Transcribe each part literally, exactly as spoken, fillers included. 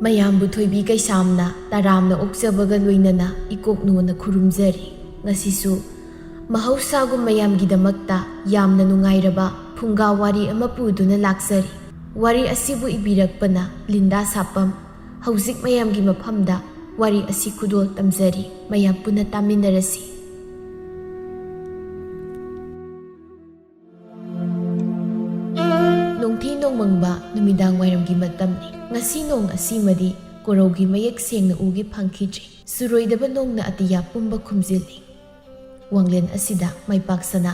ꯃꯌꯥꯝꯕꯨ ꯊꯣꯏꯕꯤ ꯀꯩꯁꯥꯝꯅ ꯇꯔꯥꯝꯅ ꯑꯣꯛꯆꯕꯒ ꯂꯣꯏꯅꯅ ꯏꯀꯣꯛ ꯅꯣꯟꯅ ꯈꯨꯔꯨꯝꯖꯔꯤ꯫ ꯉꯁꯤꯁꯨ ꯃꯍꯧꯁꯥꯒꯨꯝ ꯃꯌꯥꯝꯒꯤꯗꯃꯛꯇ ꯌꯥꯝꯅ ꯅꯨꯡꯉꯥꯏꯔꯕ ꯐꯨꯡꯒꯥ ꯋꯥꯔꯤ ꯑꯃ ꯄꯨꯗꯨꯅ ꯂꯥꯛꯆꯔꯤ꯫ ꯋꯥꯔꯤ ꯑꯁꯤꯕꯨ ꯏꯕꯤꯔꯛꯄꯅ ꯂꯤꯟꯗꯥ ꯁꯥꯄꯝ꯫ ꯍꯧꯖꯤꯛ ꯃꯌꯥꯝꯒꯤ ꯃꯐꯝꯗ ꯋꯥꯔꯤ ꯑꯁꯤ ꯈꯨꯗꯣꯜ ꯇꯝꯖꯔꯤ꯫ ꯃꯌꯥꯝ ꯄꯨꯟꯅ ꯇꯥꯃꯤꯟꯅꯔꯁꯤ꯫ ꯅꯣꯡꯊꯤ ꯅꯣꯡꯃꯪꯕ ꯅꯨꯃꯤꯗꯥꯡ ꯋꯥꯏꯔꯝꯒꯤ ꯃꯇꯝꯅꯤ꯫ ꯉꯁꯤ ꯅꯣꯡ ꯑꯁꯤꯃꯗꯤ ꯀꯣꯔꯧꯒꯤ ꯃꯌꯦꯛ ꯁꯦꯡꯅ ꯎꯒꯦ ꯐꯪꯈꯤꯗ꯭ꯔꯤ꯫ ꯁꯨꯔꯣꯏꯗꯕ ꯅꯣꯡꯅ ꯑꯇꯤꯌꯥ ꯄꯨꯝꯕ ꯈꯨꯝꯖꯤꯜꯂꯤ꯫ ꯋꯥꯡꯂꯦꯟ ꯑꯁꯤꯗ ꯃꯥꯏꯄꯥꯛꯁꯅ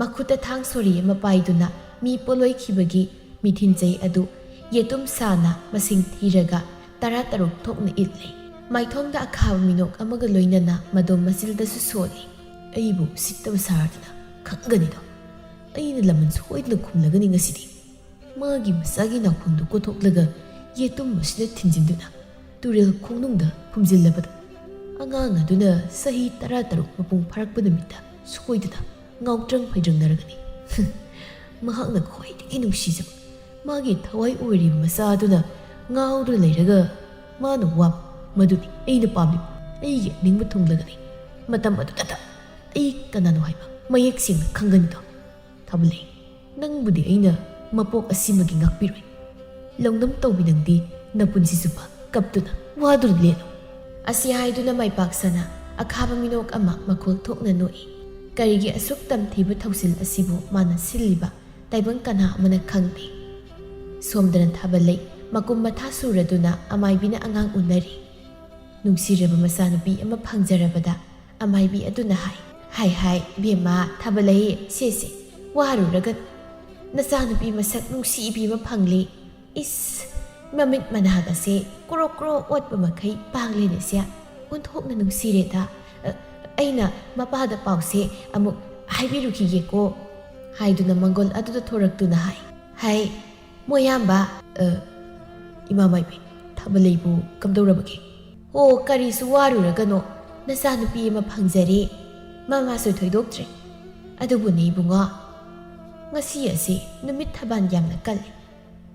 ꯃꯈꯨꯠꯇ ꯊꯥꯡ ꯁꯣꯔꯤ ꯑꯃ ꯄꯥꯏꯗꯨꯅ ꯃꯤ ꯄꯣꯂꯣꯏꯈꯤꯕꯒꯤ ꯃꯤꯊꯤꯟꯖꯩ ꯑꯗꯨ ꯌꯦꯇꯨꯝ ꯁꯥꯅ ꯃꯁꯤꯡ ꯊꯤꯔꯒ ꯇꯔꯥ ꯇꯔꯨꯛ ꯊꯣꯛꯅ ꯏꯠꯂꯤ꯫ ꯃꯥꯏꯊꯣꯡꯗ ꯑꯈꯥꯕ ꯃꯤꯅꯣꯛ ꯑꯃꯒ ꯂꯣꯏꯅꯅ ꯃꯗꯣꯝ ꯃꯆꯤꯜꯗꯁꯨ ꯁꯣꯜꯂꯤ꯫ "ꯑꯩꯕꯨ ꯎꯁꯤꯠꯇꯕ ꯁꯥꯔꯗꯅ ꯈꯪꯒꯅꯤꯗꯣ꯫ ꯑꯩꯅ ꯂꯃꯟ ꯁꯣꯏꯗꯅ ꯈꯨꯝꯂꯒꯅꯤ ꯉꯁꯤꯗꯤ꯫" ꯃꯥꯒꯤ ꯃꯆꯥꯒꯤ ꯅꯥꯎꯈꯣꯡꯗꯨ ꯀꯣꯊꯣꯛꯂꯒ ꯌꯦꯇꯨꯝ ꯑꯁꯤꯅ ꯊꯤꯟꯖꯤꯟꯗꯨꯅ ꯇꯨꯔꯦꯜ ꯈꯣꯡꯅꯨꯡꯗ ꯐꯨꯝꯖꯤꯜꯂꯕꯗ ꯑꯉꯥꯡ ꯑꯗꯨꯅ ꯆꯍꯤ ꯇꯔꯥ ꯇꯔꯨꯛ ꯃꯄꯨꯡ ꯐꯥꯔꯛꯄ ꯅꯨꯃꯤꯠꯇ ꯁꯣꯏꯗꯅ ꯉꯥꯎꯇ꯭ꯔꯪ ꯐꯩꯗ꯭ꯔꯪꯅꯔꯒꯅꯤ꯫ ꯃꯍꯥꯛꯅ ꯈ꯭ꯋꯥꯏꯗꯒꯤ ꯅꯨꯡꯁꯤꯖꯕ ꯃꯥꯒꯤ ꯊꯋꯥꯏ ꯑꯣꯏꯔꯤꯕ ꯃꯆꯥ ꯑꯗꯨꯅ ꯉꯥꯎꯗꯨꯅ ꯂꯩꯔꯒ ꯃꯥꯅ ꯋꯥꯕ ꯃꯗꯨꯅꯤ ꯑꯩꯅ ꯄꯥꯝꯂꯤꯕ꯫ ꯑꯩꯒꯤ ꯑꯅꯤꯡꯕ ꯊꯨꯡꯂꯒꯅꯤ꯫ ꯃꯇꯝ ꯑꯗꯨꯗꯇ ꯑꯩ ꯀꯅꯥꯅꯣ ꯍꯥꯏꯕ ꯃꯌꯦꯛ ꯁꯦꯡꯅ ꯈꯪꯒꯅꯤꯗꯣ꯫ ꯊꯥꯕꯂꯩ, ꯅꯪꯕꯨꯗꯤ ꯑꯩꯅ ꯃꯄꯣꯛ ꯑꯁꯤꯃꯒꯤ ꯉꯥꯛꯄꯤꯔꯣꯏ꯫ ꯂꯧꯅꯝ ꯇꯧꯕꯤ ꯅꯪꯗꯤ ꯅꯄꯨꯟꯁꯤ ꯆꯨꯞꯄ ꯀꯞꯇꯨꯅ ꯋꯥꯗꯨꯅ ꯂꯦꯜꯂꯨ꯫ ꯑꯁꯤ ꯍꯥꯏꯗꯨꯅ ꯃꯥꯏꯄꯥꯛꯁꯅ ꯑꯈꯥꯕ ꯃꯤꯅꯣꯛ ꯑꯃ ꯃꯈꯣꯜ ꯊꯣꯛꯅ ꯅꯣꯛꯏ꯫ ꯀꯔꯤꯒꯤ ꯑꯁꯨꯛ ꯇꯝꯊꯤꯕ ꯊꯧꯁꯤꯜ ꯑꯁꯤꯕꯨ ꯃꯥꯅ ꯁꯤꯜꯂꯤꯕ ꯇꯥꯏꯕꯪ ꯀꯅꯥ ꯑꯃꯅ ꯈꯪꯗꯦ꯫ ꯁꯣꯝꯗꯅ ꯊꯥꯕꯂꯩ ꯃꯀꯨꯝ ꯃꯊꯥ ꯁꯨꯔꯗꯨꯅ ꯑꯃꯥꯏꯕꯤꯅ ꯑꯉꯥꯡ ꯎꯅꯔꯤ꯫ ꯅꯨꯡꯁꯤꯔꯕ ꯃꯆꯥꯅꯨꯄꯤ ꯑꯃ ꯐꯪꯖꯔꯕꯗ ꯑꯃꯥꯏꯕꯤ ꯑꯗꯨꯅ ꯍꯥꯏ, "ꯍꯥꯏ ꯍꯥꯏ, ꯏꯕꯦꯝꯃ ꯊꯥꯕꯂꯩ, ꯁꯦ ꯁꯦ, ꯋꯥꯔꯨꯔꯒꯅꯨ꯫ ꯅꯆꯥꯅꯨꯄꯤ ꯃꯁꯛ ꯅꯨꯡꯁꯤꯕꯤ ꯑꯃ ꯐꯪꯂꯦ꯫ ꯏꯁ, ꯃꯃꯤꯠ ꯃꯅꯥꯒꯁꯦ ꯀ꯭ꯔꯣꯛ ꯀ꯭ꯔꯣꯛ ꯑꯣꯠꯄ ꯃꯈꯩ ꯄꯥꯡꯂꯦꯅꯦ ꯁꯦ꯫ ꯑꯣꯟꯊꯣꯛꯅ ꯅꯨꯡꯁꯤꯔꯦꯗ꯫ ꯑ, ꯑꯩꯅ ꯃꯄꯥꯗ ꯄꯥꯎꯁꯦ ꯑꯃꯨꯛ ꯍꯥꯏꯕꯤꯔꯨꯈꯤꯒꯦꯀꯣ" ꯍꯥꯏꯗꯨꯅ ꯃꯪꯒꯣꯜ ꯑꯗꯨꯗ ꯊꯣꯔꯛꯇꯨꯅ ꯍꯥꯏ, "ꯍꯥꯏ, ꯃꯣꯌꯥꯝꯕ꯫" "ꯑ, ꯏꯃꯥ ꯃꯥꯏꯕꯤ, ꯊꯥꯕꯂꯩꯕꯨ ꯀꯝꯗꯧꯔꯕꯒꯦ?" "ꯑꯣ, ꯀꯔꯤꯁꯨ ꯋꯥꯔꯨꯔꯒꯅꯣ, ꯅꯆꯥꯅꯨꯄꯤ ꯑꯃ ꯐꯪꯖꯔꯦ꯫ ꯃꯃꯥꯁꯨ ꯊꯣꯏꯗꯣꯛꯇ꯭ꯔꯦ꯫ ꯑꯗꯨꯕꯨꯅꯦ ꯏꯕꯨꯡꯉꯣ, ꯉꯁꯤ ꯑꯁꯤ ꯅꯨꯃꯤꯠ ꯊꯕꯥꯟ ꯌꯥꯝꯅ ꯀꯜꯂꯤ꯫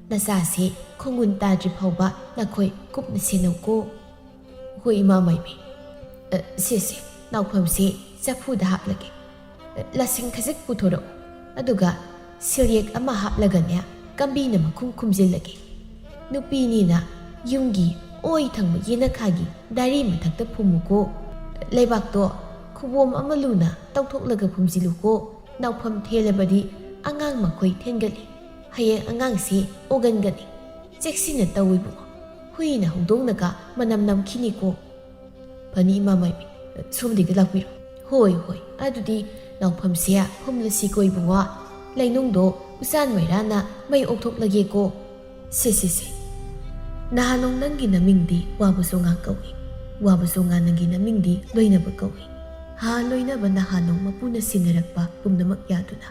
ꯅꯆꯥꯁꯤ ꯈꯣꯡꯒꯨꯟ ꯇꯥꯗ꯭ꯔꯤ ꯐꯥꯎꯕ ꯅꯈꯣꯏ ꯀꯨꯞꯅ ꯁꯦꯟꯅꯧꯀꯣ꯫ ꯍꯣꯏ, ꯏꯃꯥ ꯃꯥꯏꯕꯤ꯫ ꯑ, ꯁꯦ, ꯁꯦ, ꯅꯥꯎꯐꯝꯁꯤ ꯆꯐꯨꯗ ꯍꯥꯞꯂꯒꯦ꯫ ꯑ, ꯂꯁꯤꯡ ꯈꯖꯤꯛ ꯄꯨꯊꯣꯔꯛꯎ꯫ ꯑꯗꯨꯒ ꯁꯤꯜꯌꯦꯛ ꯑꯃ ꯍꯥꯞꯂꯒꯅꯦ, ꯀꯝꯕꯤꯅ ꯃꯈꯨꯝ ꯈꯨꯝꯖꯤꯜꯂꯒꯦ꯫ ꯅꯨꯄꯤꯅꯤꯅ ꯌꯨꯝꯒꯤ ꯑꯣꯏ ꯊꯪꯕ ꯌꯦꯅꯈꯥꯒꯤ ꯗꯥꯏꯔꯤ ꯃꯊꯛꯇ ꯐꯨꯝꯃꯨꯀꯣ꯫ ꯂꯩꯕꯥꯛꯇꯣ ꯈꯨꯕꯣꯝ ꯑꯃ ꯂꯨꯅ ꯇꯧꯊꯣꯛꯂꯒ ꯐꯨꯝꯖꯤꯜꯂꯨꯀꯣ꯫ ꯅꯥꯎꯐꯝ ꯊꯦꯜꯂꯕꯗꯤ ꯑꯉꯥꯡ ꯃꯈꯣꯏ ꯊꯦꯟꯒꯠꯂꯤ꯫ ꯍꯌꯦꯡ ꯑꯉꯥꯡꯁꯤ ꯑꯣꯒꯟꯒꯅꯤ꯫ ꯆꯦꯛꯁꯤꯟꯅ ꯇꯧ ꯏꯕꯨꯡꯉꯣ꯫ ꯍꯨꯏꯅ ꯍꯧꯗꯣꯡꯅꯒ ꯃꯅꯝ ꯅꯝꯈꯤꯅꯤꯀꯣ꯫ ꯐꯅꯤ, ꯏꯃꯥ ꯃꯥꯏꯕꯤ, ꯁꯣꯝꯗꯒꯤ ꯂꯥꯛꯄꯤꯔꯣ꯫ ꯍꯣꯏ, ꯍꯣꯏ, ꯑꯗꯨꯗꯤ ꯅꯥꯎꯐꯝꯁꯦ ꯐꯨꯝꯂꯁꯤꯀꯣ ꯏꯕꯨꯡꯉꯣ꯫ ꯂꯩꯅꯨꯡꯗꯣ ꯎꯆꯥꯟ ꯃꯩꯔꯥꯅ ꯃꯩ ꯑꯣꯛꯊꯣꯛꯂꯒꯦꯀꯣ꯫ ꯁꯦ, ꯁꯦ, ꯁꯦ꯫ ꯅꯍꯥꯅꯣꯡ ꯅꯪꯒꯤ ꯅꯃꯤꯡꯗꯤ ꯋꯥꯕꯁꯣꯉꯥ ꯀꯧꯏ꯫ ꯋꯥꯕꯁꯣꯉꯥ ꯅꯪꯒꯤ ꯅꯃꯤꯡꯗꯤ ꯂꯣꯏꯅꯕ ꯀꯧꯏ꯫ ꯍꯥ ꯂꯣꯏꯅꯕ ꯅꯍꯥꯅꯣꯡ ꯃꯄꯨꯅ ꯁꯤꯟꯅꯔꯛꯄ ꯄꯨꯝꯅꯃꯛ ꯌꯥꯗꯨꯅ,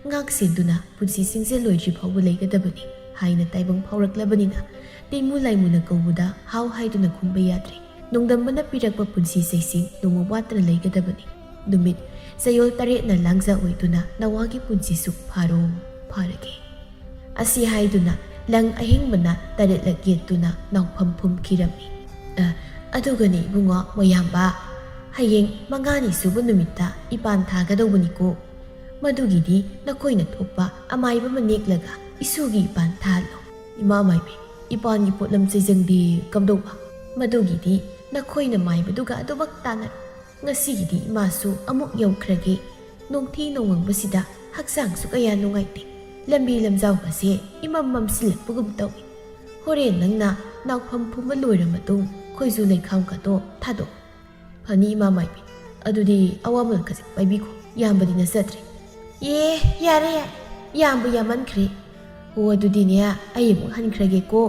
ꯉꯥꯛ ꯁꯦꯟꯗꯨꯅ ꯄꯨꯟꯁꯤ ꯁꯤꯡꯖꯦꯜ ꯂꯣꯏꯗ꯭ꯔꯤ ꯐꯥꯎꯕ ꯂꯩꯒꯗꯕꯅꯤ ꯍꯥꯏꯅ ꯇꯥꯏꯕꯪ ꯐꯥꯎꯔꯛꯂꯕꯅꯤꯅ, ꯇꯤꯃꯨ ꯂꯥꯏꯃꯨꯅ ꯀꯧꯕꯗ ꯍꯥꯎ ꯍꯥꯏꯗꯨꯅ ꯈꯨꯝꯕ ꯌꯥꯗ꯭ꯔꯦ꯫ ꯅꯣꯡꯗꯝꯕꯅ ꯄꯤꯔꯛꯄ ꯄꯨꯟꯁꯤ ꯆꯩꯁꯤꯡ ꯅꯣꯡꯃ ꯋꯥꯠꯇꯅ ꯂꯩꯒꯗꯕꯅꯤ꯫ ꯅꯨꯃꯤꯠ ꯆꯌꯣꯜ ꯇꯔꯦꯠꯅ ꯂꯥꯡꯖ ꯑꯣꯏꯗꯨꯅ ꯅꯋꯥꯒꯤ ꯄꯨꯟꯁꯤꯁꯨ ꯐꯥꯔꯣ, ꯐꯥꯔꯒꯦ꯫ ꯑꯁꯤ ꯍꯥꯏꯗꯨꯅ ꯂꯪ ꯑꯍꯤꯡꯕꯅ ꯇꯔꯦꯠꯂꯛ ꯌꯦꯠꯇꯨꯅ ꯅꯥꯎꯐꯝ ꯐꯨꯝꯈꯤꯔꯝꯃꯤ꯫ ꯑ, ꯑꯗꯨꯒꯅꯤ ꯏꯕꯨꯡꯉꯣ ꯃꯣꯌꯥꯝꯕ, ꯍꯌꯦꯡ ꯃꯉꯥꯅꯤ ꯁꯨꯕ ꯅꯨꯃꯤꯠꯇ ꯏꯄꯥꯟ ꯊꯥꯒꯗꯧꯕꯅꯤꯀꯣ꯫ ꯃꯗꯨꯒꯤꯗꯤ ꯅꯈꯣꯏꯅ ꯊꯣꯛꯄ ꯑꯃꯥꯏꯕ ꯑꯃ ꯅꯦꯛꯂꯒ ꯏꯁꯨꯒꯤ ꯏꯄꯥꯟ ꯊꯥꯍꯜꯂꯣ꯫ ꯏꯃꯥ ꯃꯥꯏꯕꯤ, ꯏꯄꯥꯟꯒꯤ ꯄꯣꯠꯂꯝ ꯆꯩꯖꯪꯗꯤ ꯀꯝꯗꯧꯕ? ꯃꯗꯨꯒꯤꯗꯤ ꯅꯈꯣꯏꯅ ꯃꯥꯏꯕꯗꯨꯒ ꯑꯗꯨꯃꯛ ꯇꯥꯟꯅꯔꯣ꯫ ꯉꯁꯤꯒꯤꯗꯤ ꯏꯃꯥꯁꯨ ꯑꯃꯨꯛ ꯌꯧꯈ꯭ꯔꯒꯦ꯫ ꯅꯣꯡꯊꯤ ꯅꯣꯡꯃꯪꯕꯁꯤꯗ ꯍꯛꯆꯥꯡꯁꯨ ꯀꯌꯥ ꯅꯨꯡꯉꯥꯏꯇꯦ꯫ ꯂꯝꯕꯤ ꯂꯝꯖꯥꯎꯒꯁꯦ ꯏꯃꯝ ꯃꯝꯁꯤꯜꯂꯛꯄꯒꯨꯝ ꯇꯧꯏ꯫ ꯍꯣꯔꯦꯟ ꯅꯪꯅ ꯅꯥꯎꯐꯝ ꯐꯨꯝꯕ ꯂꯣꯏꯔ ꯃꯇꯨꯡ ꯈꯣꯏꯖꯨ ꯂꯩꯈꯥꯝꯒꯗꯣ ꯊꯥꯗꯣꯛꯑꯣ꯫ ꯐꯅꯤ, ꯏꯃꯥ ꯃꯥꯏꯕꯤ꯫ ꯑꯗꯨꯗꯤ ꯑꯋꯥꯃꯜ ꯈꯖꯤꯛ ꯄꯥꯏꯕꯤꯈꯣ꯫ ꯌꯥꯝꯕꯗꯤ ꯅꯠꯆꯗ꯭ꯔꯦ꯫ ꯑꯦ, ꯌꯥꯔꯦ, ꯌꯥꯔꯦ꯫ ꯌꯥꯝꯕꯨ ꯌꯥꯝꯃꯟꯈ꯭ꯔꯦ꯫ ꯑꯣ, ꯑꯗꯨꯗꯤꯅꯦ, ꯑꯩ ꯑꯃꯨꯛ ꯍꯟꯈ꯭ꯔꯒꯦꯀꯣ꯫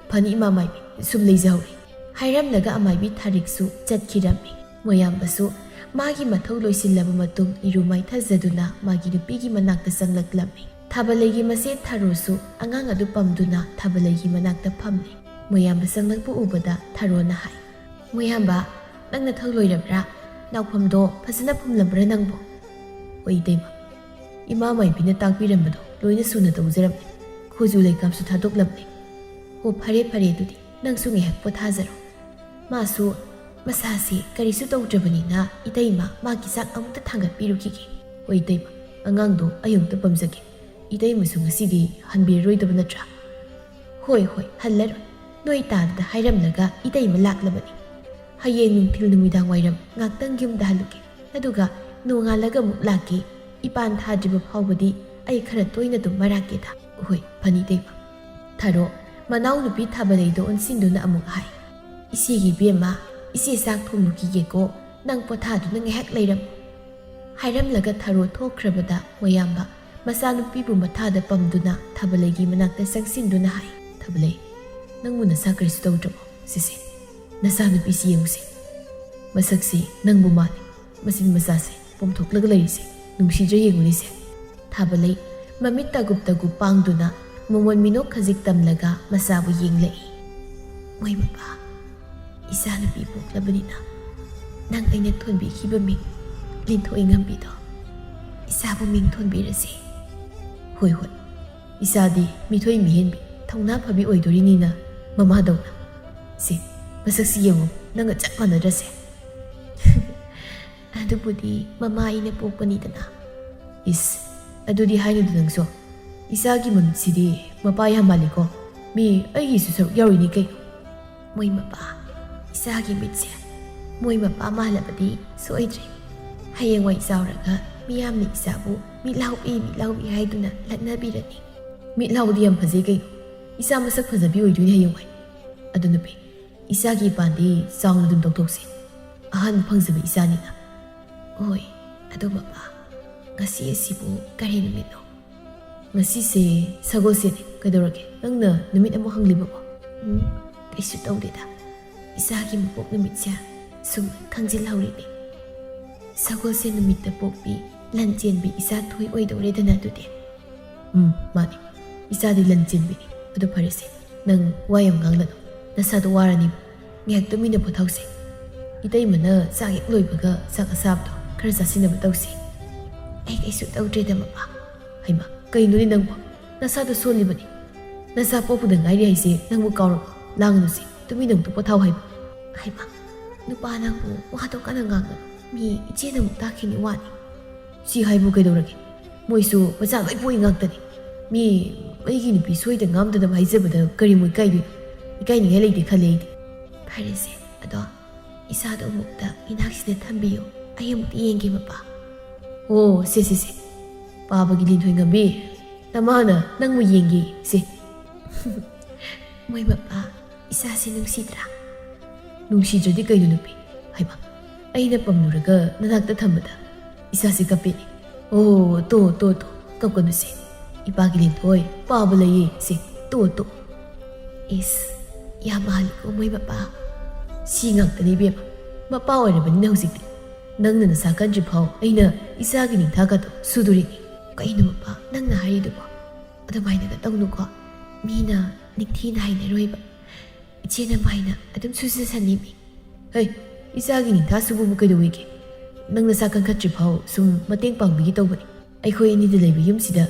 ꯐꯅꯤ, ꯏꯃꯥ ꯃꯥꯏꯕꯤ, ꯁꯨꯝ ꯂꯩꯖꯍꯧꯔꯦ꯫ ꯍꯥꯏꯔꯝꯂꯒ ꯑꯃꯥꯏꯕꯤ ꯊꯥꯔꯤꯛꯁꯨ ꯆꯠꯈꯤꯔꯝꯃꯤ꯫ ꯃꯣꯌꯥꯝꯕꯁꯨ ꯃꯥꯒꯤ ꯃꯊꯧ ꯂꯣꯏꯁꯤꯜꯂꯕ ꯃꯇꯨꯡ ꯏꯔꯨ ꯃꯥꯏꯊꯖꯗꯨꯅ ꯃꯥꯒꯤ ꯅꯨꯄꯤꯒꯤ ꯃꯅꯥꯛꯇ ꯆꯪꯂꯛꯂꯝꯃꯤ꯫ ꯊꯥꯕꯂꯩꯒꯤ ꯃꯆꯦ ꯊꯥꯔꯣꯁꯨ ꯑꯉꯥꯡ ꯑꯗꯨ ꯄꯝꯗꯨꯅ ꯊꯥꯕꯂꯩꯒꯤ ꯃꯅꯥꯛꯇ ꯐꯝꯂꯤ꯫ ꯃꯣꯌꯥꯝꯕ ꯆꯪꯂꯛꯄ ꯎꯕꯗ ꯊꯥꯔꯣꯅ ꯍꯥꯏ, "ꯃꯣꯌꯥꯝꯕ, ꯅꯪ ꯅꯊꯧ ꯂꯣꯏꯔꯕ꯭ꯔꯥ? ꯅꯥꯎꯐꯝꯗꯣ ꯐꯖꯅ ꯐꯨꯝꯂꯝꯕ꯭ꯔꯥ ꯅꯪꯕꯣ?" "ꯍꯣꯏ, ꯏꯇꯩꯃ꯫ ꯏꯃꯥ ꯃꯥꯏꯕꯤꯅ ꯇꯥꯛꯄꯤꯔꯝꯕꯗꯣ ꯂꯣꯏꯅ ꯁꯨꯅ ꯇꯧꯖꯔꯝꯃꯤ꯫ ꯈꯨꯖꯨ ꯂꯩꯀꯥꯞꯁꯨ ꯊꯥꯗꯣꯛꯂꯕꯅꯤ꯫ "ꯑꯣ, ꯐꯔꯦ ꯐꯔꯦ, ꯑꯗꯨꯗꯤ ꯅꯪꯁꯨ ꯉꯥꯏꯍꯥꯛ ꯄꯣꯊꯥꯖꯔꯣ꯫ ꯃꯥꯁꯨ ꯃꯁꯥꯁꯤ ꯀꯔꯤꯁꯨ ꯇꯧꯗ꯭ꯔꯕꯅꯤꯅ ꯏꯇꯩꯃ ꯃꯥꯒꯤ ꯆꯥꯛ ꯑꯃꯨꯛꯇ ꯊꯥꯡꯒꯠꯄꯤꯔꯨꯈꯤꯒꯦ꯫ ꯍꯣꯏ ꯏꯇꯩꯃ, ꯑꯉꯥꯡꯗꯣ ꯑꯩ ꯑꯃꯨꯛꯇ ꯄꯝꯖꯒꯦ꯫ ꯏꯇꯩꯃꯁꯨ ꯉꯁꯤꯗꯤ ꯍꯟꯕꯤꯔꯔꯣꯏꯗꯕ ꯅꯠꯇ꯭ꯔꯥ?" "ꯍꯣꯏ ꯍꯣꯏ, ꯍꯜꯂꯔꯣꯏ꯫ ꯅꯣꯏ ꯇꯥꯗꯨꯗ ꯍꯥꯏꯔꯝꯂꯒ ꯏꯇꯩꯃ ꯂꯥꯛꯂꯕꯅꯤ꯫ ꯍꯌꯦꯡ ꯅꯨꯡꯊꯤꯜ ꯅꯨꯃꯤꯗꯥꯡ ꯋꯥꯏꯔꯝ ꯉꯥꯛꯇꯪ ꯌꯨꯝꯗ ꯍꯜꯂꯨꯒꯦ, ꯑꯗꯨꯒ ꯅꯣꯡꯉꯥꯜꯂꯒ ꯑꯃꯨꯛ ꯂꯥꯛꯀꯦ꯫ ꯏꯄꯥꯟ ꯊꯥꯗ꯭ꯔꯤꯕ ꯐꯥꯎꯕꯗꯤ ꯑꯩ ꯈꯔ ꯇꯣꯏꯅ ꯑꯗꯨꯝ ꯃꯔꯥꯛꯀꯦꯗ꯫" "ꯍꯣꯏ, ꯐꯅꯤ ꯏꯇꯩꯃ꯫" ꯊꯥꯔꯣ ꯃꯅꯥꯎꯅꯨꯄꯤ ꯊꯥꯕꯂꯩꯗ ꯑꯣꯟꯁꯤꯟꯗꯨꯅ ꯑꯃꯨꯛ ꯍꯥꯏ, "ꯏꯆꯦꯒꯤ ꯏꯕꯦꯝꯃ, ꯏꯆꯦ ꯆꯥꯛ ꯊꯣꯡꯂꯨꯈꯤꯒꯦꯀꯣ, ꯅꯪ ꯄꯣꯊꯥꯗꯨꯅ ꯉꯥꯏꯍꯥꯛ ꯂꯩꯔꯝꯃꯨ꯫" ꯍꯥꯏꯔꯝꯂꯒ ꯊꯥꯔꯣ ꯊꯣꯛꯈ꯭ꯔꯕꯗ ꯃꯌꯥꯝꯕ ꯃꯆꯥꯅꯨꯄꯤꯕꯨ ꯃꯊꯥꯗ ꯄꯝꯗꯨꯅ ꯊꯥꯕꯂꯩꯒꯤ ꯃꯅꯥꯛꯇ ꯆꯪꯁꯤꯟꯗꯨꯅ ꯍꯥꯏ, "ꯊꯥꯕꯂꯩ, ꯅꯪꯕꯨ ꯅꯁꯥ ꯀꯔꯤꯁꯨ ꯇꯧꯗ꯭ꯔꯕꯣ? ꯁꯤꯁꯦ, ꯅꯆꯥꯅꯨꯄꯤꯁꯤ ꯌꯦꯡꯉꯨꯁꯦ꯫ ꯃꯁꯛꯁꯤ ꯅꯪꯕꯨ ꯃꯥꯜꯂꯤ꯫ ꯃꯆꯤꯟ ꯃꯆꯥꯁꯦ ꯄꯣꯝꯊꯣꯛꯂꯒ ꯂꯩꯔꯤꯁꯦ ꯅꯨꯡꯁꯤꯗ꯭ꯔꯥ ꯌꯦꯡꯉꯨꯅꯦꯁꯦ꯫" ꯊꯥꯕꯂꯩ ꯃꯃꯤꯠ ꯇꯥꯒꯨꯞ ꯇꯥꯒꯨꯞ ꯄꯥꯡꯗꯨꯅ ꯃꯃꯣꯟ ꯃꯤꯅꯣꯛ ꯈꯖꯤꯛ ꯇꯝꯂꯒ ꯃꯆꯥꯕꯨ ꯌꯦꯡꯂꯛꯏ꯫ "ꯃꯣꯏ ꯃꯄꯥ, ꯏꯆꯥꯅꯨꯄꯤ ꯄꯣꯛꯂꯕꯅꯤꯅ ꯅꯪ ꯑꯩꯅ ꯊꯣꯟꯕꯤꯈꯤꯕ ꯃꯤꯡ ꯂꯤꯟꯊꯣꯏ ꯉꯝꯕꯤꯗꯣ, ꯏꯆꯥꯕꯨ ꯃꯤꯡ ꯊꯣꯟꯕꯤꯔꯁꯤ꯫" "ꯍꯣꯏ ꯍꯣꯏ, ꯏꯆꯥꯗꯤ ꯃꯤꯊꯣꯏ ꯃꯤꯍꯦꯟꯕꯤ, ꯊꯧꯅꯥ ꯐꯕꯤ ꯑꯣꯏꯗꯣꯔꯤꯅꯤꯅ ꯃꯃꯥꯗꯧꯅ꯫ ꯁꯦ, ꯃꯁꯛꯁꯤ ꯌꯦꯡꯉꯨ, ꯅꯪꯒ ꯆꯞ ꯃꯥꯟꯅꯗ꯭ꯔꯁꯦ?" "ꯑꯗꯨꯕꯨꯗꯤ ꯃꯃꯥ ꯑꯩꯅ ꯄꯣꯛꯄꯅꯤꯗꯅ꯫" "ꯏꯁ, ꯑꯗꯨꯗꯤ ꯍꯥꯏꯅꯨꯗ ꯅꯪꯁꯨ꯫ ꯏꯆꯥꯒꯤ ꯃꯃꯤꯠꯁꯤꯗꯤ ꯃꯄꯥ ꯌꯥꯝ ꯃꯥꯜꯂꯤꯀꯣ꯫ ꯃꯤ ꯑꯩꯒꯤꯁꯨ ꯁꯔꯨꯛ ꯌꯥꯎꯔꯤꯅꯤ ꯀꯩꯅꯣ꯫" "ꯃꯣꯏ ꯃꯄꯥ, ꯏꯆꯥꯒꯤ ꯃꯤꯠꯁꯦ ꯃꯣꯏ ꯃꯄꯥ ꯃꯥꯜꯂꯕꯗꯤ ꯁꯣꯏꯗ꯭ꯔꯦ꯫ ꯍꯌꯦꯡꯋꯥꯏ ꯆꯥꯎꯔꯒ ꯃꯤꯌꯥꯝꯅ ꯏꯆꯥꯕꯨ ꯃꯤꯠ ꯂꯥꯎꯕꯤ, ꯃꯤꯠ ꯂꯥꯎꯕꯤ ꯍꯥꯏꯗꯨꯅ ꯂꯛꯅꯕꯤꯔꯅꯤ꯫" "ꯃꯤꯠ ꯂꯥꯎꯕꯗꯤ ꯌꯥꯝ ꯐꯖꯩ ꯀꯩꯅꯣ꯫ ꯏꯆꯥ ꯃꯁꯛ ꯐꯖꯕꯤ ꯑꯣꯏꯗꯣꯏꯅꯤ ꯍꯌꯦꯡꯋꯥꯏ꯫ ꯑꯗꯨ ꯅꯨꯄꯤ, ꯏꯆꯥꯒꯤ ꯏꯄꯥꯟꯗꯤ ꯆꯥꯎꯅ ꯑꯗꯨꯝ ꯇꯧꯊꯣꯛꯁꯤ꯫ ꯑꯍꯥꯟꯕ ꯐꯪꯖꯕ ꯏꯆꯥꯅꯤꯅ꯫" "ꯍꯣꯏ, ꯑꯗꯣ ꯃꯄꯥ, ꯉꯁꯤ ꯑꯁꯤꯕꯨ ꯀꯔꯤ ꯅꯨꯃꯤꯠꯅꯣ?" "ꯉꯁꯤꯁꯦ ꯁꯒꯣꯜꯁꯦꯟꯅꯤ꯫ ꯀꯩꯗꯧꯔꯒꯦ? ꯅꯪꯅ ꯅꯨꯃꯤꯠ ꯑꯃꯨꯛ ꯍꯪꯂꯤꯕꯕꯣ?" "ꯎꯝ, ꯀꯩꯁꯨ ꯇꯧꯗꯦꯗ꯫ ꯏꯆꯥꯒꯤ ꯃꯄꯣꯛ ꯅꯨꯃꯤꯠꯁꯦ ꯁꯨꯝ ꯈꯪꯖꯤꯜꯍꯧꯔꯤꯅꯦ꯫ ꯁꯒꯣꯜꯁꯦꯟ ꯅꯨꯃꯤꯠꯇ ꯄꯣꯛꯄꯤ ꯂꯟ ꯆꯦꯟꯕꯤ ꯏꯆꯥ ꯊꯣꯏ ꯑꯣꯏꯗꯧꯔꯦꯗꯅ ꯑꯗꯨꯗꯤ꯫" "ꯎꯝ, ꯃꯥꯅꯤ꯫ ꯏꯆꯥꯗꯤ ꯂꯟ ꯆꯦꯟꯕꯤꯅꯤ꯫ ꯑꯗꯨ ꯐꯔꯦꯁꯦ, ꯅꯪ ꯋꯥ ꯌꯥꯝ ꯉꯥꯡꯂꯅꯨ꯫ ꯅꯁꯥꯗꯣ ꯋꯥꯔꯅꯤꯕ꯫ ꯉꯥꯏꯍꯥꯛ ꯇꯨꯃꯤꯟꯅ ꯄꯣꯊꯥꯎꯁꯦ꯫ ꯏꯇꯩꯃꯅ ꯆꯥꯛ ꯍꯦꯛ ꯂꯣꯏꯕꯒ ꯆꯥꯛ ꯑꯁꯥꯕꯗꯣ ꯈꯔ ꯆꯥꯁꯤꯟꯅꯕ ꯇꯧꯁꯤ꯫" "ꯑꯩ ꯀꯩꯁꯨ ꯇꯧꯗ꯭ꯔꯦꯗ, ꯃꯃꯥ꯫" "ꯍꯩꯃꯥ, ꯀꯩꯅꯣꯅꯦ ꯅꯪꯕꯣ? ꯅꯁꯥꯗꯣ ꯁꯣꯜꯂꯤꯕꯅꯤ꯫ ꯅꯆꯥ ꯄꯣꯛꯄꯗ ꯉꯥꯏꯔꯤ ꯍꯥꯏꯁꯦ ꯅꯪꯕꯨ ꯀꯥꯎꯔꯕꯣ? ꯂꯥꯡꯒꯅꯨꯁꯦ, ꯇꯨꯃꯤꯟꯅ ꯑꯃꯨꯛꯇ ꯄꯣꯊꯥꯎ ꯍꯥꯏꯕ꯫ ꯍꯩꯃꯥ, ꯅꯨꯄꯥ ꯅꯪꯕꯨ ꯋꯥꯗꯣ ꯀꯟꯅ ꯉꯥꯡꯒꯅꯨ꯫ ꯃꯤ ꯏꯆꯦꯅ ꯑꯃꯨꯛ ꯇꯥꯈꯤꯅꯤ ꯋꯥꯅꯤ꯫ ꯁꯤ ꯍꯥꯏꯕꯨ ꯀꯩꯗꯧꯔꯒꯦ? ꯃꯣꯏꯁꯨ ꯃꯆꯥ ꯂꯣꯏ ꯄꯣꯛꯏ ꯉꯥꯛꯇꯅꯤ꯫ ꯃꯤ ꯑꯩꯒꯤ ꯅꯨꯄꯤ ꯁꯣꯏꯗ ꯉꯥꯝꯗꯅꯕ ꯍꯥꯏꯖꯕꯗ ꯀꯔꯤꯃꯨꯛ ꯏꯀꯥꯏꯗꯣꯏꯅꯣ? ꯏꯀꯥꯏꯅꯤꯡꯉꯥꯏ ꯂꯩꯇꯦ ꯈꯜꯂꯦ ꯑꯩꯗꯤ꯫ ꯐꯔꯦꯁꯦ, ꯑꯗꯣ ꯏꯆꯥꯗꯣ ꯑꯃꯨꯛꯇ ꯏꯅꯥꯛꯁꯤꯗ ꯊꯝꯕꯤꯌꯨ꯫ ꯑꯩ ꯑꯃꯨꯛꯇ ꯌꯦꯡꯒꯦ, ꯃꯄꯥ꯫ ꯑꯣ, ꯁꯦ, ꯁꯦ, ꯁꯦ꯫ ꯄꯥꯕꯒꯤ ꯂꯤꯟꯊꯣꯏ ꯉꯝꯕꯤ, ꯅꯃꯥꯅ ꯅꯪꯕꯨ ꯌꯦꯡꯒꯦ, ꯁꯦ꯫ ꯃꯣꯏ ꯃꯄꯥ, ꯏꯆꯥꯁꯦ ꯅꯨꯡꯁꯤꯗ꯭ꯔꯥ? ꯅꯨꯡꯁꯤꯗ꯭ꯔꯗꯤ ꯀꯩꯅꯣ ꯅꯨꯄꯤ? ꯍꯩꯃꯥ, ꯑꯩꯅ ꯄꯝꯂꯨꯔꯒ ꯅꯅꯥꯛꯇ ꯊꯝꯕꯗ ꯏꯆꯥꯁꯦ ꯀꯞꯄꯦꯅꯦ꯫ ꯑꯣ, ꯇꯣ, ꯇꯣ, ꯇꯣ, ꯀꯞꯀꯅꯨꯁꯦ꯫ ꯏꯄꯥꯒꯤ ꯂꯤꯟꯊꯣꯏ, ꯄꯥꯕ ꯂꯩꯌꯦ, ꯁꯦ, ꯇꯣ, ꯇꯣ꯫ ꯏꯁ, ꯌꯥꯝ ꯃꯥꯜꯂꯤꯀꯣ ꯃꯣꯏ ꯃꯄꯥ꯫ ꯁꯤ ꯉꯥꯛꯇꯅꯤ ꯏꯕꯦꯝꯃ, ꯃꯄꯥ ꯑꯣꯏꯔꯕꯅꯤꯅ ꯍꯧꯖꯤꯛꯇꯤ꯫ ꯅꯪꯅ ꯅꯁꯥ ꯀꯟꯗ꯭ꯔꯤ ꯐꯥꯎ ꯑꯩꯅ ꯏꯆꯥꯒꯤ ꯅꯤꯡꯊꯥꯒꯗꯣ ꯁꯨꯗꯣꯔꯤꯅꯤ꯫ ꯀꯩꯅꯣ ꯃꯄꯥ ꯅꯪꯅ ꯍꯥꯏꯔꯤꯗꯨꯕꯣ? ꯑꯗꯨꯃꯥꯏꯅꯒ ꯇꯧꯅꯨꯀꯣ, ꯃꯤꯅ ꯅꯤꯡꯊꯤꯅ ꯍꯥꯏꯅꯔꯣꯏꯕ꯫ ꯏꯆꯦꯅ ꯃꯥꯏꯅ ꯑꯗꯨꯝ ꯁꯨꯖꯁꯅꯤꯃꯤ꯫ ꯍꯩ, ꯏꯆꯥꯒꯤ ꯅꯤꯡꯊꯥ ꯁꯨꯕꯕꯨ ꯀꯩꯗꯧꯋꯦꯒꯦ? ꯅꯪ ꯅꯁꯥ ꯀꯟꯈꯠꯇ꯭ꯔꯤ ꯐꯥꯎ ꯁꯨꯝ ꯃꯇꯦꯡ ꯄꯥꯡꯕꯤꯒꯦ ꯇꯧꯕꯅꯤ꯫ ꯑꯩꯈꯣꯏ ꯑꯅꯤꯗ ꯂꯩꯕ ꯌꯨꯝꯁꯤꯗ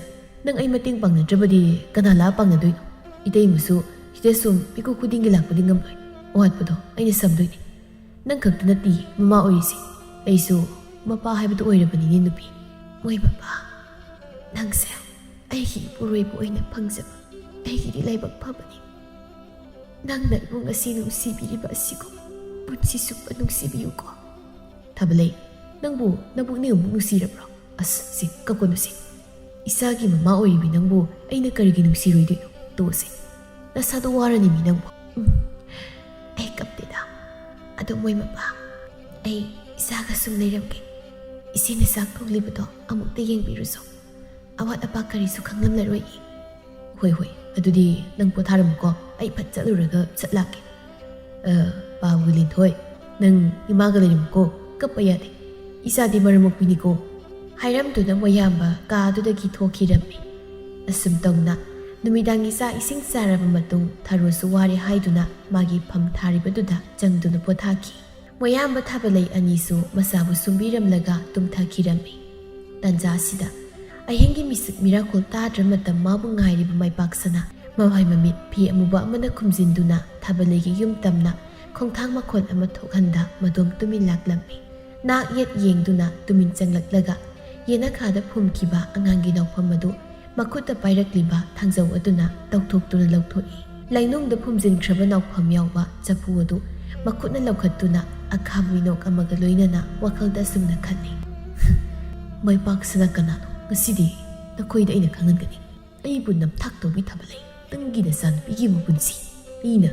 ꯅꯪ ꯑꯩ ꯃꯇꯦꯡ ꯄꯥꯡꯅꯗ꯭ꯔꯕꯗꯤ ꯀꯅꯥ ꯂꯥꯛꯑ ꯄꯥꯡꯅꯗꯣꯏꯅꯣ? ꯏꯇꯩꯃꯁꯨ ꯁꯤꯗ ꯁꯨꯝ ꯃꯤꯀꯨꯞ ꯈꯨꯗꯤꯡꯒꯤ ꯂꯥꯛꯄꯗꯤ ꯉꯝꯂꯣꯏ꯫ ꯑꯋꯥꯠꯄꯗꯣ ꯑꯩꯅ ꯁꯝꯗꯣꯏꯅꯤ꯫ ꯅꯪ ꯈꯛꯇ ꯅꯠꯇꯦ ꯃꯃꯥ ꯑꯣꯏꯔꯤꯁꯦ, ꯑꯩꯁꯨ ꯃꯄꯥ ꯍꯥꯏꯕꯗꯨ ꯑꯣꯏꯔꯕꯅꯤꯅꯦ ꯅꯨꯄꯤ꯫ ꯃꯣꯏ ꯃꯄꯥ, ꯅꯪꯁꯦ ꯑꯩꯒꯤ ꯏꯄꯨꯔꯣꯏꯕ ꯑꯣꯏꯅ ꯐꯪꯖꯕ ꯑꯩꯒꯤꯗꯤ ꯂꯥꯏꯕꯛ ꯐꯕꯅꯤ꯫ ꯅꯪꯅ ꯑꯩꯕꯨ ꯉꯁꯤ ꯅꯨꯡꯁꯤꯕꯤꯔꯤꯕ ꯑꯁꯤꯒꯨꯝ ꯄꯨꯟꯁꯤ ꯆꯨꯞꯄ ꯅꯨꯡꯁꯤꯕꯤꯌꯨꯀꯣ꯫ ꯊꯥꯕꯂꯩ, ꯅꯪꯕꯨ ꯅꯕꯨꯛꯅꯤꯡ ꯑꯃꯨꯛ ꯅꯨꯡꯁꯤꯔꯕ꯭ꯔꯣ? ꯑꯁ, ꯁꯤ ꯀꯞꯀꯅꯨꯁꯦ꯫ ꯏꯆꯥꯒꯤ ꯃꯃꯥ ꯑꯣꯏꯔꯤꯕꯤ ꯅꯪꯕꯨ ꯑꯩꯅ ꯀꯔꯤꯒꯤ ꯅꯨꯡꯁꯤꯔꯣꯏꯗꯣꯏꯅꯣ? ꯇꯣꯛꯑꯁꯦ꯫ ꯅꯁꯥꯗꯣ ꯋꯥꯔꯅꯤꯃꯤ ꯅꯪꯕꯨ꯫ ꯎꯝ, ꯑꯩ ꯀꯞꯇꯦꯗ꯫ ꯑꯗꯣ ꯃꯣꯏ ꯃꯄꯥ, ꯑꯩ ꯏꯆꯥꯒ ꯁꯨꯝ ꯂꯩꯔꯝꯒꯦ꯫ ꯏꯆꯦꯅ ꯆꯥꯛ ꯊꯣꯡꯂꯤꯕꯗꯣ ꯑꯃꯨꯛꯇ ꯌꯦꯡꯕꯤꯔꯨꯆꯣ꯫ ꯑꯋꯥꯠ ꯑꯄꯥ ꯀꯔꯤꯁꯨ ꯈꯪꯂꯝꯂꯔꯣꯏꯌꯦ꯫ ꯍꯣꯏ, ꯍꯣꯏ, ꯑꯗꯨꯗꯤ ꯅꯪ ꯄꯣꯊꯥꯔꯝꯃꯨꯀꯣ, ꯑꯩ ꯐꯠ ꯆꯠꯂꯨꯔꯒ ꯁꯠ ꯂꯥꯛꯀꯦ꯫ ꯑ, ꯄꯥꯕꯒꯤ ꯂꯤꯟꯊꯣꯏ, ꯅꯪ ꯏꯃꯥꯒ ꯂꯩꯔꯝꯃꯨꯀꯣ, ꯀꯞꯄ ꯌꯥꯗꯦ꯫ ꯏꯆꯥꯗꯤ ꯃꯔꯝ ꯃꯣꯛꯄꯤꯅꯤꯀꯣ꯫ ꯍꯥꯏꯔꯝꯗꯨꯅ ꯃꯣꯌꯥꯝꯕ ꯀꯥꯗꯨꯗꯒꯤ ꯊꯣꯛꯈꯤꯔꯝꯃꯤ꯫ ꯑꯁꯨꯝ ꯇꯧꯅ ꯅꯨꯃꯤꯗꯥꯡꯒꯤ ꯆꯥꯛ ꯏꯁꯤꯡ ꯆꯥꯔꯕ ꯃꯇꯨꯡ ꯊꯔꯣꯁꯨ ꯋꯥꯔꯦ ꯍꯥꯏꯗꯨꯅ ꯃꯥꯒꯤ ꯐꯝ ꯊꯥꯔꯤꯕꯗꯨꯗ ꯆꯪꯗꯨꯅ ꯄꯣꯊꯥꯈꯤ꯫ ꯃꯣꯌꯥꯝꯕ ꯊꯥꯕꯂꯩ ꯑꯅꯤꯁꯨ ꯃꯁꯥꯕꯨ ꯁꯨꯝꯕꯤꯔꯝꯂꯒ ꯇꯨꯝꯊꯈꯤꯔꯝꯃꯤ꯫ ꯇꯟꯖꯥ ꯑꯁꯤꯗ ꯑꯍꯤꯡꯒꯤ ꯃꯤꯁꯤꯛ ꯃꯤꯔꯥꯈꯣꯜ ꯇꯥꯗ꯭ꯔ ꯃꯇꯝ ꯃꯥꯕꯨ ꯉꯥꯏꯔꯤꯕ ꯃꯥꯏꯄꯥꯛꯁꯅꯥ ꯃꯃꯥꯏ ꯃꯃꯤꯠ ꯐꯤ ꯑꯃꯨꯕ ꯑꯃꯅ ꯈꯨꯝꯖꯤꯟꯗꯨꯅ ꯊꯥꯕꯜꯂꯩꯒꯤ ꯌꯨꯝ ꯇꯝꯅ ꯈꯣꯡꯊꯥꯡ ꯃꯈꯣꯜ ꯑꯃ ꯊꯣꯛꯍꯟꯗ ꯃꯗꯣꯝ ꯇꯨꯃꯤꯟ ꯂꯥꯛꯂꯝꯃꯤ꯫ ꯅꯥꯛ ꯌꯦꯠ ꯌꯦꯡꯗꯨꯅ ꯇꯨꯃꯤꯟ ꯆꯪꯂꯛꯂꯒ ꯌꯦꯅꯈꯥꯗ ꯐꯨꯝꯈꯤꯕ ꯑꯉꯥꯡꯒꯤ ꯅꯥꯎꯐꯝ ꯑꯗꯨ ꯃꯈꯨꯠꯇ ꯄꯥꯏꯔꯛꯂꯤꯕ ꯊꯥꯡꯖꯧ ꯑꯗꯨꯅ ꯇꯧꯊꯣꯛꯇꯨꯅ ꯂꯧꯊꯣꯛꯏ꯫ ꯂꯩꯅꯨꯡꯗ ꯐꯨꯝꯖꯤꯟꯈ꯭ꯔꯕ ꯅꯥꯎꯐꯝ ꯌꯥꯎꯕ ꯆꯐꯨ ꯑꯗꯨ ꯃꯈꯨꯠꯅ ꯂꯧꯈꯠꯇꯨꯅ ꯑꯈꯥꯕ ꯃꯤꯅꯣꯛ ꯑꯃꯒ ꯂꯣꯏꯅꯅ ꯋꯥꯈꯜꯗ ꯑꯁꯨꯝꯅ ꯈꯜꯂꯤ, "ꯃꯥꯏꯄꯥꯛꯁꯅꯥ ꯀꯅꯥꯅꯣ? ꯉꯁꯤꯗꯤ ꯅꯈꯣꯏꯗ ꯑꯩꯅ ꯈꯪꯍꯟꯒꯅꯤ꯫ ꯑꯩꯕꯨ ꯅꯝꯊꯥꯛ ꯇꯧꯕꯤ ꯊꯥꯕꯜꯂꯩ, ꯅꯪꯒꯤ ꯅꯆꯥꯅꯨꯄꯤꯒꯤ ꯃꯄꯨꯟꯁꯤ ꯑꯩꯅ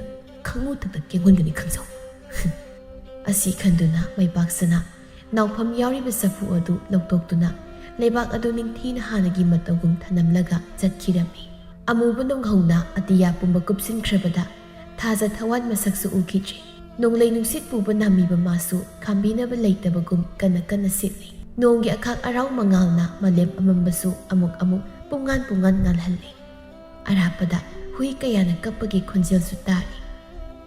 ꯈꯪꯉꯨ ꯊꯛꯇ ꯀꯦꯡꯍꯟꯒꯅꯤ, ꯈꯪꯖꯧ꯫" ꯑꯁꯤ ꯈꯟꯗꯨꯅ ꯃꯥꯏꯄꯥꯛꯁꯅꯥ ꯅꯥꯎꯐꯝ ꯌꯥꯎꯔꯤꯕ ꯆꯐꯨ ꯑꯗꯨ ꯂꯧꯊꯣꯛꯇꯨꯅ ꯂꯩꯕꯥꯛ ꯑꯗꯨ ꯅꯤꯡꯊꯤꯅ ꯍꯥꯟꯅꯒꯤ ꯃꯇꯧꯒꯨꯝ ꯊꯅꯝꯂꯒ ꯆꯠꯈꯤꯔꯝꯃꯤ꯫ ꯑꯃꯨꯕ ꯅꯣꯡꯍꯧꯅ ꯑꯇꯤꯌꯥ ꯄꯨꯝꯕ ꯀꯨꯞꯁꯤꯟꯈ꯭ꯔꯕꯗ ꯊꯥꯖ ꯊꯋꯥꯟ ꯃꯁꯛꯁꯨ ꯎꯈꯤꯗ꯭ꯔꯦ꯫ ꯅꯣꯡꯂꯩ ꯅꯨꯡꯁꯤꯠ ꯄꯨꯕ ꯅꯥꯃꯤꯕ ꯃꯥꯁꯨ ꯈꯥꯝꯕꯤꯅꯕ ꯂꯩꯇꯕꯒꯨꯝ ꯀꯟꯅ ꯀꯟꯅ ꯁꯤꯠꯂꯤ꯫ ꯅꯣꯡꯒꯤ ꯑꯈꯥꯛ ꯑꯔꯥꯎ ꯃꯉꯥꯜꯅ ꯃꯥꯂꯦꯝ ꯑꯃꯝꯕꯁꯨ ꯑꯃꯨꯛ ꯑꯃꯨꯛ ꯄꯨꯡꯉꯥꯟ ꯄꯨꯡꯉꯥꯟ ꯉꯥꯜꯍꯜꯂꯤ꯫ ꯑꯔꯥꯞꯄꯗ ꯍꯨꯏ ꯀꯌꯥꯅ ꯀꯞꯄꯒꯤ ꯈꯣꯟꯖꯦꯜꯁꯨ ꯇꯥꯔꯤ꯫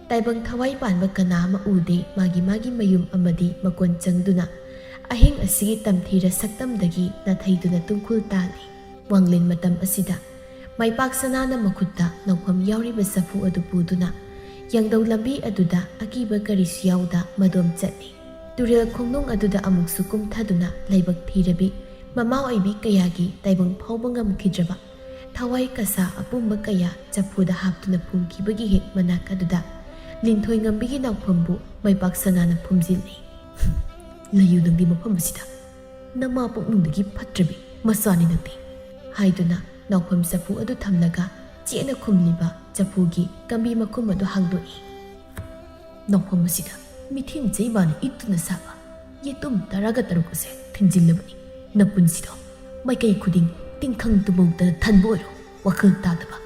ꯇꯥꯏꯕꯪ ꯊꯋꯥꯏ ꯄꯥꯟꯕ ꯀꯅꯥ ꯑꯃ ꯎꯗꯦ꯫ ꯃꯥꯒꯤ ꯃꯥꯒꯤ ꯃꯌꯨꯝ ꯑꯃꯗꯤ ꯃꯀꯣꯟ ꯆꯪꯗꯨꯅ ꯑꯍꯤꯡ ꯑꯁꯤꯒꯤ ꯇꯝꯊꯤꯔ ꯁꯛꯇꯝꯗꯒꯤ ꯅꯥꯊꯩꯗꯨꯅ ꯇꯨꯡꯈꯨꯜ ꯇꯥꯜꯂꯤ꯫ ꯋꯥꯡꯂꯦꯟ ꯃꯇꯝ ꯑꯁꯤꯗ ꯃꯥꯏꯄꯥꯛ ꯁꯅꯥꯅ ꯃꯈꯨꯠꯇ ꯅꯥꯎꯐꯝ ꯌꯥꯎꯔꯤꯕ ꯆꯐꯨ ꯑꯗꯨ ꯄꯨꯗꯨꯅ ꯌꯥꯡꯗꯧ ꯂꯝꯕꯤ ꯑꯗꯨꯗ ꯑꯀꯤꯕ ꯀꯔꯤꯁꯨ ꯌꯥꯎꯗ ꯃꯗꯣꯝ ꯆꯠꯂꯤ꯫ ꯇꯨꯔꯦꯜ ꯈꯣꯡꯅꯨꯡ ꯑꯗꯨꯗ ꯑꯃꯨꯛꯁꯨ ꯀꯨꯝꯊꯗꯨꯅ ꯂꯥꯏꯕꯛ ꯊꯤꯔꯕꯤ ꯃꯃꯥ ꯑꯣꯏꯕꯤ ꯀꯌꯥꯒꯤ ꯇꯥꯏꯕꯪ ꯐꯥꯎꯕ ꯉꯝꯈꯤꯗ꯭ꯔꯕ ꯊꯋꯥꯏ ꯀꯁꯥ ꯑꯄꯨꯝꯕ ꯀꯌꯥ ꯆꯐꯨꯗ ꯍꯥꯞꯇꯨꯅ ꯐꯨꯝꯈꯤꯕꯒꯤ ꯍꯦꯛ ꯃꯅꯥꯛ ꯑꯗꯨꯗ ꯂꯤꯟꯊꯣꯏ ꯉꯝꯕꯤꯒꯤ ꯅꯥꯎꯐꯝꯕꯨ ꯃꯥꯏꯄꯥꯛ ꯁꯅꯥꯅ ꯐꯨꯝꯖꯤꯜꯂꯤ꯫ "ꯂꯩꯌꯨ ꯅꯪꯗꯤ ꯃꯐꯝ ꯑꯁꯤꯗ, ꯅꯃꯥ ꯄꯣꯛꯅꯨꯡꯗꯒꯤ ꯐꯠꯇ꯭ꯔꯕꯤ ꯃꯆꯥꯅꯤ ꯅꯪꯗꯤ," ꯍꯥꯏꯗꯨꯅ ꯅꯥꯎꯐꯝ ꯆꯐꯨ ꯑꯗꯨ ꯊꯝꯂꯒ ꯆꯦꯠꯅ ꯈꯨꯝꯂꯤꯕ ꯆꯐꯨꯒꯤ ꯀꯝꯕꯤ ꯃꯈꯨꯝ ꯑꯗꯨ ꯍꯥꯡꯗꯣꯛꯏ꯫ "ꯅꯥꯎꯐꯝ ꯑꯁꯤꯗ ꯃꯤꯊꯤꯟ ꯆꯩꯃꯥꯅ ꯏꯠꯇꯨꯅ ꯁꯥꯕ ꯌꯦꯇꯨꯝ ꯇꯔꯥꯒ ꯇꯔꯨꯛ ꯑꯁꯦ ꯊꯤꯟꯖꯤꯜꯂꯕꯅꯤ꯫ ꯅꯄꯨꯟꯁꯤꯗꯣ ꯃꯥꯏꯀꯩ ꯈꯨꯗꯤꯡ ꯇꯤꯡꯈꯪ ꯇꯨꯃꯧꯗꯅ ꯊꯟꯕ ꯑꯣꯏꯔꯣ꯫ ꯋꯥꯈꯜ ꯇꯥꯗꯕ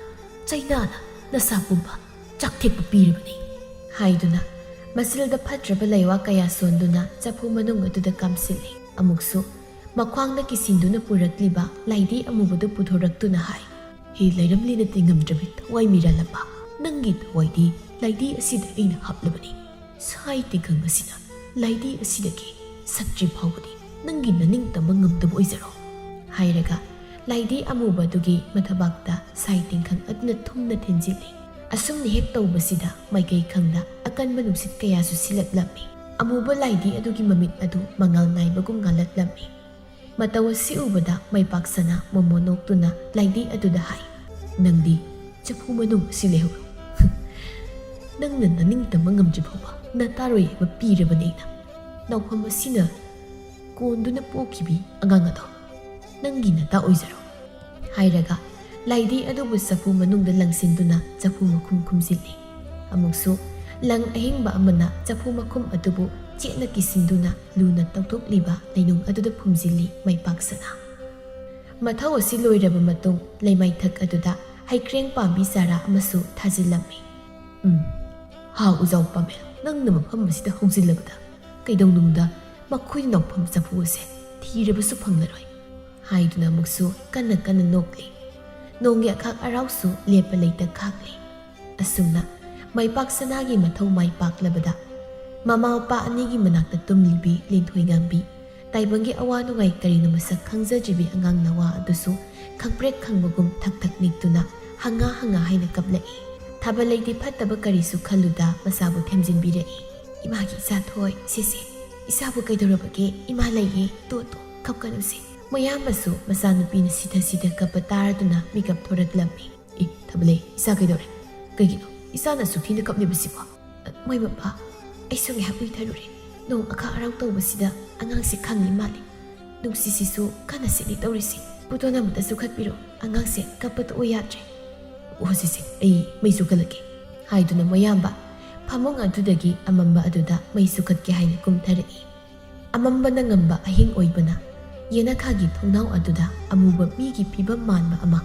ꯆꯩꯅꯥꯅ ꯅꯁꯥ ꯄꯨꯝꯕ ꯆꯥꯛꯊꯦꯛꯄ ꯄꯤꯔꯕꯅꯤ," ꯍꯥꯏꯗꯨꯅ ꯃꯆꯤꯜꯗ ꯐꯠꯇ꯭ꯔꯕ ꯂꯩꯋꯥ ꯀꯌꯥ ꯁꯣꯟꯗꯨꯅ ꯆꯐꯨ ꯃꯅꯨꯡ ꯑꯗꯨꯗ ꯀꯥꯝꯁꯤꯜꯂꯤ꯫ ꯑꯃꯨꯛꯁꯨ ꯃꯈ꯭ꯋꯥꯡꯗ ꯀꯤꯁꯤꯟꯗꯨꯅ ꯄꯨꯔꯛꯂꯤꯕ ꯂꯥꯏꯙꯤ ꯑꯃꯨꯕꯗꯨ ꯄꯨꯊꯣꯔꯛꯇꯨꯅ ꯍꯥꯏ, "ꯍꯦ ꯂꯩꯔꯝꯂꯦꯅ ꯇꯤꯡꯉꯝꯗ꯭ꯔꯕꯤ ꯊꯋꯥꯏ ꯃꯤꯔꯥꯜꯂꯝꯕ, ꯅꯪꯒꯤ ꯊꯋꯥꯏꯗꯤ ꯂꯥꯏꯙꯤ ꯑꯁꯤꯗ ꯑꯩꯅ ꯍꯥꯞꯂꯕꯅꯤ꯫ ꯁꯥꯏ ꯇꯤꯡꯈꯪ ꯑꯁꯤꯅ ꯂꯥꯏꯙꯤ ꯑꯁꯤꯗꯒꯤ ꯁꯛꯇ꯭ꯔꯤ ꯐꯥꯎꯕꯗꯤ ꯅꯪꯒꯤ ꯅꯅꯤꯡꯇꯝꯕ ꯉꯝꯗꯕ ꯑꯣꯏꯖꯔꯣ," ꯍꯥꯏꯔꯒ ꯂꯥꯏꯙꯤ ꯑꯃꯨꯕ ꯑꯗꯨꯒꯤ ꯃꯊꯕꯥꯛꯇ ꯁꯥꯏ ꯇꯤꯡꯈꯪ ꯑꯗꯨꯅ ꯊꯨꯝꯅ ꯊꯤꯟꯖꯤꯜꯂꯤ꯫ ꯑꯁꯨꯝꯅ ꯍꯦꯛ ꯇꯧꯕꯁꯤꯗ ꯃꯥꯏꯀꯩ ꯈꯪꯗ ꯑꯀꯟꯕ ꯅꯨꯡꯁꯤꯠ ꯀꯌꯥꯁꯨ ꯁꯤꯜꯂꯛꯂꯝꯃꯤ꯫ ꯑꯃꯨꯕ ꯂꯥꯏꯙꯤ ꯑꯗꯨꯒꯤ ꯃꯃꯤꯠ ꯑꯗꯨ ꯃꯉꯥꯜ ꯅꯥꯏꯕꯒꯨꯝ ꯉꯥꯜꯂꯛꯂꯝꯃꯤ꯫ ꯃꯇꯧ ꯑꯁꯤ ꯎꯕꯗ ꯃꯥꯏꯄꯥꯛ ꯁꯅꯥ ꯃꯣꯃꯣ ꯅꯣꯛꯇꯨꯅ ꯂꯥꯏꯙꯤ ꯑꯗꯨꯗ ꯍꯥꯏ, "ꯅꯪꯗꯤ ꯆꯐꯨ ꯃꯅꯨꯡ ꯑꯁꯤ ꯂꯩꯍꯧꯔꯣ꯫ ꯅꯪꯅ ꯅꯅꯤꯡꯇꯝꯕ ꯉꯝꯗ꯭ꯔꯤ ꯐꯥꯎꯕ ꯅꯇꯥꯔꯣꯏ ꯑꯃ ꯄꯤꯔꯕꯅꯤ ꯑꯩꯅ꯫ ꯅꯥꯎꯐꯝ ꯑꯁꯤꯅ ꯀꯣꯟꯗꯨꯅ ꯄꯣꯛꯈꯤꯕꯤ ꯑꯉꯥꯡ ꯑꯗꯣ ꯅꯪꯒꯤ ꯅꯇꯥ ꯑꯣꯏꯖꯔꯣ," ꯍꯥꯏꯔꯒ ꯂꯥꯏꯙꯤ ꯑꯗꯨꯕꯨ ꯆꯐꯨ ꯃꯅꯨꯡꯗ ꯂꯪꯁꯤꯟꯗꯨꯅ ꯆꯐꯨ ꯃꯈꯨꯝ ꯈꯨꯝꯖꯤꯜꯂꯤ꯫ ꯑꯃꯨꯛꯁꯨ ꯂꯪ ꯑꯍꯤꯡꯕ ꯑꯃꯅ ꯆꯐꯨ ꯃꯈꯨꯝ ꯑꯗꯨꯕꯨ ꯆꯦꯠꯅ ꯀꯤꯁꯤꯟꯗꯨꯅ ꯂꯨꯅ ꯇꯧꯊꯣꯛꯂꯤꯕ ꯂꯩꯅꯨꯡ ꯑꯗꯨꯗ ꯐꯨꯝꯖꯤꯜꯂꯤ ꯃꯥꯏꯄꯥꯛ ꯁꯅꯥ꯫ ꯃꯊꯧ ꯑꯁꯤ ꯂꯣꯏꯔꯕ ꯃꯇꯨꯡ ꯂꯩꯃꯥꯏꯊꯛ ꯑꯗꯨꯗ ꯍꯩꯀ꯭ꯔꯦꯡ ꯄꯥꯝꯕꯤ ꯆꯥꯔꯥ ꯑꯃꯁꯨ ꯊꯥꯖꯤꯜꯂꯝꯃꯤ꯫ "ꯎꯝ, ꯍꯥ ꯎꯖꯥꯎ ꯄꯥꯃꯦꯜ, ꯅꯪꯅ ꯃꯐꯝ ꯑꯁꯤꯗ ꯍꯧꯖꯤꯜꯂꯕꯗ ꯀꯩꯗꯧꯅꯨꯡꯗ ꯃꯈꯣꯏ ꯅꯥꯎꯐꯝ ꯆꯐꯨ ꯑꯁꯦ ꯊꯤꯔꯕꯁꯨ ꯐꯪꯂꯔꯣꯏ," ꯍꯥꯏꯗꯨꯅ ꯑꯃꯨꯛꯁꯨ ꯀꯟꯅ ꯀꯟꯅ ꯅꯣꯛꯂꯤ꯫ ꯅꯣꯡꯒꯤ ꯑꯈꯥꯛ ꯑꯔꯥꯎꯁꯨ ꯂꯦꯞꯄ ꯂꯩꯇ ꯈꯥꯛꯂꯤ꯫ ꯑꯁꯨꯝꯅ ꯃꯥꯏꯄꯥꯛ ꯁꯅꯥꯒꯤ ꯃꯊꯧ ꯃꯥꯏ ꯄꯥꯛꯂꯕꯗ ꯃꯃꯥ ꯃꯄꯥ ꯑꯅꯤꯒꯤ ꯃꯅꯥꯛꯇ ꯇꯨꯝꯂꯤꯕꯤ ꯂꯤꯟꯊꯣꯏ ꯉꯥꯝꯕꯤ, ꯇꯥꯏꯕꯪꯒꯤ ꯑꯋꯥ ꯅꯨꯡꯉꯥꯏ ꯀꯔꯤꯅꯣ ꯃꯁꯛ ꯈꯪꯖꯗ꯭ꯔꯤꯕꯤ ꯑꯉꯥꯡ ꯅꯋꯥ ꯑꯗꯨꯁꯨ ꯈꯪꯄ꯭ꯔꯦꯛ ꯈꯪꯕꯒꯨꯝ ꯊꯛ ꯊꯛ ꯅꯤꯛꯇꯨꯅ ꯍꯪꯉꯥ ꯍꯪꯉꯥ ꯍꯥꯏꯅ ꯀꯞꯂꯛꯏ꯫ ꯊꯥꯕꯜꯂꯩꯗꯤ ꯐꯠꯇꯕ ꯀꯔꯤꯁꯨ ꯈꯜꯂꯨꯗ ꯃꯆꯥꯕꯨ ꯊꯦꯝꯖꯤꯟꯕꯤꯔꯛꯏ꯫ "ꯏꯃꯥꯒꯤ ꯏꯆꯥ ꯊꯣꯏ, ꯁꯦ ꯁꯦ, ꯏꯆꯥꯕꯨ ꯀꯩꯗꯧꯔꯕꯒꯦ? ꯏꯃꯥ ꯂꯩꯌꯦ, ꯇꯣ ꯇꯣ, ꯀꯞꯀꯅꯨꯁꯦ꯫" ꯃꯌꯥꯝꯕꯁꯨ ꯃꯆꯥꯅꯨꯄꯤꯅ ꯁꯤꯊ ꯁꯤꯊ ꯀꯞꯄ ꯇꯥꯔꯗꯨꯅ ꯃꯤꯀꯞ ꯊꯣꯔꯛꯂꯝꯃꯤ꯫ "ꯑꯦ, ꯊꯥꯕꯜꯂꯩ, ꯏꯆꯥ ꯀꯩꯗꯧꯔꯦ? ꯀꯩꯒꯤꯅꯣ ꯏꯆꯥꯅ ꯑꯁꯨꯛ ꯊꯤꯅ ꯀꯞꯂꯤꯕꯁꯤꯕꯣ?" "ꯃꯣꯏ ꯃꯄꯥ, ꯑꯩꯁꯨ ꯉꯥꯏꯍꯥꯛ ꯎꯏꯊꯔꯨꯔꯦ꯫ ꯅꯣꯡ ꯑꯈꯥꯛ ꯑꯔꯥꯎ ꯇꯧꯕꯁꯤꯗ ꯑꯉꯥꯡꯁꯦ ꯈꯪꯉꯤ ꯃꯥꯜꯂꯤ꯫ ꯅꯨꯡꯁꯤꯠꯁꯤꯁꯨ ꯀꯟꯅ ꯁꯤꯠꯂꯤ ꯇꯧꯔꯤꯁꯤ꯫ ꯄꯨꯇꯣꯟ ꯑꯃꯇꯁꯨ ꯈꯠꯄꯤꯔꯣ, ꯑꯉꯥꯡꯁꯦ ꯀꯞꯄ ꯇꯣꯛꯑꯣ ꯌꯥꯗ꯭ꯔꯦ꯫" "ꯑꯣ, ꯁꯦ ꯁꯦ, ꯑꯩ ꯃꯩ ꯆꯨꯈꯠꯂꯛꯀꯦ," ꯍꯥꯏꯗꯨꯅ ꯃꯌꯥꯝꯕ ꯐꯃꯨꯡ ꯑꯗꯨꯗꯒꯤ ꯑꯃꯝꯕ ꯑꯗꯨꯗ ꯃꯩ ꯆꯨꯈꯠꯀꯦ ꯍꯥꯏꯅ ꯀꯨꯝꯊꯔꯛꯏ꯫ ꯑꯃꯝꯕꯅ ꯉꯝꯕ ꯑꯍꯤꯡ ꯑꯣꯏꯕꯅ ꯌꯦꯅꯈꯥꯒꯤ ꯊꯣꯡꯅꯥꯎ ꯑꯗꯨꯗ ꯑꯃꯨꯕ ꯃꯤꯒꯤ ꯐꯤꯕꯝ ꯃꯥꯟꯕ ꯑꯃ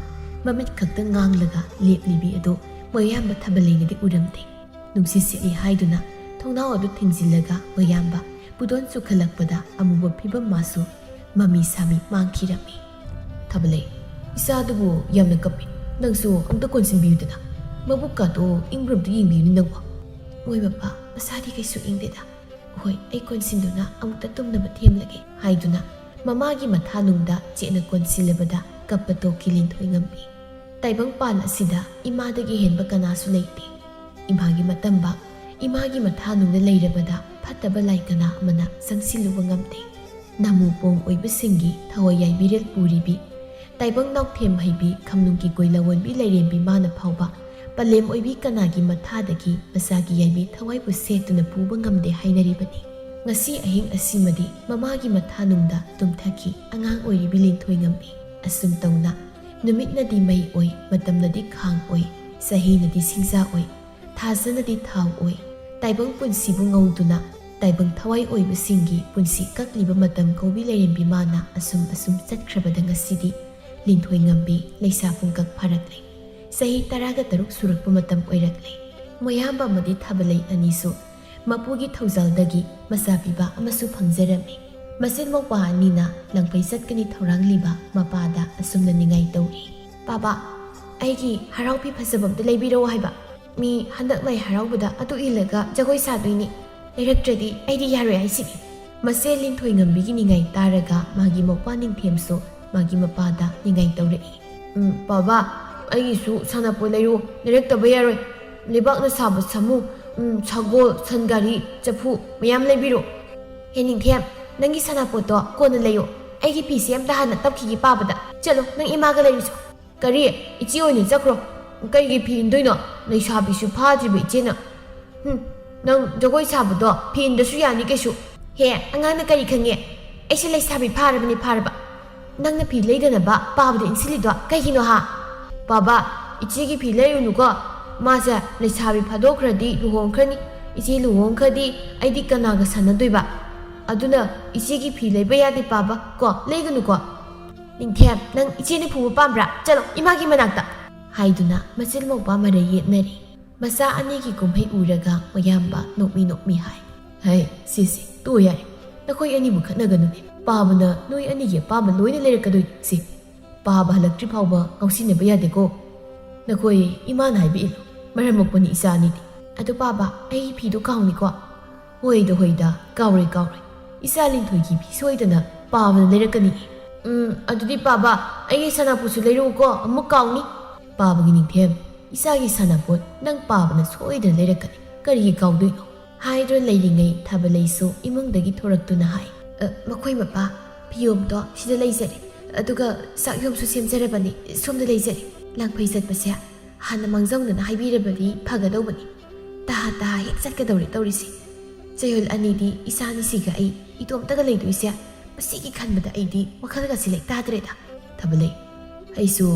ꯃꯃꯤꯠ ꯈꯛꯇ ꯉꯥꯡꯂꯒ ꯂꯦꯞꯂꯤꯕꯤ ꯑꯗꯨ ꯃꯌꯥꯝꯕ ꯊꯥꯕꯜꯂꯩꯅꯗꯤ ꯎꯔꯝꯗꯦ꯫ ꯅꯨꯡꯁꯤꯠ ꯁꯤꯠꯂꯤ ꯍꯥꯏꯗꯨꯅ ꯊꯣꯡꯅꯥꯎ ꯑꯗꯨ ꯊꯤꯡꯖꯤꯜꯂꯒ ꯃꯌꯥꯝꯕ ꯄꯨꯗꯣꯟ ꯆꯨꯈꯠꯂꯛꯄꯗ ꯑꯃꯨꯕ ꯐꯤꯕꯝ ꯃꯥꯁꯨ ꯃꯃꯤ ꯁꯥꯃꯤ ꯃꯥꯡꯈꯤꯔꯝꯃꯤ꯫ "ꯊꯥꯕꯜꯂꯩ, ꯏꯆꯥꯗꯨꯕꯨ ꯌꯥꯝꯅ ꯀꯞꯄꯤ꯫ ꯅꯪꯁꯨ ꯑꯝꯇ ꯀꯣꯟꯁꯤꯟꯕꯤꯌꯨꯗꯅ꯫ ꯃꯕꯨꯛꯀꯥꯗꯣ ꯏꯪꯕ꯭ꯔꯥ ꯑꯝꯇ ꯌꯦꯡꯕꯤꯌꯨꯅꯦ ꯅꯪꯕꯣ꯫" "ꯃꯣꯏ ꯃꯄꯥ, ꯃꯁꯥꯗꯤ ꯀꯩꯁꯨ ꯏꯪꯗꯦꯗ꯫ ꯍꯣꯏ, ꯑꯩ ꯀꯣꯟꯁꯤꯟꯗꯨꯅ ꯑꯃꯨꯛꯇ ꯇꯨꯝꯅꯕ ꯊꯦꯝꯂꯒꯦ," ꯍꯥꯏꯗꯨꯅ ꯃꯃꯥꯒꯤ ꯃꯊꯥꯅꯨꯡꯗ ꯆꯦꯠꯅ ꯀꯣꯟꯁꯤꯜꯂꯕꯗ ꯀꯞꯄ ꯇꯣꯛꯈꯤ ꯂꯤꯟꯊꯣꯏꯉꯝꯕꯤ꯫ ꯇꯥꯏꯕꯪꯄꯥꯟ ꯑꯁꯤꯗ ꯏꯃꯥꯗꯒꯤ ꯍꯦꯟꯕ ꯀꯅꯥꯁꯨ ꯂꯩꯇꯦ꯫ ꯏꯃꯥꯒꯤ ꯃꯇꯝꯕ, ꯏꯃꯥꯒꯤ ꯃꯊꯥꯅꯨꯡꯗ ꯂꯩꯔꯕꯗ ꯐꯠꯇꯕ ꯂꯥꯏ ꯀꯅꯥ ꯑꯃꯅ ꯆꯪꯁꯤꯜꯂꯨꯕ ꯉꯝꯗꯦ꯫ ꯅꯥꯃꯨ ꯄꯣꯝ ꯑꯣꯏꯕꯁꯤꯡꯒꯤ ꯊꯋꯥꯏ ꯌꯥꯏꯕꯤꯔꯦꯜ ꯄꯨꯔꯤꯕꯤ, ꯇꯥꯏꯕꯪ ꯅꯥꯎꯊꯦꯝ ꯍꯩꯕꯤ ꯈꯝꯅꯨꯡꯒꯤ ꯀꯣꯏ ꯂꯋꯣꯟꯕꯤ ꯂꯩꯔꯦꯝꯕꯤ ꯃꯥꯅ ꯐꯥꯎꯕ ꯄꯂꯦꯝ ꯑꯣꯏꯕꯤ ꯀꯅꯥꯒꯤ ꯃꯊꯥꯗꯒꯤ ꯃꯆꯥꯒꯤ ꯌꯥꯏꯕꯤ ꯊꯋꯥꯏꯕꯨ ꯁꯦꯠꯇꯨꯅ ꯄꯨꯕ ꯉꯝꯗꯦ ꯍꯥꯏꯅꯔꯤꯕꯅꯤ꯫ ꯉꯁꯤ ꯑꯍꯤꯡ ꯑꯁꯤꯃꯗꯤ ꯃꯃꯥꯒꯤ ꯃꯊꯥꯅꯨꯡꯗ ꯇꯨꯝꯊꯈꯤ ꯑꯉꯥꯡ ꯑꯣꯏꯔꯤꯕꯤ ꯂꯤꯟꯊꯣꯏꯉꯝꯕꯤ꯫ ꯑꯁꯨꯝ ꯇꯧꯅ ꯅꯨꯃꯤꯠꯅꯗꯤ ꯃꯩ ꯑꯣꯏ, ꯃꯇꯝꯅꯗꯤ ꯈꯥꯡ ꯑꯣꯏ, ꯆꯍꯤꯅꯗꯤ ꯁꯤꯡꯖꯥ ꯑꯣꯏ, ꯊꯥꯖꯅꯗꯤ ꯊꯥꯎ ꯑꯣꯏ꯫ ꯇꯥꯏꯕꯪ ꯄꯨꯟꯁꯤꯕꯨ ꯉꯧꯗꯨꯅ ꯇꯥꯏꯕꯪ ꯊꯋꯥꯏ ꯑꯣꯏꯕꯁꯤꯡꯒꯤ ꯄꯨꯟꯁꯤ ꯀꯛꯂꯤꯕ ꯃꯇꯝ ꯀꯧꯕꯤ ꯂꯩꯔꯦꯝꯕꯤ ꯃꯥꯅ ꯑꯁꯨꯝ ꯑꯁꯨꯝ ꯆꯠꯈ꯭ꯔꯕꯗ ꯉꯁꯤꯗꯤ ꯂꯤꯟꯊꯣꯏꯉꯝꯕꯤ ꯂꯩꯁꯥ ꯄꯨꯡꯀꯛ ꯐꯥꯔꯛꯂꯦ꯫ ꯆꯍꯤ ꯇꯔꯥꯒ ꯇꯔꯨꯛ ꯁꯨꯔꯛꯄ ꯃꯇꯝ ꯑꯣꯏꯔꯛꯂꯦ꯫ ꯃꯣꯌꯥꯝꯕ ꯑꯃꯗꯤ ꯊꯥꯕꯂꯩ ꯑꯅꯤꯁꯨ ꯃꯄꯨꯒꯤ ꯊꯧꯖꯥꯜꯗꯒꯤ ꯃꯆꯥ ꯄꯤꯕ ꯑꯃꯁꯨ ꯐꯪꯖꯔꯝꯃꯤ꯫ ꯃꯆꯤꯟ ꯃꯧꯄ꯭ꯋꯥ ꯑꯅꯤꯅ ꯂꯪꯐꯩ ꯆꯠꯀꯅꯤ ꯊꯧꯔꯥꯡꯂꯤꯕ ꯃꯄꯥꯗ ꯑꯁꯨꯝꯅ ꯅꯤꯡꯉꯥꯏ ꯇꯧꯔꯤ꯫ "ꯄꯥꯕꯥ, ꯑꯩꯒꯤ ꯍꯔꯥꯎ ꯐꯤ ꯐꯖꯕ ꯑꯝꯇ ꯂꯩꯕꯤꯔꯛꯑꯣ ꯍꯥꯏꯕ꯫ ꯃꯤ ꯍꯟꯗꯛ ꯂꯥꯏ ꯍꯔꯥꯎꯕꯗ ꯑꯗꯨ ꯏꯜꯂꯒ ꯖꯒꯣꯏ ꯁꯥꯗꯣꯏꯅꯤ꯫ ꯂꯩꯔꯛꯇ꯭ꯔꯗꯤ ꯑꯩꯗꯤ ꯌꯥꯔꯣꯏ ꯍꯥꯏꯁꯤꯅꯤ꯫" ꯃꯆꯦ ꯂꯤꯟꯊꯣꯏꯉꯝꯕꯤꯒꯤ ꯅꯤꯡꯉꯥꯏ ꯇꯥꯔꯒ ꯃꯥꯒꯤ ꯃꯧꯄ꯭ꯋꯥ ꯅꯤꯡꯊꯦꯝꯁꯨ ꯃꯥꯒꯤ ꯃꯄꯥꯗ ꯅꯤꯡꯉꯥꯏ ꯇꯧꯔꯛꯏ꯫ "ꯎꯝ, ꯄꯥꯕꯥ, ꯑꯩꯒꯤꯁꯨ ꯁꯥꯟꯅꯄꯣꯠ ꯂꯩꯔꯨ, ꯂꯩꯔꯛꯇꯕ ꯌꯥꯔꯣꯏ꯫ ꯂꯩꯕꯥꯛꯅ ꯁꯥꯕ ꯁꯥꯃꯨ, ꯎꯝ, ꯁꯒꯣꯜ, ꯁꯟꯒꯥꯔꯤ, ꯆꯐꯨ ꯃꯌꯥꯝ ꯂꯩꯕꯤꯔꯣ꯫" "ꯍꯦ ꯅꯤꯡꯊꯦꯝ, ꯅꯪꯒꯤ ꯁꯥꯟꯅꯄꯣꯠꯇꯣ ꯀꯣꯟꯅ ꯂꯩꯌꯣ꯫ ꯑꯩꯒꯤ ꯐꯤꯁꯦ ꯑꯝꯇ ꯍꯥꯟꯅ ꯇꯞꯈꯤꯒꯦ ꯄꯥꯕꯗ꯫ ꯆꯠꯂꯣ, ꯅꯪ ꯏꯃꯥꯒ ꯂꯩꯔꯨꯆꯣ꯫" "ꯀꯔꯤ? ꯏꯆꯦ ꯑꯣꯏꯅ ꯆꯠꯈ꯭ꯔꯣ꯫ ꯀꯩꯒꯤ ꯐꯤ ꯏꯟꯗꯣꯏꯅꯣ? ꯂꯩꯁꯥꯕꯤꯁꯨ ꯐꯥꯗ꯭ꯔꯤꯕ ꯏꯆꯦꯅ꯫ ꯍꯨꯝ, ꯅꯪ ꯖꯒꯣꯏ ꯁꯥꯕꯗꯣ ꯐꯤ ꯏꯟꯗ꯭ꯔꯁꯨ ꯌꯥꯅꯤ ꯀꯩꯁꯨ꯫" "ꯍꯦ, ꯑꯉꯥꯡꯅ ꯀꯔꯤ ꯈꯪꯉꯦ? ꯑꯩꯁꯦ ꯂꯩꯁꯥꯕꯤ ꯐꯥꯔꯕꯅꯤ ꯐꯥꯔꯕ꯫ ꯅꯪꯅ ꯐꯤ ꯂꯩꯗꯅꯕ ꯄꯥꯕꯗ ꯏꯟꯁꯤꯜꯂꯤꯗꯣ ꯀꯩꯒꯤꯅꯣ ꯍꯥ?" "ꯄꯥꯕ, ꯏꯆꯦꯒꯤ ꯐꯤ ꯂꯩꯔꯨꯅꯨꯀꯣ꯫ ꯃꯥꯁꯦ ꯂꯩꯁꯥꯕꯤ ꯐꯥꯗꯣꯛꯈ꯭ꯔꯗꯤ ꯂꯨꯍꯣꯡꯈ꯭ꯔꯅꯤ꯫ ꯏꯆꯦ ꯂꯨꯍꯣꯡꯈ꯭ꯔꯗꯤ ꯑꯩꯗꯤ ꯀꯅꯥꯒ ꯁꯥꯟꯅꯗꯣꯏꯕ? ꯑꯗꯨꯅ ꯏꯆꯦꯒꯤ ꯐꯤ ꯂꯩꯕ ꯌꯥꯗꯦ ꯄꯥꯕ ꯀꯣ, ꯂꯩꯒꯅꯨꯀꯣ꯫" "ꯅꯤꯡꯊꯦꯝ, ꯅꯪ ꯏꯆꯦꯅ ꯐꯨꯕ ꯄꯥꯝꯕ꯭ꯔꯥ? ꯆꯠꯂꯣ ꯏꯃꯥꯒꯤ ꯃꯅꯥꯛꯇ!" ꯍꯥꯏꯗꯨꯅ ꯃꯆꯤꯟ ꯃꯧꯄꯥ ꯃꯔꯩ ꯌꯦꯠꯅꯔꯤ꯫ ꯃꯆꯥ ꯑꯅꯤꯒꯤ ꯀꯨꯝꯍꯩ ꯎꯔꯒ ꯃꯣꯌꯥꯝꯕ ꯅꯣꯛꯃꯤ ꯅꯣꯛꯃꯤ ꯍꯥꯏ꯫ "ꯍꯩ, ꯁꯤꯁꯤ, ꯇꯣꯛꯑꯣ ꯌꯥꯔꯦ꯫ ꯅꯈꯣꯏ ꯑꯅꯤꯕꯨ ꯈꯠꯅꯒꯅꯨꯅꯦ꯫ ꯄꯥꯕꯅ ꯅꯣꯏ ꯑꯅꯤꯒꯤ ꯑꯄꯥꯝꯕ ꯂꯣꯏꯅ ꯂꯩꯔꯛꯀꯗꯣꯏꯅꯤ꯫ ꯁꯤ, ꯄꯥꯕ ꯍꯜꯂꯛꯇ꯭ꯔꯤ ꯐꯥꯎꯕ ꯉꯥꯎꯁꯤꯟꯅꯕ ꯌꯥꯗꯦꯀꯣ꯫ ꯅꯈꯣꯏ ꯏꯃꯥꯅ ꯍꯥꯏꯕ ꯏꯜꯂꯨ꯫ ꯃꯔꯝ ꯃꯣꯛꯄꯅꯤ ꯏꯆꯥ ꯑꯅꯤꯗꯤ꯫" "ꯑꯗꯨ ꯄꯥꯕ, ꯑꯩꯒꯤ ꯐꯤꯗꯨ ꯀꯥꯎꯅꯤꯀꯣ?" "ꯍꯣꯏꯗ, ꯍꯣꯏꯗ, ꯀꯥꯎꯔꯣꯏ, ꯀꯥꯎꯔꯣꯏ꯫ "ꯏꯆꯥ ꯂꯤꯟꯊꯣꯏꯒꯤ ꯐꯤ ꯁꯣꯏꯗꯅ ꯄꯥꯕꯅ ꯂꯩꯔꯛꯀꯅꯤ꯫ ꯎꯝ, ꯑꯗꯨꯗꯤ ꯄꯥꯕ, ꯑꯩꯒꯤ ꯁꯅꯥꯄꯣꯠꯁꯨ ꯂꯩꯔꯛꯎꯀꯣ, ꯑꯃꯨꯛ ꯀꯥꯎꯅꯤ꯫" "ꯄꯥꯕꯒꯤ ꯅꯤꯡꯊꯦꯝ, ꯏꯆꯥꯒꯤ ꯁꯅꯥꯄꯣꯠ ꯅꯪ ꯄꯥꯕꯅ ꯁꯣꯏꯗꯅ ꯂꯩꯔꯛꯀꯅꯤ꯫ ꯀꯔꯤꯒꯤ ꯀꯥꯎꯗꯣꯏꯅꯣ?" ꯍꯥꯏꯗꯨꯅ ꯂꯩꯔꯤꯉꯩ ꯊꯥꯕꯂꯩꯁꯨ ꯏꯃꯨꯡꯗꯒꯤ ꯊꯣꯔꯛꯇꯨꯅ ꯍꯥꯏ, "ꯑ, ꯃꯈꯣꯏ ꯃꯄꯥ, ꯐꯤꯌꯣꯝꯗꯣ ꯁꯤꯗ ꯂꯩꯖꯔꯦ, ꯑꯗꯨꯒ ꯆꯥꯛꯌꯣꯝꯁꯨ ꯁꯦꯝꯖꯔꯕꯅꯤ, ꯁꯣꯝꯗ ꯂꯩꯖꯔꯦ꯫ ꯂꯥꯡꯐꯩ ꯆꯠꯄꯁꯦ ꯍꯥꯟꯅ ꯃꯥꯡꯖꯧꯅꯅ ꯍꯥꯏꯕꯤꯔꯕꯗꯤ ꯐꯒꯗꯧꯕꯅꯤ꯫ ꯇꯍꯥ ꯇꯍꯥ ꯍꯦꯛ ꯆꯠꯀꯗꯧꯔꯦ ꯇꯧꯔꯤꯁꯦ꯫ ꯆꯌꯣꯜ ꯑꯅꯤꯗꯤ ꯏꯆꯥꯅꯤꯁꯤꯒ ꯑꯩ ꯏꯇꯣꯝꯇꯒ ꯂꯩꯗꯣꯏꯁꯦ, ꯃꯁꯤꯒꯤ ꯈꯟꯕꯗ ꯑꯩꯗꯤ ꯋꯥꯈꯜꯒꯁꯤ ꯂꯩꯇꯥꯗ꯭ꯔꯦꯗ꯫" "ꯊꯥꯕꯂꯩ, ꯑꯩꯁꯨ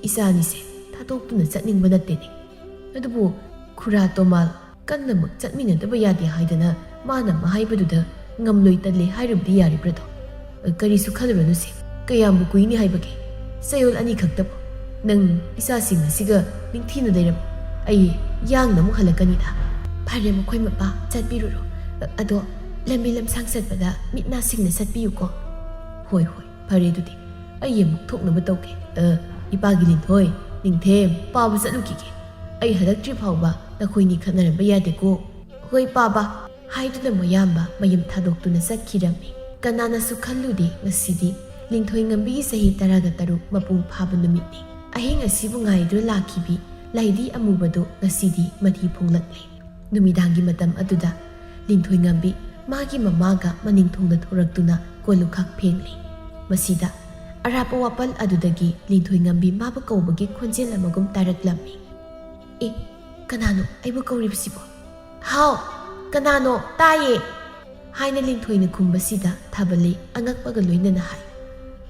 ꯏꯆꯥꯅꯤꯁꯦ ꯊꯥꯗꯣꯛꯇꯨꯅ ꯆꯠꯅꯤꯡꯕ ꯅꯠꯇꯦꯅꯦ꯫ ꯑꯗꯨꯕꯨ ꯈꯨꯔꯥ ꯇꯣꯃꯥꯜ ꯀꯟꯅꯃꯛ ꯆꯠꯃꯤꯟꯅꯗꯕ ꯌꯥꯗꯦ ꯍꯥꯏꯗꯅ ꯃꯥꯅ ꯑꯃ ꯍꯥꯏꯕꯗꯨꯗ ꯉꯝꯂꯣꯏ ꯇꯜꯂꯦ ꯍꯥꯏꯔꯨꯕꯗꯤ ꯌꯥꯔꯤꯕ꯭ꯔꯗꯣ? ꯀꯔꯤꯁꯨ ꯈꯜꯂꯨꯔꯅꯨꯁꯦ꯫ ꯀꯌꯥꯝꯕꯨ ꯀꯨꯏꯅꯤ ꯍꯥꯏꯕꯒꯦ? ꯆꯌꯣꯜ ꯑꯅꯤꯈꯛꯇꯕꯨ꯫ ꯅꯪ ꯏꯆꯥꯁꯤꯡ ꯑꯁꯤꯒ ꯅꯤꯡꯊꯤꯅ ꯂꯩꯔꯝꯃꯨ꯫ ꯑꯩ ꯌꯥꯡꯅ ꯑꯃꯨꯛ ꯍꯜꯂꯛꯀꯅꯤꯗ꯫" "ꯐꯔꯦ, ꯃꯈꯣꯏ ꯃꯄꯥ, ꯆꯠꯄꯤꯔꯨꯔꯣ꯫ ꯑꯗꯣ ꯂꯝꯕꯤ ꯂꯝꯁꯥꯡ ꯆꯠꯄꯗ ꯃꯤꯠ ꯅꯥ ꯁꯤꯡꯅ ꯆꯠꯄꯤꯌꯨꯀꯣ꯫" "ꯍꯣꯏ, ꯍꯣꯏ, ꯐꯔꯦ ꯑꯗꯨꯗꯤ꯫ ꯑꯩ ꯑꯃꯨꯛ ꯊꯣꯛꯅꯕ ꯇꯧꯒꯦ꯫ ꯑ, ꯏꯄꯥꯒꯤ ꯂꯤꯟꯊꯣꯏ, ꯅꯤꯡꯊꯦꯝ, ꯄꯥꯕ ꯆꯠꯂꯨꯈꯤꯒꯦ꯫ ꯑꯩ ꯍꯜꯂꯛꯇ꯭ꯔꯤ ꯐꯥꯎꯕ ꯅꯈꯣꯏꯅꯤ ꯈꯠꯅꯔꯝꯕ ꯌꯥꯗꯦꯀꯣ꯫" "ꯍꯣꯏ, ꯄꯥꯕ," ꯍꯥꯏꯗꯨꯅ ꯃꯌꯥꯝꯕ ꯃꯌꯨꯝ ꯊꯥꯗꯣꯛꯇꯨꯅ ꯆꯠꯈꯤꯔꯝꯃꯤ꯫ ꯀꯅꯥꯅꯁꯨ ꯈꯜꯂꯨꯗꯦ ꯉꯁꯤꯗꯤ ꯂꯤꯟꯊꯣꯏ ꯉꯝꯕꯤꯒꯤ ꯆꯍꯤ ꯇꯔꯥꯒ ꯇꯔꯨꯛ ꯃꯄꯨꯡ ꯐꯥꯕ ꯅꯨꯃꯤꯠꯅꯤ꯫ ꯑꯍꯤꯡ ꯑꯁꯤꯕꯨ ꯉꯥꯏꯗꯨꯅ ꯂꯥꯛꯈꯤꯕꯤ ꯂꯥꯏꯗꯤ ꯑꯃꯨꯕꯗꯨ ꯉꯁꯤꯗꯤ ꯃꯊꯤ ꯐꯣꯡꯂꯛꯂꯦ꯫ ꯅꯨꯃꯤꯗꯥꯡꯒꯤ ꯃꯇꯝ ꯑꯗꯨꯗ ꯂꯤꯟꯊꯣꯏ ꯉꯝꯕꯤ ꯃꯥꯒꯤ ꯃꯃꯥꯒ ꯃꯅꯤꯡꯊꯣꯡꯗ ꯊꯣꯔꯛꯇꯨꯅ ꯀꯣꯜꯂꯨꯈꯥꯛ ꯐꯦꯡꯂꯤ꯫ ꯃꯁꯤꯗ ꯑꯔꯥꯞꯄ ꯋꯥꯄꯜ ꯑꯗꯨꯗꯒꯤ ꯂꯤꯟꯊꯣꯏ ꯉꯝꯕꯤ ꯃꯥꯕꯨ ꯀꯧꯕꯒꯤ ꯈꯣꯟꯖꯦꯜ ꯑꯃꯒꯨꯝ ꯇꯥꯔꯛꯂꯝꯃꯤ꯫ "ꯑꯦ, ꯀꯅꯥꯅꯣ ꯑꯩꯕꯨ ꯀꯧꯔꯤꯕꯁꯤꯕꯣ?" "ꯍꯥꯎ, ꯀꯅꯥꯅꯣ? ꯇꯥꯏꯌꯦ!" ꯍꯥꯏꯅ ꯂꯤꯟꯊꯣꯏꯅ ꯈꯨꯝꯕꯁꯤꯗ ꯊꯥꯕꯂꯩ ꯑꯉꯛꯄꯒ ꯂꯣꯏꯅꯅ ꯍꯥꯏ,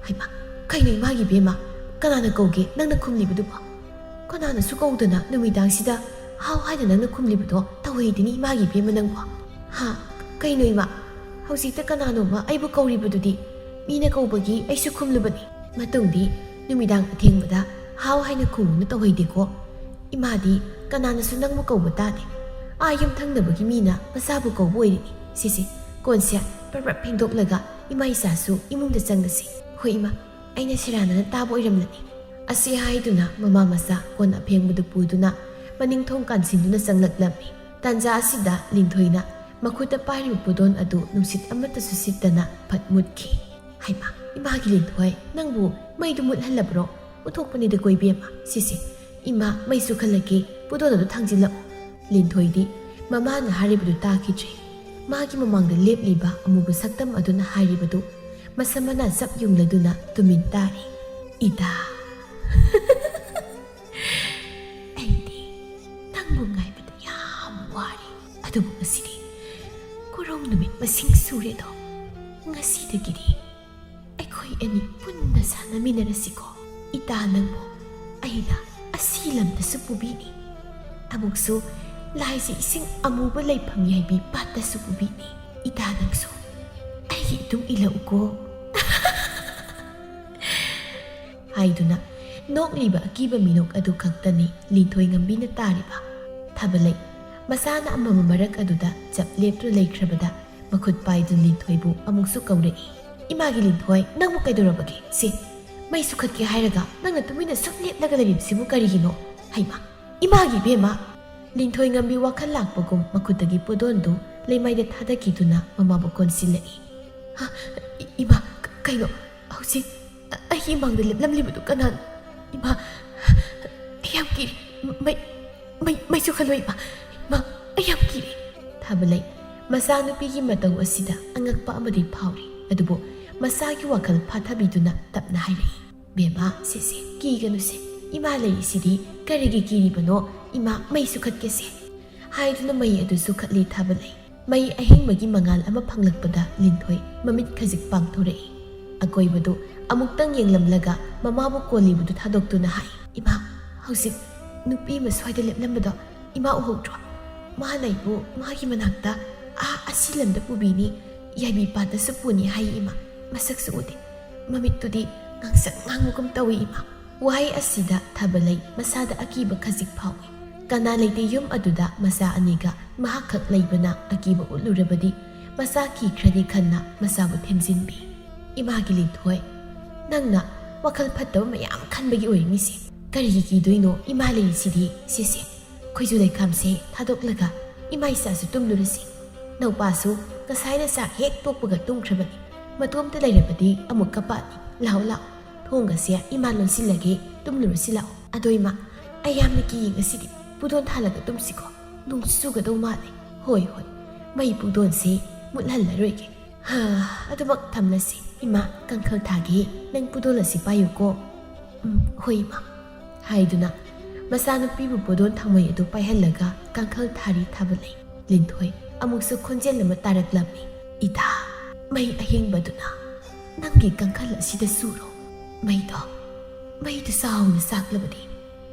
"ꯍꯩꯃꯥ, ꯀꯩꯅꯣ ꯏꯃꯥꯒꯤ ꯏꯕꯦꯝꯃ? ꯀꯅꯥꯅ ꯀꯧꯒꯦ ꯅꯪꯅ ꯈꯨꯝꯂꯤꯕꯗꯨꯕꯣ? ꯀꯅꯥꯅꯁꯨ ꯀꯧꯗꯅ ꯅꯨꯃꯤꯗꯥꯡꯁꯤꯗ ꯍꯥꯎ ꯍꯥꯏꯅ ꯅꯪꯅ ꯈꯨꯝꯂꯤꯕꯗꯣ ꯇꯧꯍꯩꯗꯦꯅꯤ ꯏꯃꯥꯒꯤ ꯏꯕꯦꯝꯃ ꯅꯪꯕꯣ꯫ ꯍꯥ? ꯀꯩꯅꯣ ꯏꯃꯥ? ꯍꯧꯖꯤꯛꯇ ꯀꯅꯥꯅꯣꯃ ꯑꯩꯕꯨ ꯀꯧꯔꯤꯕꯗꯨꯗꯤ? ꯃꯤꯅ ꯀꯧꯕꯒꯤ ꯑꯩꯁꯨ ꯈꯨꯝꯂꯨꯕꯅꯤ꯫ ꯃꯇꯨꯡꯗꯤ ꯅꯨꯃꯤꯗꯥꯡ ꯑꯊꯦꯡꯕꯗ ꯍꯥꯎ ꯍꯥꯏꯅ ꯈꯨꯝꯒꯅꯨ ꯇꯧꯍꯩꯗꯦꯀꯣ꯫ ꯏꯃꯥꯗꯤ ꯀꯅꯥꯅꯁꯨ ꯅꯪꯕꯨ ꯀꯧꯕ ꯇꯥꯗꯦ꯫ ꯑꯥ ꯌꯨꯝꯊꯪꯅꯕꯒꯤ ꯃꯤꯅ ꯃꯆꯥꯕꯨ ꯀꯧꯕ ꯑꯣꯏꯔꯤꯅꯤ꯫ ꯁꯤꯁꯦ, ꯀꯣꯟꯁꯦ ꯄ꯭ꯔꯞ ꯄ꯭ꯔꯞ ꯐꯦꯡꯗꯣꯛꯂꯒ ꯏꯃꯥ ꯏꯆꯥꯁꯨ ꯏꯃꯨꯡꯗ ꯆꯪꯉꯁꯤ꯫ ꯍꯣꯏ ꯏꯃꯥ, ꯑꯩꯅ ꯁꯦꯔꯥꯟꯅꯅ ꯇꯥꯕ ꯑꯣꯏꯔꯝꯂꯅꯤ꯫" ꯑꯁꯤ ꯍꯥꯏꯗꯨꯅ ꯃꯃꯥ ꯃꯆꯥ ꯀꯣꯟ ꯑꯐꯦꯡꯕꯗꯨ ꯄꯨꯗꯨꯅ ꯃꯅꯤꯡ ꯊꯣꯡ ꯀꯥꯟꯁꯤꯟꯗꯨꯅ ꯆꯪꯂꯛꯂꯝꯃꯤ꯫ ꯇꯥꯟꯖꯥ ꯑꯁꯤꯗ ꯂꯤꯟꯊꯣꯏꯅ ꯃꯈꯨꯠꯇ ꯄꯥꯏꯔꯤꯕ ꯄꯨꯗꯣꯟ ꯑꯗꯨ ꯅꯨꯡꯁꯤꯠ ꯑꯃꯠꯇꯁꯨ ꯁꯤꯠꯇꯅ ꯐꯠ ꯃꯨꯠꯈꯤ꯫ "ꯍꯩꯃꯥ, ꯏꯃꯥꯒꯤ ꯂꯤꯟꯊꯣꯏ, ꯅꯪꯕꯨ ꯃꯩꯗꯨ ꯃꯨꯠꯍꯜꯂꯕ꯭ꯔꯣ? ꯃꯨꯠꯊꯣꯛꯄꯅꯤꯗꯀꯣ ꯏꯕꯦꯝꯃ, ꯁꯤꯁꯦ꯫ ꯏꯃꯥ, ꯃꯩ ꯆꯨꯈꯠꯂꯒꯦ, ꯄꯨꯗꯣꯟ ꯑꯗꯨ ꯊꯥꯡꯖꯤꯜꯂꯛꯎ꯫" ꯂꯤꯟꯊꯣꯏꯗꯤ ꯃꯃꯥꯅ ꯍꯥꯏꯔꯤꯕꯗꯨ ꯇꯥꯈꯤꯗ꯭ꯔꯦ꯫ ꯃꯥꯒꯤ ꯃꯃꯥꯡꯗ ꯂꯦꯞꯂꯤꯕ ꯑꯃꯨꯕ ꯁꯛꯇꯝ ꯑꯗꯨꯅ ꯍꯥꯏꯔꯤꯕꯗꯨ ꯃꯁꯝ ꯃꯅꯥ ꯆꯞ ꯌꯨꯡꯂꯗꯨꯅ ꯇꯨꯃꯤꯟ ꯇꯥꯔꯤ꯫ "ꯏꯇꯥ, ꯑꯩꯗꯤ ꯅꯪꯕꯨ ꯉꯥꯏꯕꯗ ꯌꯥꯝ ꯋꯥꯔꯦ, ꯑꯗꯨꯕꯨ ꯉꯁꯤꯗꯤ ꯀꯨꯔꯣꯡ ꯅꯨꯃꯤꯠ ꯃꯁꯤꯡ ꯁꯨꯔꯦꯗꯣ꯫ ꯉꯁꯤꯗꯒꯤꯗꯤ ꯑꯩꯈꯣꯏ ꯑꯅꯤ ꯄꯨꯟꯅ ꯁꯥꯟꯅꯃꯤꯟꯅꯔꯁꯤꯀꯣ꯫ ꯏꯇꯥ, ꯅꯪꯕꯨ ꯑꯩꯅ ꯑꯁꯤ ꯂꯝꯗꯁꯨ ꯄꯨꯕꯤꯅꯤ, ꯑꯃꯨꯛꯁꯨ ꯂꯥꯏꯁꯤ ꯏꯁꯤꯡ ꯑꯃꯨꯕ ꯂꯩꯐꯝ ꯌꯥꯏꯕꯤ ꯄꯥꯠꯇꯁꯨ ꯄꯨꯕꯤꯅꯤ꯫ ꯏꯇꯥ, ꯅꯪꯁꯨ ꯑꯩꯒꯤ ꯏꯇꯨꯡ ꯏꯜꯂꯛꯎꯀꯣ꯫" ꯍꯥꯏꯗꯨꯅ ꯅꯣꯛꯂꯤꯕ ꯑꯀꯤꯕ ꯃꯤꯅꯣꯛ ꯑꯗꯨ ꯈꯛꯇꯅꯤ ꯂꯤꯟꯊꯣꯏ ꯉꯝꯕꯤꯅ ꯇꯥꯔꯤꯕ꯫ ꯊꯥꯕꯂꯩ ꯃꯁꯥꯅ ꯑꯃꯝꯕ ꯃꯔꯛ ꯑꯗꯨꯗ ꯆꯞ ꯂꯦꯞꯇꯨꯅ ꯂꯩꯈ꯭ꯔꯕꯗ ꯃꯈꯨꯠ ꯄꯥꯏꯗꯨꯅ ꯂꯤꯟꯊꯣꯏꯕꯨ ꯑꯃꯨꯛꯁꯨ ꯀꯧꯔꯛꯏ꯫ "ꯏꯃꯥꯒꯤ ꯂꯤꯟꯊꯣꯏ, ꯅꯪꯕꯨ ꯀꯩꯗꯧꯔꯕꯒꯦ? ꯁꯦ, ꯃꯩ ꯁꯨꯈꯠꯀꯦ ꯍꯥꯏꯔꯒ ꯅꯪꯅ ꯇꯨꯃꯤꯟꯅ ꯁꯨꯝ ꯂꯦꯞꯂꯒ ꯂꯩꯔꯤꯕꯁꯤꯕꯨ ꯀꯔꯤꯒꯤꯅꯣ? ꯍꯩꯃꯥ, ꯏꯃꯥꯒꯤ ꯏꯕꯦꯝꯃ!" ꯂꯤꯟꯊꯣꯏ ꯉꯝꯕꯤ ꯋꯥꯈꯜ ꯂꯥꯛꯄꯒꯨꯝ ꯃꯈꯨꯠꯇꯒꯤ ꯄꯨꯗꯣꯟꯗꯨ ꯂꯩꯃꯥꯏꯗ ꯊꯥꯗꯈꯤꯗꯨꯅ ꯃꯃꯥꯕꯨ ꯀꯣꯟꯁꯤꯜꯂꯛꯏ꯫ "ꯍꯥ, ꯏ-, ꯏꯃꯥ, ꯀ-, ꯀꯩꯅꯣ? ꯍꯧꯖꯤꯛ ꯑꯩꯒꯤ ꯏꯃꯥꯡꯗ ꯂꯦꯞꯂꯝꯂꯤꯕꯗꯨ ꯀꯅꯥꯅꯣ? ꯏꯃꯥ, ꯑꯩ ꯌꯥꯝ ꯀꯤꯔꯦ꯫ ꯃꯩ, ꯃꯩ, ꯃꯩ ꯆꯨꯈꯠꯂꯣ, ꯏꯃꯥ꯫ ꯏꯃꯥ, ꯑꯩ ꯌꯥꯝ ꯀꯤꯔꯦ꯫" ꯊꯥꯕꯂꯩ ꯃꯆꯥꯅꯨꯄꯤꯒꯤ ꯃꯇꯧ ꯑꯁꯤꯗ ꯑꯉꯛꯄ ꯑꯃꯗꯤ ꯐꯥꯎꯔꯤ꯫ ꯑꯗꯨꯕꯨ ꯃꯆꯥꯒꯤ ꯋꯥꯈꯜ ꯐꯥꯊꯕꯤꯗꯨꯅ ꯇꯞꯅ ꯍꯥꯏꯔꯛꯏ, "ꯕꯦꯝꯃ, ꯁꯦ, ꯁꯦ, ꯀꯤꯒꯅꯨꯁꯦ꯫ ꯏꯃꯥ ꯂꯩꯔꯤꯁꯤꯗꯤ ꯀꯔꯤꯒꯤ ꯀꯤꯔꯤꯕꯅꯣ? ꯏꯃꯥ, ꯃꯩ ꯆꯨꯈꯠꯀꯦꯁꯦ꯫" ꯍꯥꯏꯗꯨꯅ ꯃꯩ ꯑꯗꯨ ꯆꯨꯈꯠꯂꯤ ꯊꯥꯕꯂꯩ꯫ ꯃꯩ ꯑꯍꯤꯡꯕꯒꯤ ꯃꯉꯥꯜ ꯑꯃ ꯐꯪꯂꯛꯄꯗ ꯂꯤꯟꯊꯣꯏ ꯃꯃꯤꯠ ꯈꯖꯤꯛ ꯄꯥꯡꯊꯣꯔꯛꯏ꯫ ꯑꯀꯣꯏꯕꯗꯨ ꯑꯃꯨꯛꯇꯪ ꯌꯦꯡꯂꯝꯂꯒ ꯃꯃꯥꯕꯨ ꯀꯣꯜꯂꯤꯕꯗꯨ ꯊꯥꯗꯣꯛꯇꯨꯅ ꯍꯥꯏ, "ꯏꯃꯥ, ꯍꯧꯖꯤꯛ ꯅꯨꯄꯤ ꯑꯃ ꯁ꯭ꯋꯥꯏꯗ ꯂꯦꯞꯂꯝꯕꯗꯣ ꯏꯃꯥ ꯎꯍꯧꯗ꯭ꯔꯣ? ꯃꯥꯅ ꯑꯩꯕꯨ ꯃꯥꯒꯤ ꯃꯅꯥꯛꯇ ꯑꯥ ꯑꯁꯤ ꯂꯝꯗ ꯄꯨꯕꯤꯅꯤ, ꯌꯥꯏꯕꯤ ꯄꯥꯠꯇꯁꯨ ꯄꯨꯅꯤ ꯍꯥꯏ ꯏꯃꯥ꯫ ꯃꯁꯛꯁꯨ ꯎꯗꯦ꯫ ꯃꯃꯤꯠꯇꯨꯗꯤ ꯉꯥꯡꯁꯪ ꯉꯥꯡꯕꯒꯨꯝ ꯇꯧꯏ ꯏꯃꯥ꯫" ꯋꯥꯍꯩ ꯑꯁꯤꯗ ꯊꯥꯕꯂꯩ ꯃꯁꯥꯗ ꯑꯀꯤꯕ ꯈꯖꯤꯛ ꯐꯥꯎꯏ꯫ ꯀꯅꯥ ꯂꯩꯇꯦ ꯌꯨꯝ ꯑꯗꯨꯗ ꯃꯆꯥ ꯑꯅꯤꯒ ꯃꯍꯥꯛꯈꯛ ꯂꯩꯕꯅ ꯑꯀꯤꯕ ꯎꯠꯂꯨꯔꯕꯗꯤ ꯃꯆꯥ ꯀꯤꯈ꯭ꯔꯅꯤ ꯈꯟꯅ ꯃꯆꯥꯕꯨ ꯊꯦꯝꯖꯤꯟꯕꯤ꯫ "ꯏꯃꯥꯒꯤ ꯂꯤꯟꯊꯣꯏ, ꯅꯪꯅ ꯋꯥꯈꯜ ꯐꯠꯇꯕ ꯃꯌꯥꯝ ꯈꯟꯕꯒꯤ ꯑꯣꯏꯔꯤꯃꯤꯁꯦ꯫ ꯀꯔꯤꯒꯤ ꯀꯤꯗꯣꯏꯅꯣ? ꯏꯃꯥ ꯂꯩꯔꯤꯁꯤꯗꯤ꯫ ꯁꯦ, ꯁꯦ, ꯈꯣꯏꯖꯨ ꯂꯩꯈꯥꯝꯁꯦ ꯊꯥꯗꯣꯛꯂꯒ ꯏꯃꯥ ꯏꯆꯥꯁꯨ ꯇꯨꯝꯂꯨꯔꯁꯤ꯫ "ꯅꯧꯄꯥꯁꯨ ꯉꯁꯥꯏꯅ ꯆꯥꯛ ꯍꯦꯛ ꯇꯣꯛꯄꯒ ꯇꯨꯝꯈ꯭ꯔꯕꯅꯤ꯫ ꯃꯇꯣꯝꯇ ꯂꯩꯔꯕꯗꯤ ꯑꯃꯨꯛ ꯀꯞꯄꯛꯑꯅꯤ꯫ ꯂꯥꯛꯑꯣ, ꯂꯥꯛꯑꯣ, ꯊꯣꯡꯒꯁꯦ ꯏꯃꯥ ꯂꯣꯟꯁꯤꯜꯂꯒꯦ, ꯇꯨꯝꯂꯨꯔꯁꯤ ꯂꯥꯛꯑꯣ꯫" "ꯑꯗꯣ ꯏꯃꯥ, ꯑꯩ ꯌꯥꯝꯅ ꯀꯤꯌꯦ ꯉꯁꯤꯗꯤ꯫ ꯄꯨꯗꯣꯟ ꯊꯥꯜꯂꯒ ꯇꯨꯝꯁꯤꯀꯣ꯫ ꯅꯣꯡꯁꯨ ꯆꯨꯒꯗꯧ ꯃꯥꯜꯂꯦ꯫" "ꯍꯣꯏ, ꯍꯣꯏ, ꯃꯩ ꯄꯨꯗꯣꯟꯁꯤ ꯃꯨꯠꯍꯜꯂꯔꯣꯏꯒꯦ꯫" "ꯍꯥ, ꯑꯗꯨꯃꯛ ꯊꯝꯂꯁꯤ꯫ ꯏꯃꯥ, ꯀꯥꯡꯈꯜ ꯊꯥꯒꯦ, ꯅꯪ ꯄꯨꯗꯣꯟ ꯑꯁꯤ ꯄꯥꯏꯌꯨꯀꯣ꯫" "ꯎꯝ, ꯍꯣꯏ, ꯏꯃꯥ," ꯍꯥꯏꯗꯨꯅ ꯃꯆꯥꯅꯨꯄꯤꯕꯨ ꯄꯨꯗꯣꯟ ꯊꯥꯡꯃꯩ ꯑꯗꯨ ꯄꯥꯏꯍꯜꯂꯒ ꯀꯥꯡꯈꯜ ꯊꯥꯔꯤ ꯊꯥꯕꯂꯩ꯫ ꯂꯤꯟꯊꯣꯏ ꯑꯃꯨꯛꯁꯨ ꯈꯣꯟꯖꯦꯜ ꯑꯃ ꯇꯥꯔꯛꯂꯝꯃꯤ꯫ "ꯏꯇꯥ, ꯃꯩ ꯑꯍꯤꯡꯕꯗꯨꯅ ꯅꯪꯒꯤ ꯀꯥꯡꯈꯜ ꯑꯁꯤꯗ ꯆꯨꯔꯣ꯫ ꯃꯩꯗꯣ, ꯃꯩꯗꯣ ꯆꯥꯎꯅ ꯆꯥꯛꯂꯕꯗꯤ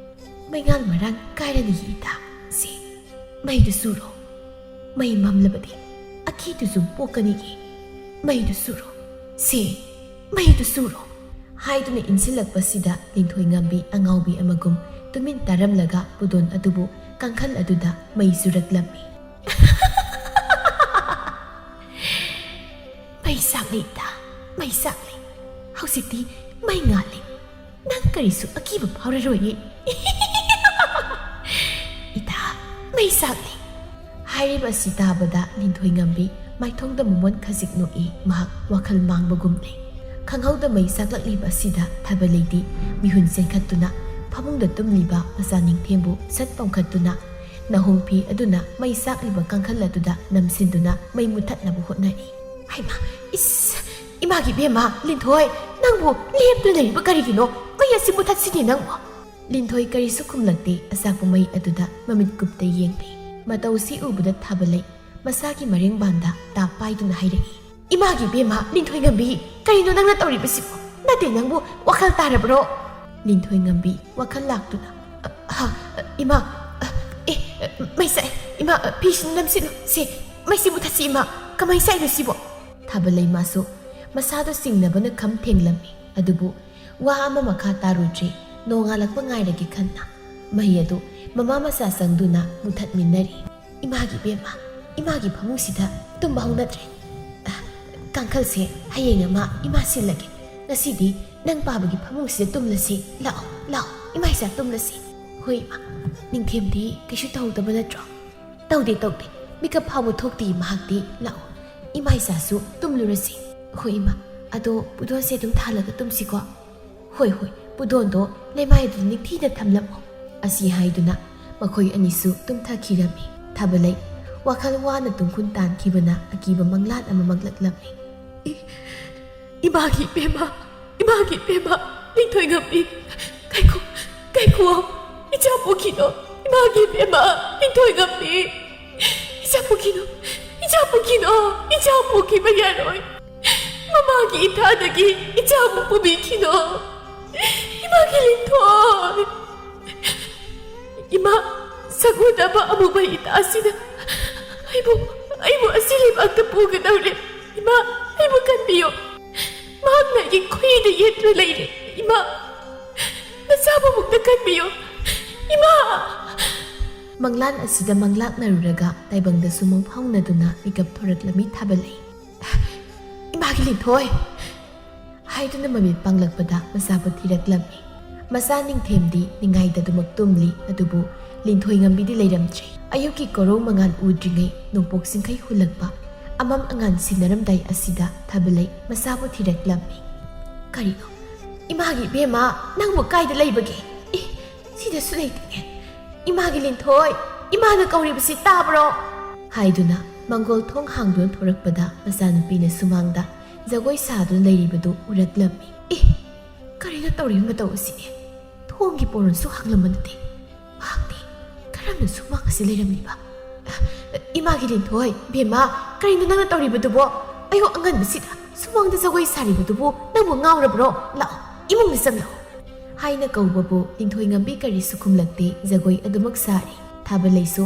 ꯃꯩꯉꯥꯜ ꯃꯔꯥꯡ ꯀꯥꯏꯔꯅꯤ ꯏꯇꯥ꯫ ꯁꯦ, ꯃꯩꯗꯨ ꯆꯨꯔꯣ꯫ ꯃꯩ ꯃꯝꯂꯕꯗꯤ ꯑꯀꯤꯗꯨꯁꯨ ꯄꯣꯛꯀꯅꯤꯌꯦ꯫ ꯃꯩꯗꯨ ꯆꯨꯔꯣ꯫ ꯁꯦ, ꯃꯩꯗꯨ ꯆꯨꯔꯣ꯫" ꯍꯥꯏꯗꯨꯅ ꯏꯟꯁꯤꯜꯂꯛꯄꯁꯤꯗ ꯂꯤꯟꯊꯣꯏ ꯉꯝꯕꯤ ꯑꯉꯥꯎꯕꯤ ꯑꯃꯒꯨꯝ ꯇꯨꯃꯤꯟ ꯇꯥꯔꯝꯂꯒ ꯄꯨꯗꯣꯟ ꯑꯗꯨꯕꯨ ꯀꯥꯡꯈꯜ ꯑꯗꯨꯗ ꯃꯩ ꯆꯨꯔꯛꯂꯝꯃꯤ꯫ "ꯃꯩ ꯆꯥꯛꯂꯦ ꯏꯇꯥ, ꯃꯩ ꯆꯥꯛꯂꯦ꯫ ꯍꯧꯖꯤꯛꯇꯤ ꯃꯩ ꯉꯥꯜꯂꯦ꯫ ꯅꯪ ꯀꯔꯤꯁꯨ ꯑꯀꯤꯕ ꯐꯥꯎꯔꯔꯣꯏꯌꯦ꯫ ꯏꯇꯥ, ꯃꯩ ꯆꯥꯛꯂꯦ꯫" ꯍꯥꯏꯔꯤꯕ ꯑꯁꯤ ꯇꯥꯕꯗ ꯂꯤꯟꯊꯣꯏ ꯉꯝꯕꯤ ꯃꯥꯏꯊꯣꯡꯗ ꯃꯃꯣꯟ ꯈꯖꯤꯛ ꯅꯣꯛꯏ꯫ ꯃꯍꯥꯛ ꯋꯥꯈꯜ ꯃꯥꯡꯕꯒꯨꯝ ꯂꯩ꯫ ꯈꯪꯍꯧꯗ ꯃꯩ ꯆꯥꯛꯂꯛꯂꯤꯕ ꯑꯁꯤꯗ ꯊꯥꯕꯂꯩꯗꯤ ꯃꯤꯍꯨꯟ ꯆꯦꯟꯈꯠꯇꯨꯅ ꯐꯃꯨꯡꯗ ꯇꯨꯝꯂꯤꯕ ꯃꯆꯥ ꯅꯤꯡꯊꯦꯝꯕꯨ ꯁꯠ ꯄꯝꯈꯠꯇꯨꯅ ꯅꯥꯍꯣꯡ ꯐꯤ ꯑꯗꯨꯅ ꯃꯩ ꯆꯥꯛꯂꯤꯕ ꯀꯥꯡꯈꯜ ꯑꯗꯨꯗ ꯅꯝꯁꯤꯟꯗꯨꯅ ꯃꯩ ꯃꯨꯊꯠꯅꯕ ꯍꯣꯠꯅꯔꯤ꯫ "ꯍꯩꯃꯥ, ꯏꯁ, ꯏꯃꯥꯒꯤ ꯏꯕꯦꯝꯃ, ꯂꯤꯟꯊꯣꯏ, ꯅꯪꯕꯨ ꯂꯦꯞꯇꯨꯅ ꯂꯩꯔꯤꯕ ꯀꯔꯤꯒꯤꯅꯣ? ꯃꯩ ꯑꯁꯤ ꯃꯨꯊꯠꯁꯤꯅꯦ ꯅꯪꯕꯨ꯫" ꯂꯤꯟꯊꯣꯏ ꯀꯔꯤꯁꯨ ꯈꯨꯝꯂꯛꯇꯦ꯫ ꯑꯆꯥꯛꯄ ꯃꯩ ꯑꯗꯨꯗ ꯃꯃꯤꯠ ꯀꯨꯞꯇ ꯌꯦꯡꯂꯤ꯫ ꯃꯇꯧꯁꯤ ꯎꯕꯗ ꯊꯥꯕꯂꯩ ꯃꯁꯥꯒꯤ ꯃꯔꯦꯡꯕꯥꯟꯗ ꯇꯥꯞ ꯄꯥꯏꯗꯨꯅ ꯍꯥꯏꯔꯛꯏ, "ꯏꯃꯥꯒꯤ ꯏꯕꯦꯝꯃ, ꯂꯤꯟꯊꯣꯏ ꯉꯝꯕꯤ, ꯀꯔꯤꯅꯣ ꯅꯪꯅ ꯇꯧꯔꯤꯕꯁꯤꯕꯣ? ꯅꯠꯇꯦ, ꯅꯪꯕꯨ ꯋꯥꯈꯜ ꯇꯥꯔꯕ꯭ꯔꯣ?" ꯂꯤꯟꯊꯣꯏ ꯉꯝꯕꯤ ꯋꯥꯈꯜ ꯂꯥꯛꯇꯨꯅ, "ꯑ, ꯍ, ꯑ, ꯏꯃꯥ, ꯑ, ꯑꯦ, ꯑ, ꯃꯩ ꯆꯥꯛꯑꯦ, ꯏꯃꯥ, ꯑ, ꯐꯤꯁꯤꯡ ꯅꯝꯁꯤꯜꯂꯨ, ꯁꯦ, ꯃꯩꯁꯤ ꯃꯨꯊꯠꯁꯤ ꯏꯃꯥ, ꯀꯃꯥꯏ ꯆꯥꯛꯏꯅꯣ ꯁꯤꯕꯣ?" ꯊꯥꯕꯂꯩ ꯃꯥꯁꯨ ꯃꯁꯥꯗꯣ ꯆꯤꯡꯅꯕꯅ ꯈꯝ ꯊꯦꯡꯂꯝꯃꯤ, ꯑꯗꯨꯕꯨ ꯋꯥ ꯑꯃ ꯃꯈꯥ ꯇꯥꯔꯨꯗ꯭ꯔꯦ꯫ ꯅꯣꯡꯉꯥꯜꯂꯛꯄ ꯉꯥꯏꯔꯒꯦ ꯈꯟꯅ ꯃꯩ ꯑꯗꯨ ꯃꯃꯥ ꯃꯆꯥ ꯆꯪꯗꯨꯅ ꯃꯨꯊꯠꯃꯤꯟꯅꯔꯤ꯫ "ꯏꯃꯥꯒꯤ ꯏꯕꯦꯝꯃ, ꯏꯃꯥꯒꯤ ꯐꯃꯨꯡꯁꯤꯗ ꯇꯨꯝꯕ ꯍꯧꯅꯗ꯭ꯔꯦ꯫ ꯑ, ꯀꯥꯡꯈꯜꯁꯦ ꯍꯌꯦꯡ ꯑꯃ ꯏꯃꯥ ꯁꯤꯜꯂꯒꯦ꯫ ꯉꯁꯤꯗꯤ ꯅꯪ ꯄꯥꯕꯒꯤ ꯐꯃꯨꯡꯁꯤꯗ ꯇꯨꯝꯂꯁꯤ꯫ ꯂꯥꯛꯑꯣ, ꯂꯥꯛꯑꯣ, ꯏꯃꯥ ꯏꯆꯥ ꯇꯨꯝꯂꯁꯤ꯫" "ꯍꯣꯏ ꯏꯃꯥ, ꯅꯤꯡꯊꯦꯝꯗꯤ ꯀꯩꯁꯨ ꯇꯧꯗꯕ ꯅꯠꯇ꯭ꯔꯣ?" "ꯇꯧꯗꯦ, ꯇꯧꯗꯦ꯫ ꯃꯤꯀꯞ ꯐꯥꯎꯕ ꯊꯣꯛꯇꯦ ꯃꯍꯥꯛꯇꯤ꯫ "ꯂꯥꯛꯑꯣ, ꯏꯃꯥ ꯏꯆꯥꯁꯨ ꯇꯨꯝꯂꯨꯔꯁꯤ꯫" "ꯍꯣꯏ ꯏꯃꯥ, ꯑꯗꯣ ꯄꯨꯗꯣꯟꯁꯦ ꯑꯗꯨꯝ ꯊꯥꯜꯂꯒ ꯇꯨꯝꯁꯤꯀꯣ?" "ꯍꯣꯏ, ꯍꯣꯏ, ꯄꯨꯗꯣꯟꯗꯣ ꯂꯩꯃꯥꯏ ꯑꯗꯨꯗ ꯅꯤꯡꯊꯤꯅ ꯊꯝꯂꯝꯃꯣ꯫" ꯑꯁꯤ ꯍꯥꯏꯗꯨꯅ ꯃꯈꯣꯏ ꯑꯅꯤꯁꯨ ꯇꯨꯝꯊꯈꯤꯔꯝꯃꯤ꯫ ꯊꯥꯕꯂꯩ ꯋꯥꯈꯜ ꯋꯥꯅ ꯇꯨꯡꯈꯨꯟ ꯇꯥꯟꯈꯤꯕꯅ ꯑꯀꯤꯕ ꯃꯪꯂꯥꯟ ꯑꯃ ꯃꯪꯂꯛꯂꯝꯃꯤ꯫ "ꯏ-, ꯏꯃꯥꯒꯤ ꯏꯕꯦꯝꯃ, ꯏꯃꯥꯒꯤ ꯏꯕꯦꯝꯃ, ꯂꯤꯡꯊꯣꯏꯉꯝꯕꯤ, ꯀꯥꯏꯈꯣ, ꯀꯥꯏꯈꯣ, ꯏꯆꯥ ꯄꯣꯛꯈꯤꯅꯣ, ꯏꯃꯥꯒꯤ ꯏꯕꯦꯝꯃ, ꯂꯤꯡꯊꯣꯏꯉꯝꯕꯤ, ꯏꯆꯥ ꯄꯣꯛꯈꯤꯅꯣ, ꯏꯆꯥ ꯄꯣꯛꯈꯤꯅꯣ, ꯏꯆꯥ ꯄꯣꯛꯈꯤꯕ ꯌꯥꯔꯣꯏ, ꯃꯃꯥꯒꯤ ꯏꯊꯥꯗꯒꯤ ꯏꯆꯥꯕꯨ ꯄꯨꯕꯤꯈꯤꯅꯣ, ꯏꯃꯥꯒꯤ ꯂꯤꯡꯊꯣꯏ, ꯏꯃꯥ, ꯁꯛ ꯎꯗꯕ ꯑꯃꯨꯕ ꯏꯇꯥꯁꯤꯅ ꯑꯩꯕꯨ, ꯑꯩꯕꯨ ꯑꯁꯤ ꯂꯩꯕꯥꯛꯇ ꯄꯨꯒꯗꯧꯔꯦ꯫ ꯏꯃꯥ, ꯑꯩꯕꯨ ꯀꯟꯕꯤꯌꯨ꯫ ꯃꯍꯥꯛꯅ ꯑꯩꯒꯤ ꯈꯨꯏꯗ ꯌꯦꯠꯇꯨꯅ ꯂꯩꯔꯦ꯫ ꯏꯃꯥ, ꯅꯆꯥꯕꯨ ꯑꯃꯨꯛꯇ ꯀꯟꯕꯤꯌꯨ꯫ ꯏꯃꯥ!" ꯃꯪꯂꯥꯟ ꯑꯁꯤꯗ ꯃꯪꯂꯥꯛꯅꯔꯨꯔꯒ ꯇꯥꯏꯕꯪꯗꯁꯨ ꯃꯪ ꯐꯥꯎꯅꯗꯨꯅ ꯃꯤꯀꯞ ꯊꯣꯔꯛꯂꯝꯃꯤ ꯊꯥꯕꯂꯩ꯫ "ꯏꯃꯥꯒꯤ ꯂꯤꯟꯊꯣꯏ!" ꯍꯥꯏꯗꯨꯅ ꯃꯃꯤꯠ ꯄꯥꯡꯂꯛꯄꯗ ꯃꯆꯥꯕꯨ ꯊꯤꯔꯛꯂꯝꯃꯤ꯫ ꯃꯆꯥ ꯅꯤꯡꯊꯦꯝꯗꯤ ꯅꯤꯡꯉꯥꯏꯗꯗꯨꯃꯛ ꯇꯨꯝꯂꯤ, ꯑꯗꯨꯕꯨ ꯂꯤꯟꯊꯣꯏꯉꯝꯕꯤꯗꯤ ꯂꯩꯔꯝꯗ꯭ꯔꯦ꯫ ꯑꯌꯨꯛꯀꯤ ꯀꯣꯔꯧ ꯃꯉꯥꯜ ꯎꯗ꯭ꯔꯤꯉꯩ ꯅꯣꯡꯄꯣꯛ ꯆꯤꯡꯈꯩ ꯍꯨꯜꯂꯛꯄ ꯑꯃꯝ ꯑꯉꯥꯟ ꯁꯤꯟꯅꯔꯝꯗꯥꯏ ꯑꯁꯤꯗ ꯊꯥꯕꯂꯩ ꯃꯆꯥꯕꯨ ꯊꯤꯔꯛꯂꯝꯃꯤ꯫ "ꯀꯔꯤꯅꯣ? ꯏꯃꯥꯒꯤ ꯏꯕꯦꯝꯃ, ꯅꯪꯕꯨ ꯀꯥꯏꯗ ꯂꯩꯕꯒꯦ? ꯑꯦ, ꯁꯤꯗꯁꯨ ꯂꯩꯇꯦꯅꯦ꯫ ꯏꯃꯥꯒꯤ ꯂꯤꯟꯊꯣꯏ, ꯏꯃꯥꯅ ꯀꯧꯔꯤꯕꯁꯤ ꯇꯥꯕ꯭ꯔꯣ?" ꯍꯥꯏꯗꯨꯅ ꯃꯪꯒꯣꯜ ꯊꯣꯡ ꯍꯥꯡꯗꯨꯅ ꯊꯣꯔꯛꯄꯗ ꯃꯆꯥꯅꯨꯄꯤꯅ ꯁꯨꯃꯥꯡꯗ ꯖꯒꯣꯏ ꯁꯥꯗꯨꯅ ꯂꯩꯔꯤꯕꯗꯨ ꯎꯔꯛꯂꯝꯃꯤ꯫ "ꯑꯦ, ꯀꯔꯤꯅꯣ ꯇꯧꯔꯤꯕ ꯃꯇꯧ ꯑꯁꯤꯗꯤ? ꯊꯣꯡꯒꯤ ꯄꯣꯔꯣꯟꯁꯨ ꯍꯥꯡꯂꯝꯕ ꯅꯠꯇꯦ꯫ ꯃꯍꯥꯛꯇꯤ ꯀꯔꯝꯅ ꯁꯨꯃꯥꯡ ꯑꯁꯤ ꯂꯩꯔꯝꯂꯤꯕ? ꯏꯃꯥꯒꯤ ꯂꯤꯟꯊꯣꯏ, ꯕꯦꯝꯃ, ꯀꯔꯤꯅꯣ ꯅꯪꯅ ꯇꯧꯔꯤꯕꯗꯨꯕꯣ? ꯑꯌꯨꯛ ꯑꯉꯟꯕꯁꯤꯗ ꯁꯨꯃꯥꯡꯗ ꯖꯒꯣꯏ ꯁꯥꯔꯤꯕꯗꯨꯕꯨ ꯅꯪꯕꯨ ꯉꯥꯎꯔꯕ꯭ꯔꯣ? ꯂꯥꯛꯑꯣ, ꯏꯃꯨꯡꯗ ꯆꯪꯂꯛꯑꯣ" ꯍꯥꯏꯅ ꯀꯧꯕꯕꯨ ꯂꯤꯟꯊꯣꯏꯉꯝꯕꯤ ꯀꯔꯤꯁꯨ ꯈꯨꯝꯂꯛꯇꯦ꯫ ꯖꯒꯣꯏ ꯑꯗꯨꯃꯛ ꯁꯥꯔꯤ꯫ ꯊꯥꯕꯂꯩꯁꯨ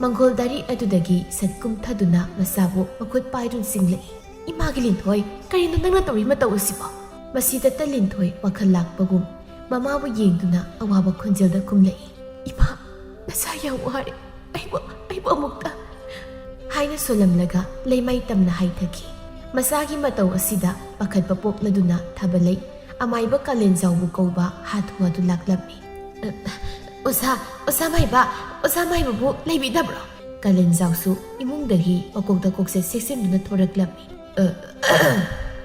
ꯃꯪꯒꯣꯜ ꯗꯥꯔꯤ ꯑꯗꯨꯗꯒꯤ ꯁꯠ ꯀꯨꯝꯊꯗꯨꯅ ꯃꯆꯥꯕꯨ ꯃꯈꯨꯠ ꯄꯥꯏꯗꯨꯅ ꯆꯤꯡꯂꯛꯏ꯫ "ꯏꯃꯥꯒꯤ ꯂꯤꯟꯊꯣꯏ, ꯀꯔꯤꯅꯣ ꯅꯪꯅ ꯇꯧꯔꯤ ꯃꯇꯧ ꯑꯁꯤꯕꯣ?" ꯃꯁꯤꯗꯇ ꯂꯤꯟꯊꯣꯏ ꯋꯥꯈꯜ ꯂꯥꯛꯄꯒꯨꯝ ꯃꯃꯥꯕꯨ ꯌꯦꯡꯗꯨꯅ ꯑꯋꯥꯕ ꯈꯣꯟꯖꯦꯜꯗ ꯈꯨꯝꯂꯛꯏ꯫ "ꯏꯃꯥ, ꯅꯁꯥ ꯌꯥꯝ ꯋꯥꯔꯦ, ꯑꯩꯕꯨ, ꯑꯩꯕꯨ ꯑꯃꯨꯛꯇ" ꯍꯥꯏꯅ ꯁꯣꯜꯂꯝꯂꯒ ꯂꯩꯃꯥꯏ ꯇꯝꯅ ꯍꯥꯏꯊꯈꯤ꯫ ꯃꯆꯥꯒꯤ ꯃꯇꯧ ꯑꯁꯤꯗ ꯄꯥꯈꯠꯄ ꯄꯣꯛꯂꯗꯨꯅ ꯊꯥꯕꯂꯩ ꯑꯃꯥꯏꯕ ꯀꯥꯂꯦꯟꯖꯥꯎꯕꯨ ꯀꯧꯕ ꯍꯥꯊꯨ ꯍꯥꯊꯨ ꯂꯥꯛꯂꯝꯃꯤ꯫ "ꯑ, ꯑꯣꯖꯥ, ꯑꯣꯖꯥ ꯃꯥꯏꯕ, ꯑꯣꯖꯥ ꯃꯥꯏꯕꯕꯨ ꯂꯩꯕꯤꯗꯕ꯭ꯔꯣ?" ꯀꯥꯂꯦꯟꯖꯥꯎꯁꯨ ꯏꯃꯨꯡꯗꯒꯤ ꯃꯀꯣꯛꯇ ꯀꯣꯛꯆꯦꯠ ꯁꯦꯛꯆꯦꯝꯗꯨꯅ ꯊꯣꯔꯛꯂꯝꯃꯤ꯫ "ꯑ,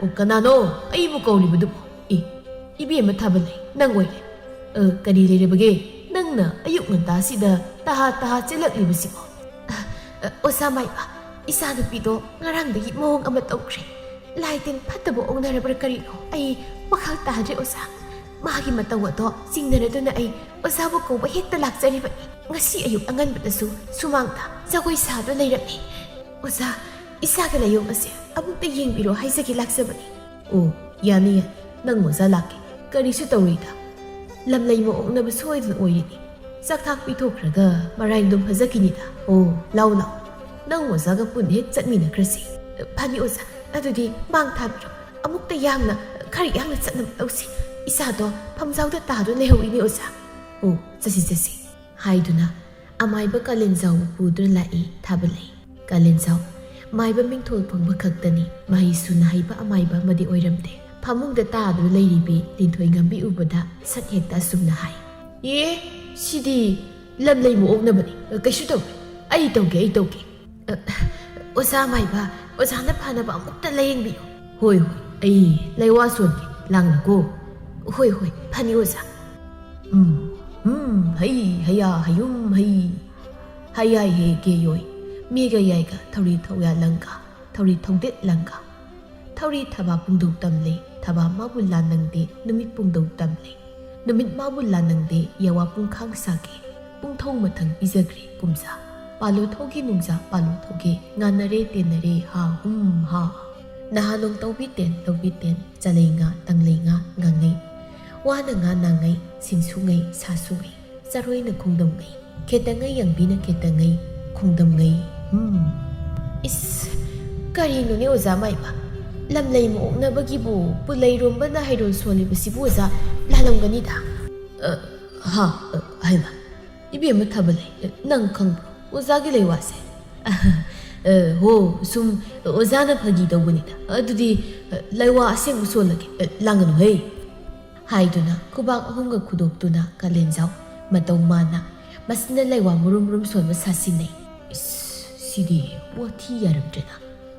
ꯑꯣ, ꯀꯅꯥꯅꯣ ꯑꯩꯕꯨ ꯀꯧꯔꯤꯕꯗꯨꯕꯨ? ꯏ, ꯏꯕꯦꯝꯃ ꯊꯥꯕꯂꯩ, ꯅꯪ ꯑꯣꯏꯔꯦ꯫ ꯑ, ꯀꯔꯤ ꯂꯩꯔꯕꯒꯦ? ꯅꯪꯅ ꯑꯌꯨꯛ ꯉꯟꯇꯥꯁꯤꯗ ꯇꯍꯥ ꯇꯍꯥ ꯆꯦꯜꯂꯛꯂꯤꯕꯁꯤꯕꯣ?" "ꯑ, ꯑ, ꯑꯣꯖꯥ ꯃꯥꯏꯕ, ꯏꯆꯥꯅꯨꯄꯤꯗꯣ ꯉꯔꯥꯡꯗꯒꯤ ꯃꯑꯣꯡ ꯑꯃ ꯇꯧꯈ꯭ꯔꯦ꯫ ꯂꯥꯏ ꯇꯤꯟ ꯐꯠꯇꯕ ꯑꯣꯛꯅꯔꯕ꯭ꯔꯥ ꯀꯔꯤꯅꯣ? ꯑꯩ ꯋꯥꯈꯜ ꯇꯥꯗ꯭ꯔꯦ ꯑꯣꯖꯥ꯫ ꯃꯥꯒꯤ ꯃꯇꯧ ꯑꯗꯣ ꯆꯤꯡꯅꯔꯗꯨꯅ ꯑꯩ ꯑꯣꯖꯥꯕꯨ ꯀꯧꯕ ꯍꯦꯛꯇ ꯂꯥꯛꯆꯔꯤꯕꯅꯤ꯫ ꯉꯁꯤ ꯑꯌꯨꯛ ꯑꯉꯟꯕꯗꯁꯨ ꯁꯨꯃꯥꯡꯗ ꯖꯒꯣꯏ ꯁꯥꯗꯨꯅ ꯂꯩꯔꯝꯃꯤ꯫ ꯑꯣꯖꯥ, ꯏꯆꯥꯒꯤ ꯂꯥꯏꯑꯣꯡ ꯑꯁꯦ ꯑꯃꯨꯛꯇ ꯌꯦꯡꯕꯤꯔꯣ ꯍꯥꯏꯖꯒꯦ ꯂꯥꯛꯆꯕꯅꯤ꯫" "ꯑꯣ, ꯌꯥꯅꯤ, ꯌꯥꯅꯤ꯫ ꯅꯪ ꯑꯣꯖꯥ ꯂꯥꯛꯀꯦ꯫ ꯀꯔꯤꯁꯨ ꯇꯧꯔꯣꯏꯗ꯫ ꯂꯝꯂꯩ ꯃꯑꯣꯛꯅꯕ ꯁꯣꯏꯗꯅ ꯑꯣꯏꯔꯤꯅꯤ꯫ ꯆꯥꯛꯊꯥꯛ ꯄꯤꯊꯣꯛꯈ꯭ꯔꯒ ꯃꯔꯥꯏ ꯑꯗꯨꯝ ꯐꯖꯈꯤꯅꯤꯗ꯫ ꯑꯣ, ꯂꯥꯎ, ꯂꯥꯎ꯫ ꯅꯪ ꯑꯣꯖꯥꯒ ꯄꯨꯟꯅ ꯍꯦꯛ ꯆꯠꯃꯤꯟꯅꯈ꯭ꯔꯁꯤ꯫" "ꯐꯅꯤ ꯑꯣꯖꯥ꯫ ꯑꯗꯨꯗꯤ ꯃꯥꯡ ꯊꯥꯕꯤꯔꯣ꯫ ꯑꯃꯨꯛꯇ ꯌꯥꯡꯅ, ꯈꯔ ꯌꯥꯡꯅ ꯆꯠꯅꯕ ꯇꯧꯁꯤ꯫ ꯏꯆꯥꯗꯣ ꯐꯝꯖꯥꯎꯗ ꯇꯥꯗꯨꯅ ꯂꯩꯍꯧꯏꯅꯦ ꯑꯣꯖꯥ꯫" "ꯑꯣ, ꯆꯠꯁꯤ, ꯆꯠꯁꯤ꯫" ꯍꯥꯏꯗꯨꯅ ꯑꯃꯥꯏꯕ ꯀꯥꯂꯦꯟꯖꯥꯎꯕꯨ ꯄꯨꯗꯨꯅ ꯂꯥꯛꯏ ꯊꯥꯕꯂꯩ꯫ ꯀꯥꯂꯦꯟꯖꯥꯎ ꯃꯥꯏꯕ ꯃꯤꯡꯊꯣꯜ ꯐꯪꯕ ꯈꯛꯇꯅꯤ, ꯃꯍꯩ ꯁꯨꯅ ꯍꯩꯕ ꯑꯃꯥꯏꯕ ꯑꯃꯗꯤ ꯑꯣꯏꯔꯝꯗꯦ꯫ ꯐꯃꯨꯡꯗ ꯇꯥꯗꯨꯅ ꯂꯩꯔꯤꯕꯤ ꯂꯤꯟꯊꯣꯏꯉꯝꯕꯤ ꯎꯕꯗ ꯁꯠ ꯍꯦꯛꯇ ꯑꯁꯨꯝꯅ ꯍꯥꯏ꯫ "ꯑꯦ, ꯁꯤꯗꯤ ꯂꯝꯂꯩ ꯃꯑꯣꯛꯅꯕꯅꯤ꯫ ꯀꯩꯁꯨ ꯇꯧꯔꯣꯏ꯫ ꯑꯩ ꯇꯧꯒꯦ, ꯑꯩ ꯇꯧꯒꯦ꯫" "ꯑ, ꯑꯣꯖꯥ ꯃꯥꯏꯕ, ꯑꯣꯖꯥꯅ ꯐꯅꯕ ꯑꯃꯨꯛꯇ ꯂꯥꯌꯦꯡꯕꯤꯌꯨ꯫" "ꯍꯣꯏ, ꯍꯣꯏ, ꯑꯩ ꯂꯥꯏꯋꯥ ꯁꯣꯟꯒꯦ, ꯂꯥꯡꯅꯨꯀꯣ꯫" "ꯍꯣꯏ, ꯍꯣꯏ, ꯐꯅꯤ ꯑꯣꯖꯥ꯫" "ꯎꯝ, ꯎꯝ, ꯍꯩ, ꯍꯩꯌꯥ, ꯍꯩꯌꯨꯝ, ꯍꯩ꯫ ꯍꯩꯌꯥꯏ ꯍꯦ ꯀꯦꯌꯣꯏ, ꯃꯦꯒ ꯌꯥꯏꯒ, ꯊꯧꯔꯤ ꯊꯧꯌꯥ ꯂꯪꯒ, ꯊꯧꯔꯤ ꯊꯧꯗꯦꯠ ꯂꯪꯒ꯫ ꯊꯧꯔꯤ ꯊꯕꯥ ꯄꯨꯡꯗꯧ ꯇꯝꯂꯦ, ꯊꯕꯥ ꯃꯥꯕꯨ ꯂꯥꯟꯅꯪꯗꯦ, ꯅꯨꯃꯤꯠ ꯄꯨꯡꯗꯧ ꯇꯝꯂꯦ꯫ ꯅꯨꯃꯤꯠ ꯃꯥꯕꯨ ꯂꯥꯟꯅꯪꯗꯦ, ꯌꯥꯋꯥ ꯄꯨꯡꯈꯥꯡ ꯁꯥꯒꯦ, ꯄꯨꯡꯊꯧ ꯃꯊꯪ ꯄꯤꯖꯈ꯭ꯔꯦ ꯀꯨꯝꯖꯥ꯫ ꯄꯥꯜꯂꯣ ꯊꯧꯒꯤ ꯅꯨꯡꯖꯥ, ꯄꯥꯜꯂꯣ ꯊꯧꯒꯦ, ꯉꯥꯟꯅꯔꯦ ꯇꯦꯟꯅꯔꯦ, ꯍꯥ ꯍꯨꯝ ꯍꯥ꯫ ꯅꯍꯥ ꯅꯣꯡ ꯇꯧꯕꯤ ꯇꯦꯟ, ꯇꯧꯕꯤ ꯇꯦꯟ, ꯆꯂꯩ ꯉꯥ, ꯇꯪꯂꯩ ꯉꯥ, ꯉꯥꯉꯩ꯫ ꯋꯥꯅ ꯉꯥ ꯅꯥꯉꯩ, ꯁꯤꯡꯁꯨꯉꯩ, ꯁꯥꯁꯨꯉꯩ꯫ ꯆꯔꯣꯏꯅ ꯈꯣꯡꯗꯝꯉꯩ, ꯈꯦꯇꯉꯩ ꯌꯥꯡꯕꯤꯅ ꯈꯦꯇꯉꯩ, ꯈꯣꯡꯗꯝꯉꯩ꯫ ꯎꯝ꯫ ꯏꯁ, ꯀꯔꯤꯅꯣꯅꯦ ꯑꯣꯖꯥ ꯃꯥꯏꯕ? ꯂꯝꯂꯩ ꯃꯑꯣꯛꯅꯕꯒꯤꯕꯨ ꯄꯨꯂꯩꯔꯣꯝꯕꯅ ꯍꯩꯔꯣꯜ ꯁꯣꯜꯂꯤꯕꯁꯤꯕꯨ ꯑꯣꯖꯥ ꯂꯥꯜꯂꯝꯒꯅꯤꯗ꯫ ꯑ, ꯍꯥ, ꯑ, ꯍꯩꯃꯥ, ꯏꯕꯦꯝꯃ ꯊꯥꯕꯂꯩ, ꯅꯪ ꯈꯪꯕ꯭ꯔꯣ ꯑꯣꯖꯥꯒꯤ ꯂꯩꯋꯥꯁꯦ? ꯑ, ꯍꯣ, ꯁꯨꯝ ꯑꯣꯖꯥꯅ ꯐꯥꯒꯤ ꯇꯧꯕꯅꯤꯗ꯫ ꯑꯗꯨꯗꯤ, ꯑ, ꯂꯩꯋꯥ ꯑꯁꯦꯡꯕ ꯁꯣꯜꯂꯒꯦ, ꯑ, ꯂꯥꯡꯒꯅꯨꯍꯦ꯫ ꯍꯥꯏꯗꯨꯅ ꯈꯨꯕꯥꯛ ꯑꯍꯨꯝꯒ ꯈꯨꯗꯣꯛꯇꯨꯅ ꯀꯥꯂꯦꯟꯖꯥꯎ ꯃꯇꯧ ꯃꯥꯟꯅ ꯃꯁꯤꯅ ꯂꯩꯋꯥ ꯃꯨꯔꯨꯝ ꯃꯨꯔꯨꯝ ꯁꯣꯟꯕ ꯁꯥꯁꯤꯟꯅꯩ꯫ ꯁꯤꯗꯤ ꯋꯥꯊꯤ ꯌꯥꯔꯝꯗ꯭ꯔꯦꯅ꯫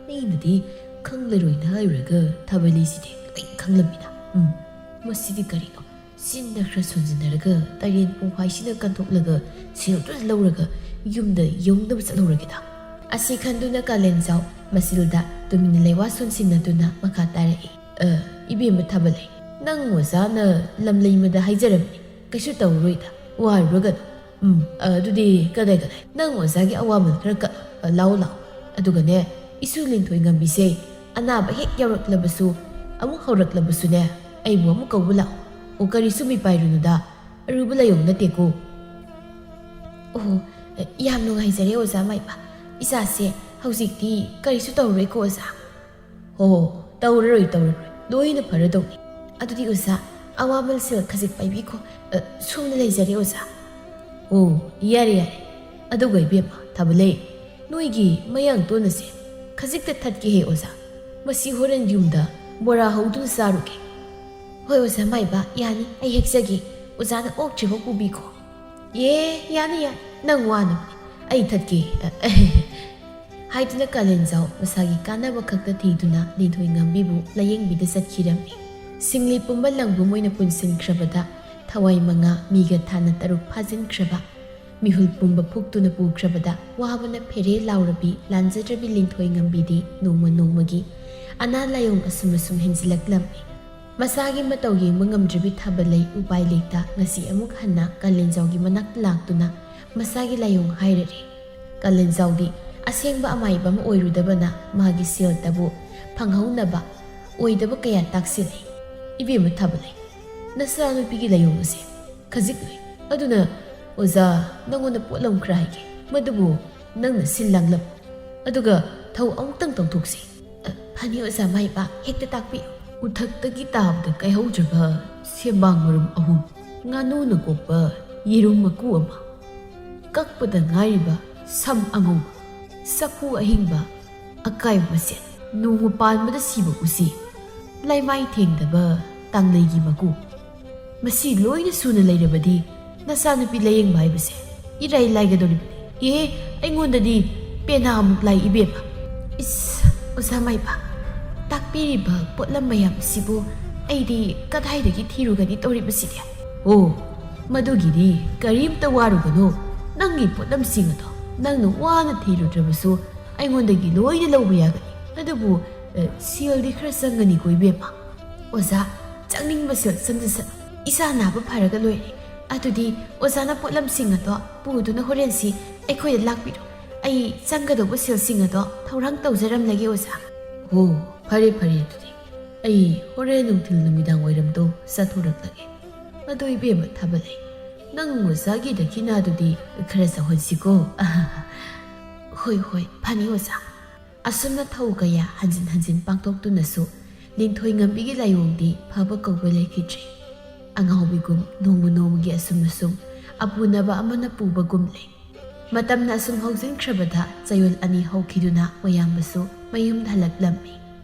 ꯃꯤꯅꯗꯤ ꯈꯪꯂꯔꯣꯏꯅ ꯍꯥꯏꯔꯨꯔꯒ ꯊꯥꯕꯂꯩꯁꯤꯗꯤ ꯂꯣꯏ ꯈꯪꯂꯝꯃꯤꯅ꯫ ꯎꯝ, ꯃꯁꯤꯗꯤ ꯀꯔꯤꯅꯣ? ꯆꯤꯟꯅ ꯈꯔ ꯁꯣꯟꯖꯤꯟꯅꯔꯒ ꯇꯔꯦꯟ ꯄꯨꯡꯐꯥꯏꯁꯤꯅ ꯀꯟꯊꯣꯛꯂꯒ ꯁꯦꯜꯗꯨꯅ ꯂꯧꯔꯒ ꯌꯨꯝꯗ ꯌꯧꯅꯕ ꯆꯠꯍꯧꯔꯒꯦꯗ꯫ ꯑꯁꯤ ꯈꯟꯗꯨꯅ ꯀꯥꯂꯦꯟꯖꯥꯎ ꯃꯁꯤꯜꯗ ꯇꯨꯃꯤꯟꯅ ꯂꯩꯋꯥ ꯁꯣꯟꯁꯤꯟꯅꯗꯨꯅ ꯃꯈꯥ ꯇꯥꯔꯛꯏ꯫ "ꯑ, ꯏꯕꯦꯝꯃ ꯊꯥꯕꯂꯩ, ꯅꯪ ꯑꯣꯖꯥꯅ ꯂꯝꯂꯩꯃꯗ ꯍꯥꯏꯖꯔꯕꯅꯤ, ꯀꯩꯁꯨ ꯇꯧꯔꯔꯣꯏꯗ, ꯋꯥꯔꯨꯔꯒꯅꯨ꯫ ꯎꯝ, ꯑ, ꯑꯗꯨꯗꯤ ꯀꯗꯥꯏ ꯀꯗꯥꯏ? ꯅꯪ ꯑꯣꯖꯥꯒꯤ ꯑꯋꯥꯃꯜ ꯈꯔ ꯀ-, ꯑ, ꯂꯥꯛꯑꯣ ꯂꯥꯛꯑꯣ꯫ ꯑꯗꯨꯒꯅꯦ, ꯏꯁꯨ ꯂꯤꯟꯊꯣꯏ ꯉꯝꯕꯤꯁꯦ ꯑꯅꯥꯕ ꯍꯦꯛ ꯌꯥꯎꯔꯛꯂꯕꯁꯨ, ꯑꯃꯨꯛ ꯍꯧꯔꯛꯂꯕꯁꯨꯅꯦ, ꯑꯩꯕꯨ ꯑꯃꯨꯛ ꯀꯧꯕ ꯂꯥꯛꯑꯣ꯫ ꯑꯣ, ꯀꯔꯤꯁꯨ ꯃꯤꯄꯥꯏꯔꯨꯅꯨꯗ, ꯑꯔꯨꯕ ꯂꯥꯏꯑꯣꯡ ꯅꯠꯇꯦꯀꯣ꯫" "ꯑꯣ, ꯌꯥꯝ ꯅꯨꯡꯉꯥꯏꯖꯔꯦ ꯑꯣꯖꯥ ꯃꯥꯏꯕ꯫ ꯏꯆꯥꯁꯦ ꯍꯧꯖꯤꯛꯇꯤ ꯀꯔꯤꯁꯨ ꯇꯧꯔꯣꯏꯀꯣ ꯑꯣꯖꯥ?" "ꯍꯣ, ꯇꯧꯔꯔꯣꯏ, ꯇꯧꯔꯔꯣꯏ꯫ ꯂꯣꯏꯅ ꯐꯔꯗꯧꯅꯤ꯫" "ꯑꯗꯨꯗꯤ ꯑꯣꯖꯥ, ꯑꯋꯥꯃꯜ ꯁꯦꯜ ꯈꯖꯤꯛ ꯄꯥꯏꯕꯤꯈꯣ꯫ ꯑ, ꯁꯣꯝꯅ ꯂꯩꯖꯔꯦ ꯑꯣꯖꯥ꯫" "ꯑꯣ, ꯌꯥꯔꯦ, ꯌꯥꯔꯦ꯫ ꯑꯗꯨꯒ ꯏꯕꯦꯝꯃ ꯊꯥꯕꯂꯩ, ꯅꯣꯏꯒꯤ ꯃꯌꯥꯡ ꯇꯣꯟ ꯑꯁꯦ ꯈꯖꯤꯛꯇ ꯊꯠꯀꯦꯍꯦ ꯑꯣꯖꯥ꯫ ꯃꯁꯤ ꯍꯣꯔꯦꯟ ꯌꯨꯝꯗ ꯕꯣꯔꯥ ꯍꯧꯗꯨꯅ ꯆꯥꯔꯨꯒꯦ꯫" "ꯍꯣꯏ ꯑꯣꯖꯥ ꯃꯥꯏꯕ, ꯌꯥꯅꯤ, ꯑꯩ ꯍꯦꯛꯆꯒꯦ꯫ ꯑꯣꯖꯥꯅ ꯑꯣꯛꯇ꯭ꯔꯤꯐꯥꯎ ꯄꯨꯕꯤꯈꯣ꯫" "ꯑꯦ, ꯌꯥꯅꯤ, ꯌꯥꯅꯤ, ꯅꯪ ꯋꯥꯅꯕꯅꯤ, ꯑꯩ ꯊꯠꯀꯦ꯫" ꯍꯥꯏꯗꯨꯅ ꯀꯥꯂꯦꯟꯖꯥꯎ ꯃꯁꯥꯒꯤ ꯀꯥꯟꯅꯕ ꯈꯛꯇ ꯊꯤꯗꯨꯅ ꯂꯤꯟꯊꯣꯏ ꯉꯝꯕꯤꯕꯨ ꯂꯥꯌꯦꯡꯕꯤꯗ ꯆꯠꯈꯤꯔꯝꯃꯤ꯫ ꯁꯤꯡꯂꯤ ꯄꯨꯝꯕ ꯂꯪꯕ ꯃꯣꯏꯅ ꯄꯨꯟꯁꯤꯟꯈ꯭ꯔꯕꯗ, ꯊꯋꯥꯏ ꯃꯉꯥ ꯃꯤꯒ ꯊꯥꯅ ꯇꯔꯨꯛ ꯐꯥꯖꯤꯟꯈ꯭ꯔꯕ, ꯃꯤꯍꯨꯜ ꯄꯨꯝꯕ ꯐꯨꯛꯇꯨꯅ ꯄꯨꯈ꯭ꯔꯕꯗ ꯋꯥꯕꯅ ꯐꯦꯔꯦ ꯂꯥꯎꯔꯕꯤ ꯂꯥꯟꯖꯗ꯭ꯔꯕꯤ ꯂꯤꯟꯊꯣꯏ ꯉꯝꯕꯤꯗꯤ ꯅꯣꯡꯃ ꯅꯣꯡꯃꯒꯤ ꯑꯅꯥ ꯂꯥꯏꯑꯣꯡ ꯑꯁꯨꯝ ꯑꯁꯨꯝ ꯍꯦꯟꯖꯤꯜꯂꯛꯂꯝꯃꯤ꯫ ꯃꯁꯥꯒꯤ ꯃꯇꯧ ꯌꯦꯡꯕ ꯉꯝꯗ꯭ꯔꯕꯤ ꯊꯥꯕꯂꯩ ꯎꯄꯥꯏ ꯂꯩꯇ ꯉꯁꯤ ꯑꯃꯨꯛ ꯍꯟꯅ ꯀꯥꯂꯦꯟꯖꯥꯎꯒꯤ ꯃꯅꯥꯛꯇ ꯂꯥꯛꯇꯨꯅ ꯃꯁꯥꯒꯤ ꯂꯥꯏꯑꯣꯡ ꯍꯥꯏꯔꯔꯦ꯫ ꯀꯥꯂꯦꯟꯖꯥꯎꯗꯤ ꯑꯁꯦꯡꯕ ꯑꯃꯥꯏꯕ ꯑꯃ ꯑꯣꯏꯔꯨꯗꯕꯅ ꯃꯥꯒꯤ ꯁꯦꯜꯇꯕꯨ ꯐꯪꯍꯧꯅꯕ ꯑꯣꯏꯗꯕ ꯀꯌꯥ ꯇꯥꯛꯁꯤꯜꯂꯤ꯫ "ꯏꯕꯦꯝꯃ ꯊꯥꯕꯂꯩ, ꯅꯆꯥꯅꯨꯄꯤꯒꯤ ꯂꯥꯏꯑꯣꯡ ꯑꯁꯦ ꯈꯖꯤꯛ ꯂꯨꯏ꯫ ꯑꯗꯨꯅ ꯑꯣꯖꯥ, ꯅꯉꯣꯟꯗ ꯄꯣꯠꯂꯝ ꯈꯔ ꯍꯥꯏꯒꯦ, ꯃꯗꯨꯕꯨ ꯅꯪꯅ ꯁꯤꯜ ꯂꯥꯡꯂꯝꯃꯨ꯫ ꯑꯗꯨꯒ ꯊꯧ ꯑꯃꯨꯛꯇꯪ ꯇꯧꯊꯣꯛꯁꯤ꯫" "ꯑ, ꯐꯅꯤ ꯑꯣꯖꯥ ꯃꯥꯏꯕ, ꯍꯦꯛꯇ ꯇꯥꯛꯄꯤꯌꯨ꯫" "ꯎꯊꯛꯇꯒꯤ ꯇꯥꯕꯗ ꯀꯥꯏꯍꯧꯗ꯭ꯔꯕ ꯁꯦꯝꯕꯥꯡ ꯃꯔꯨꯝ ꯑꯍꯨꯝ, ꯉꯥꯅꯨꯅ ꯀꯣꯛꯄ ꯌꯦꯔꯨꯝ ꯃꯀꯨ ꯑꯃ, ꯀꯛꯄꯗ ꯉꯥꯏꯔꯤꯕ ꯁꯝ ꯑꯉꯧꯕ, ꯆꯐꯨ ꯑꯍꯤꯡꯕ, ꯑꯀꯥꯏꯕ ꯃꯁꯦꯟ, ꯅꯣꯡꯃ ꯄꯥꯟꯕꯗ ꯁꯤꯕ ꯎꯆꯤ, ꯂꯩꯃꯥꯏ ꯊꯦꯡꯗꯕ ꯇꯥꯡꯂꯩꯒꯤ ꯃꯀꯨ, ꯃꯁꯤ ꯂꯣꯏꯅ ꯁꯨꯅ ꯂꯩꯔꯕꯗꯤ ꯅꯆꯥꯅꯨꯄꯤ ꯂꯥꯌꯦꯡꯕ ꯍꯥꯏꯕꯁꯦ ꯏꯔꯥꯏ ꯂꯥꯏꯒꯗꯧꯔꯤꯕꯅꯤ꯫ ꯑꯦ, ꯑꯩꯉꯣꯟꯗꯗꯤ ꯄꯦꯅꯥꯃꯨꯛ ꯂꯥꯏ ꯏꯕꯦꯝꯃ꯫ ꯏꯁ, ꯑꯣꯖꯥ ꯃꯥꯏꯕ, ꯇꯥꯛꯄꯤꯔꯤꯕ ꯄꯣꯠꯂꯝ ꯃꯌꯥꯝꯁꯤꯕꯨ ꯑꯩꯗꯤ ꯀꯗꯥꯏꯗꯒꯤ ꯊꯤꯔꯨꯒꯅꯤ ꯇꯧꯔꯤꯕꯁꯤꯗꯤ? ꯑꯣ, ꯃꯗꯨꯒꯤꯗꯤ ꯀꯔꯤꯝꯇ ꯋꯥꯔꯨꯒꯅꯨ꯫ ꯅꯪꯒꯤ ꯄꯣꯠꯂꯝꯁꯤꯡ ꯑꯗꯣ ꯅꯪꯅ ꯋꯥꯅ ꯊꯤꯔꯨꯗ꯭ꯔꯕꯁꯨ ꯑꯩꯉꯣꯟꯗꯒꯤ ꯂꯣꯏꯅ ꯂꯧꯕ ꯌꯥꯒꯅꯤ꯫ ꯑꯗꯨꯕꯨ, ꯑ, ꯁꯦꯜꯗꯤ ꯈꯔ ꯆꯪꯒꯅꯤꯀꯣ ꯏꯕꯦꯝꯃ꯫ ꯑꯣꯖꯥ, ꯆꯪꯅꯤꯡꯕ ꯁꯦꯜ ꯆꯪꯖꯁꯅꯨ꯫ ꯏꯁꯥ ꯅꯥꯕ ꯐꯔꯒ ꯂꯣꯏꯔꯦ꯫ ꯑꯗꯨꯗꯤ ꯑꯣꯖꯥꯅ ꯄꯣꯠꯂꯝꯁꯤꯡ ꯑꯗꯣ ꯄꯨꯗꯨꯅ ꯍꯣꯔꯦꯟꯁꯤ ꯑꯩꯈꯣꯏꯗ ꯂꯥꯛꯄꯤꯔꯣ꯫ ꯑꯩ ꯆꯪꯒꯗꯧꯕ ꯁꯦꯜꯁꯤꯡ ꯑꯗꯣ ꯊꯧꯔꯥꯡ ꯇꯧꯖꯔꯝꯂꯒꯦ ꯑꯣꯖꯥ꯫ ꯍꯣ, ꯐꯔꯦ ꯐꯔꯦ, ꯑꯗꯨꯗꯤ ꯑꯩ ꯍꯣꯔꯦꯟ ꯅꯨꯡꯊꯤꯜ ꯅꯨꯃꯤꯗꯥꯡ ꯋꯥꯏꯔꯝꯗꯣ ꯆꯠꯊꯣꯔꯛꯂꯒꯦ꯫ ꯑꯗꯣ ꯏꯕꯦꯝꯃ ꯊꯥꯕꯂꯩ, ꯅꯪ ꯑꯣꯖꯥꯒꯤ ꯗꯈꯤꯅꯥꯗꯨꯗꯤ ꯈꯔ ꯆꯥꯎꯍꯟꯁꯤꯀꯣ꯫ ꯍꯣꯏ ꯍꯣꯏ, ꯐꯅꯤ ꯑꯣꯖꯥ꯫ ꯑꯁꯨꯝꯅ ꯊꯧ ꯀꯌꯥ ꯍꯟꯖꯤꯟ ꯍꯟꯖꯤꯟ ꯄꯥꯡꯊꯣꯛꯇꯨꯅꯁꯨ ꯂꯤꯟꯊꯣꯏ ꯉꯝꯕꯤꯒꯤ ꯂꯥꯏꯑꯣꯡꯗꯤ ꯐꯕ ꯀꯧꯕ ꯂꯩꯈꯤꯗ꯭ꯔꯦ꯫ ꯑꯉꯥꯎꯕꯤꯒꯨꯝ ꯅꯣꯡꯃ ꯅꯣꯡꯃꯒꯤ ꯑꯁꯨꯝ ꯑꯁꯨꯝ ꯑꯄꯨꯅꯕ ꯑꯃꯅ ꯄꯨꯕꯒꯨꯝ ꯂꯩ꯫ ꯃꯇꯝꯅ ꯑꯁꯨꯝ ꯍꯧꯖꯤꯟꯈ꯭ꯔꯕꯗ ꯆꯌꯣꯜ ꯑꯅꯤ ꯍꯧꯈꯤꯗꯨꯅ ꯃꯣꯌꯥꯝꯕꯁꯨ ꯃꯌꯨꯝꯗ ꯍꯜꯂꯛꯂꯝꯃꯤ꯫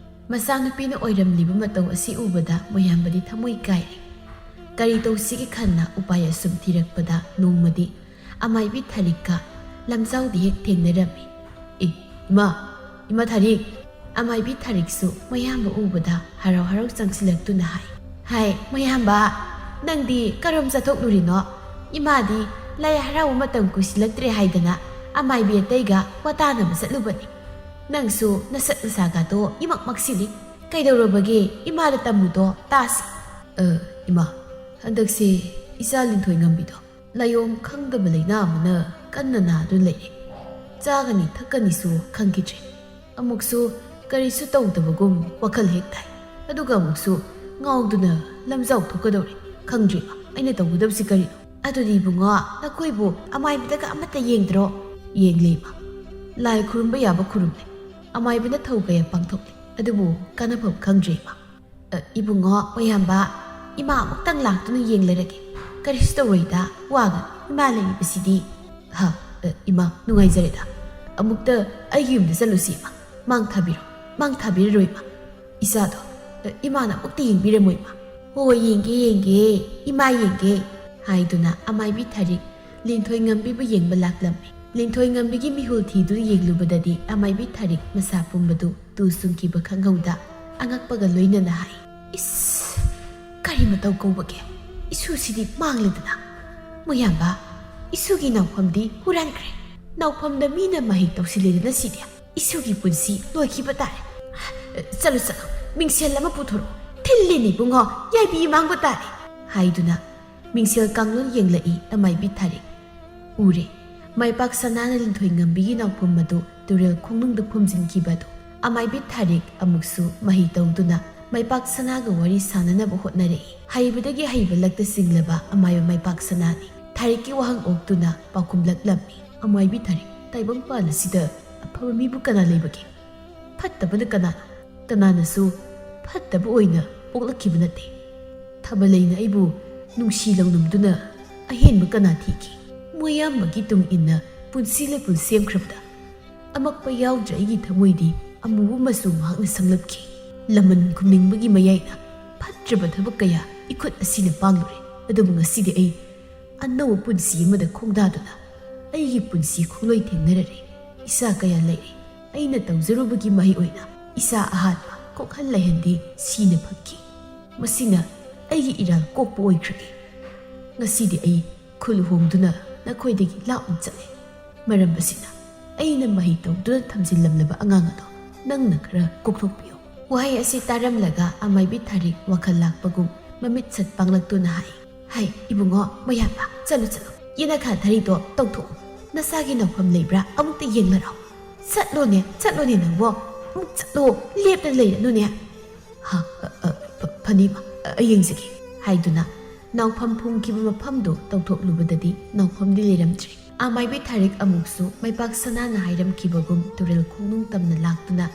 ꯃꯆꯥꯅꯨꯄꯤꯅ ꯑꯣꯏꯔꯝꯂꯤꯕ ꯃꯇꯧ ꯑꯁꯤ ꯎꯕꯗ ꯃꯣꯌꯥꯝꯕꯗꯤ ꯊꯃꯣꯏ ꯀꯥꯏꯔꯦ꯫ ꯀꯔꯤ ꯇꯧꯁꯤꯒꯦ ꯈꯟꯅ ꯎꯄꯥꯏ ꯑꯁꯨꯝ ꯊꯤꯔꯛꯄꯗ ꯅꯣꯡꯃꯗꯤ ꯑꯃꯥꯏꯕꯤ ꯊꯥꯔꯤꯛꯀ ꯂꯝꯖꯥꯎꯗ ꯍꯦꯛ ꯊꯦꯡꯅꯔꯝꯃꯤ꯫ "ꯑꯦ, ꯏꯃꯥ, ꯏꯃꯥ ꯊꯥꯔꯤꯛ!" ꯑꯃꯥꯏꯕꯤ ꯊꯥꯔꯤꯛꯁꯨ ꯃꯣꯌꯥꯝꯕ ꯎꯕꯗ ꯍꯔꯥꯎ ꯍꯔꯥꯎ ꯆꯪꯁꯤꯜꯂꯛꯇꯨꯅ ꯍꯥꯏ, "ꯍꯥꯏ, ꯃꯣꯌꯥꯝꯕ, ꯅꯪꯗꯤ ꯀꯔꯣꯝ ꯆꯠꯊꯣꯛꯂꯨꯔꯤꯅꯣ? ꯏꯃꯥꯗꯤ ꯂꯥꯏ ꯍꯔꯥꯎꯕ ꯃꯇꯝ ꯀꯨꯏꯁꯤꯜꯂꯛꯇ꯭ꯔꯦ ꯍꯥꯏꯗꯅ ꯑꯃꯥꯏꯕꯤ ꯑꯇꯩꯒ ꯋꯥ ꯇꯥꯅꯕ ꯆꯠꯂꯨꯕꯅꯤ꯫ ꯅꯪꯁꯨ ꯅꯁꯛ ꯅꯁꯥꯒꯗꯣ ꯏꯃꯛ ꯃꯛꯁꯤꯜꯂꯤ꯫ ꯀꯩꯗꯧꯔꯕꯒꯦ? ꯏꯃꯥꯗ ꯇꯝꯃꯨꯗꯣ ꯇꯥꯁꯤ꯫" "ꯑ, ꯏꯃꯥ, ꯍꯟꯗꯛꯁꯦ ꯏꯆꯥ ꯂꯤꯟꯊꯣꯏ ꯉꯝꯕꯤꯗꯣ ꯂꯥꯏꯑꯣꯡ ꯈꯪꯗꯕ ꯂꯩꯅꯥ ꯑꯃꯅ ꯀꯟꯅ ꯅꯥꯗꯨꯅ ꯂꯩꯔꯦ꯫ ꯆꯥꯒꯅꯤ ꯊꯛꯀꯅꯤꯁꯨ ꯈꯪꯈꯤꯗ꯭ꯔꯦ꯫ ꯑꯃꯨꯛꯁꯨ ꯀꯔꯤꯁꯨ ꯇꯧꯗꯕꯒꯨꯝ ꯋꯥꯈꯜ ꯍꯦꯛ ꯊꯥꯏ꯫ ꯑꯗꯨꯒ ꯑꯃꯨꯛꯁꯨ ꯉꯥꯎꯗꯨꯅ ꯂꯝꯖꯥꯎ ꯊꯣꯛꯀꯗꯧꯔꯦ꯫ ꯈꯪꯗ꯭ꯔꯦꯕ ꯑꯩꯅ ꯇꯧꯒꯗꯕꯁꯤ ꯀꯔꯤꯅꯣ?" "ꯑꯗꯨꯗꯤ ꯏꯕꯨꯡꯉꯣ, ꯅꯈꯣꯏꯕꯨ ꯑꯃꯥꯏꯕꯤꯗꯒ ꯑꯃꯠꯇ ꯌꯦꯡꯗ꯭ꯔꯣ?" "ꯌꯦꯡꯂꯦ ꯏꯃꯥ꯫ ꯂꯥꯏ ꯈꯨꯔꯨꯝꯕ ꯌꯥꯕ ꯈꯨꯔꯨꯝꯂꯦ꯫ ꯑꯃꯥꯏꯕꯅ ꯊꯧ ꯀꯌꯥ ꯄꯥꯡꯊꯣꯛꯂꯦ꯫ ꯑꯗꯨꯕꯨ ꯀꯥꯟꯅꯐꯝ ꯈꯪꯗ꯭ꯔꯦ ꯏꯃꯥ꯫" "ꯑ, ꯏꯕꯨꯡꯉꯣ, ꯃꯣꯌꯥꯝꯕ, ꯏꯃꯥ ꯑꯃꯨꯛꯇꯪ ꯂꯥꯛꯇꯨꯅ ꯌꯦꯡꯂꯔꯒꯦ꯫ ꯀꯔꯤꯁꯨ ꯇꯧꯔꯣꯏꯗ, ꯋꯥꯒꯅꯨ, ꯏꯃꯥ ꯂꯩꯔꯤꯕꯁꯤꯗꯤ꯫" "ꯍꯥ, ꯑ, ꯏꯃꯥ, ꯅꯨꯡꯉꯥꯏꯖꯔꯦꯗ꯫ ꯑꯃꯨꯛꯇ ꯑꯩꯒꯤ ꯌꯨꯝꯗ ꯆꯠꯂꯨꯁꯤ ꯏꯃꯥ꯫ ꯃꯥꯡ ꯊꯥꯕꯤꯔꯣ, ꯃꯥꯡ ꯊꯥꯕꯤꯔꯔꯣꯏ ꯏꯃꯥ꯫ ꯏꯆꯥꯗꯣ, ꯑ, ꯏꯃꯥꯅ ꯑꯃꯨꯛꯇ ꯌꯦꯡꯕꯤꯔꯝꯃꯣ ꯏꯃꯥ꯫" "ꯍꯣꯏ, ꯌꯦꯡꯒꯦ, ꯌꯦꯡꯒꯦ, ꯏꯃꯥ ꯌꯦꯡꯒꯦ," ꯍꯥꯏꯗꯨꯅ ꯑꯃꯥꯏꯕꯤ ꯊꯥꯔꯤꯛ ꯂꯤꯟꯊꯣꯏ ꯉꯝꯕꯤꯕꯨ ꯌꯦꯡꯕ ꯂꯥꯛꯂꯝꯃꯤ꯫ ꯂꯤꯟꯊꯣꯏ ꯉꯝꯕꯤꯒꯤ ꯃꯤꯍꯨꯜ ꯊꯤꯗꯨꯅ ꯌꯦꯡꯂꯨꯕꯗꯗꯤ ꯑꯃꯥꯏꯕꯤ ꯊꯥꯔꯤꯛ ꯃꯁꯥ ꯄꯨꯝꯕꯗꯨ ꯇꯨ ꯆꯨꯡꯈꯤꯕ ꯈꯪꯍꯧꯗ ꯑꯉꯛꯄꯒ ꯂꯣꯏꯅꯅ ꯍꯥꯏ, "ꯏꯁ! ꯀꯔꯤ ꯃꯇꯧ ꯀꯧꯕꯒꯦ? ꯏꯁꯨꯁꯤꯗꯤ ꯃꯥꯡꯂꯦꯗꯅ꯫ ꯃꯣꯌꯥꯝꯕ, ꯏꯁꯨꯒꯤ ꯅꯥꯎꯐꯝꯗꯤ ꯍꯨꯔꯥꯟꯈ꯭ꯔꯦ꯫ ꯅꯥꯎꯐꯝꯗ ꯃꯤꯅ ꯃꯍꯩ ꯇꯧꯁꯤꯜꯂꯦꯗꯅ ꯁꯤꯗꯤ꯫ ꯏꯁꯨꯒꯤ ꯄꯨꯟꯁꯤ ꯂꯣꯏꯈꯤꯕ ꯇꯥꯔꯦ꯫ ꯆꯠꯂꯨ, ꯆꯠꯂꯨ, ꯃꯤꯡꯁꯦꯜ ꯑꯃ ꯄꯨꯊꯣꯔꯛꯎ꯫ ꯊꯤꯜꯂꯤꯅꯤ ꯏꯕꯨꯡꯉꯣ, ꯌꯥꯏꯕꯤ ꯃꯥꯡꯕ ꯇꯥꯔꯦ" ꯍꯥꯏꯗꯨꯅ ꯃꯤꯡꯁꯦꯜ ꯀꯥꯡꯂꯣꯟ ꯌꯦꯡꯂꯛꯏ ꯑꯃꯥꯏꯕꯤ ꯊꯥꯔꯤꯛ꯫ ꯎꯔꯦ꯫ ꯃꯥꯏꯄꯥꯛ ꯁꯅꯥꯅ ꯂꯤꯟꯊꯣꯏ ꯉꯝꯕꯤꯒꯤ ꯅꯥꯎꯐꯝ ꯑꯗꯨ ꯇꯨꯔꯦꯜ ꯈꯣꯡꯅꯨꯡꯗ ꯐꯨꯝꯖꯤꯟꯈꯤꯕ ꯑꯗꯨ꯫ ꯑꯃꯥꯏꯕꯤ ꯊꯥꯔꯤꯛ ꯑꯃꯨꯛꯁꯨ ꯃꯍꯩ ꯇꯧꯗꯨꯅ ꯃꯥꯏꯄꯥꯛ ꯁꯅꯥꯒ ꯋꯥꯔꯤ ꯁꯥꯟꯅꯅꯕ ꯍꯣꯠꯅꯔꯛꯏ꯫ ꯍꯩꯕꯗꯒꯤ ꯍꯩꯕ ꯂꯛꯇ ꯆꯤꯡꯂꯕ ꯑꯃꯥꯏꯕ ꯃꯥꯏꯄꯥꯛ ꯁꯅꯥꯅꯤ꯫ ꯊꯥꯔꯤꯛꯀꯤ ꯋꯥꯍꯪ ꯑꯣꯛꯇꯨꯅ ꯄꯥꯎꯈꯨꯝꯂꯛꯂꯝꯃꯤ꯫ "ꯑꯃꯥꯏꯕꯤ ꯊꯥꯔꯤꯛ, ꯇꯥꯏꯕꯪꯄꯥꯜ ꯑꯁꯤꯗ ꯑꯐꯕ ꯃꯤꯕꯨ ꯀꯅꯥ ꯂꯩꯕꯒꯦ? ꯐꯠꯇꯕꯅ ꯀꯅꯥꯅꯣ? ꯀꯅꯥꯅꯁꯨ ꯐꯠꯇꯕ ꯑꯣꯏꯅ ꯄꯣꯛꯂꯛꯈꯤꯕ ꯅꯠꯇꯦ꯫ ꯊꯥꯕꯜꯂꯩꯅ ꯑꯩꯕꯨ ꯅꯨꯡꯁꯤ ꯂꯧꯅꯝꯗꯨꯅ ꯑꯍꯦꯟꯕ ꯀꯅꯥ ꯊꯤꯈꯤ? ꯃꯣꯌꯥꯝꯕꯒꯤ ꯇꯨꯡ ꯏꯟꯅ ꯄꯨꯟꯁꯤ ꯂꯩꯄꯨꯟ ꯁꯦꯝꯈ꯭ꯔꯕꯗ ꯑꯃꯛꯄ ꯌꯥꯎꯗ꯭ꯔ ꯑꯩꯒꯤ ꯊꯃꯣꯏꯗꯤ ꯑꯃꯨꯕ ꯃꯆꯨ ꯃꯍꯥꯛꯅ ꯁꯪꯂꯞꯈꯤ꯫ ꯂꯃꯟ ꯈꯨꯝꯅꯤꯡꯕꯒꯤ ꯃꯌꯥꯏꯅ ꯐꯠꯇ꯭ꯔꯕ ꯊꯕꯛ ꯀꯌꯥ ꯏꯈꯨꯠ ꯑꯁꯤꯅ ꯄꯥꯡꯂꯨꯔꯦ꯫ ꯑꯗꯨꯕꯨ ꯉꯁꯤꯗꯤ ꯑꯩ ꯑꯅꯧꯕ ꯄꯨꯟꯁꯤ ꯑꯃꯗ ꯈꯣꯡꯗꯥꯗꯨꯅ ꯑꯩꯒꯤ ꯄꯨꯟꯁꯤ ꯈꯣꯡꯂꯣꯏ ꯊꯦꯡꯅꯔꯔꯦ꯫ ꯏꯆꯥ ꯀꯌꯥ ꯂꯩꯔꯦ꯫ ꯑꯩꯅ ꯇꯧꯖꯔꯨꯕꯒꯤ ꯃꯍꯩ ꯑꯣꯏꯅ ꯏꯆꯥ ꯑꯍꯥꯟꯕ ꯀꯣꯛꯍꯟ ꯂꯩꯍꯟꯗꯦ ꯁꯤꯅ ꯐꯪꯈꯤ꯫ ꯃꯁꯤꯅ ꯑꯩꯒꯤ ꯏꯔꯥꯜ ꯀꯣꯛꯄ ꯑꯣꯏꯈ꯭ꯔꯒꯦ꯫ ꯉꯁꯤꯗꯤ ꯑꯩ ꯈꯨꯜ ꯍꯣꯡꯗꯨꯅ ꯅꯈꯣꯏꯗꯒꯤ ꯂꯥꯞꯅ ꯆꯠꯂꯦ꯫ ꯃꯔꯝ ꯑꯁꯤꯅ ꯑꯩꯅ ꯃꯍꯩ ꯇꯧꯗꯨꯅ ꯊꯝꯖꯤꯜꯂꯝꯂꯕ ꯑꯉꯥꯡ ꯑꯗꯣ ꯅꯪꯅ ꯈꯔ ꯀꯣꯛꯊꯣꯛꯄꯤꯌꯨ"꯫ ꯋꯥꯍꯩ ꯑꯁꯤ ꯇꯥꯔꯝꯂꯒ ꯑꯃꯥꯏꯕꯤ ꯊꯥꯔꯤꯛ ꯋꯥꯈꯜ ꯂꯥꯛꯄꯒꯨꯝ ꯃꯃꯤꯠ ꯁꯠ ꯄꯥꯡꯂꯛꯇꯨꯅ ꯍꯥꯏ, "ꯍꯩ, ꯏꯕꯨꯡꯉꯣ, ꯃꯌꯥꯝꯕ, ꯆꯠꯂꯨ, ꯆꯠꯂꯨ꯫ ꯌꯦꯅꯈꯥ ꯊꯥꯔꯤꯗꯣ ꯇꯧꯊꯣꯛꯎ꯫ ꯅꯁꯥꯒꯤ ꯅꯧꯐꯝ ꯂꯩꯕ꯭ꯔꯥ? ꯑꯃꯨꯛꯇ ꯌꯦꯡꯂꯔꯥꯎ꯫ ꯆꯠꯂꯣꯅꯦ, ꯆꯠꯂꯣꯅꯦ ꯅꯪꯕꯣ꯫ ꯑꯃꯨꯛ ꯆꯠꯂꯣ, ꯂꯦꯞꯇꯅ ꯂꯩꯔꯅꯨꯅꯦ"꯫ "ꯍꯥ, ꯑ, ꯑ, ꯐ-, ꯐꯅꯤ, ꯏꯃꯥ, ꯑ, ꯑ, ꯌꯦꯡꯖꯒꯦ" ꯍꯥꯏꯗꯨꯅ ꯅꯥꯎꯐꯝ ꯐꯨꯝꯈꯤꯕ ꯃꯐꯝꯗꯨ ꯇꯧꯊꯣꯛꯂꯨꯕꯗꯗꯤ ꯅꯥꯎꯐꯝꯗꯤ ꯂꯩꯔꯝꯗ꯭ꯔꯦ꯫ ꯑꯃꯥꯏꯕꯤ ꯊꯥꯔꯤꯛ ꯑꯃꯨꯛꯁꯨ ꯃꯥꯏꯄꯥꯛ ꯁꯅꯥꯅ ꯍꯥꯏꯔꯝꯈꯤꯕꯒꯨꯝ ꯇꯨꯔꯦꯜ ꯈꯣꯡꯅꯨꯡ ꯇꯝꯅ ꯂꯥꯛꯇꯨꯅ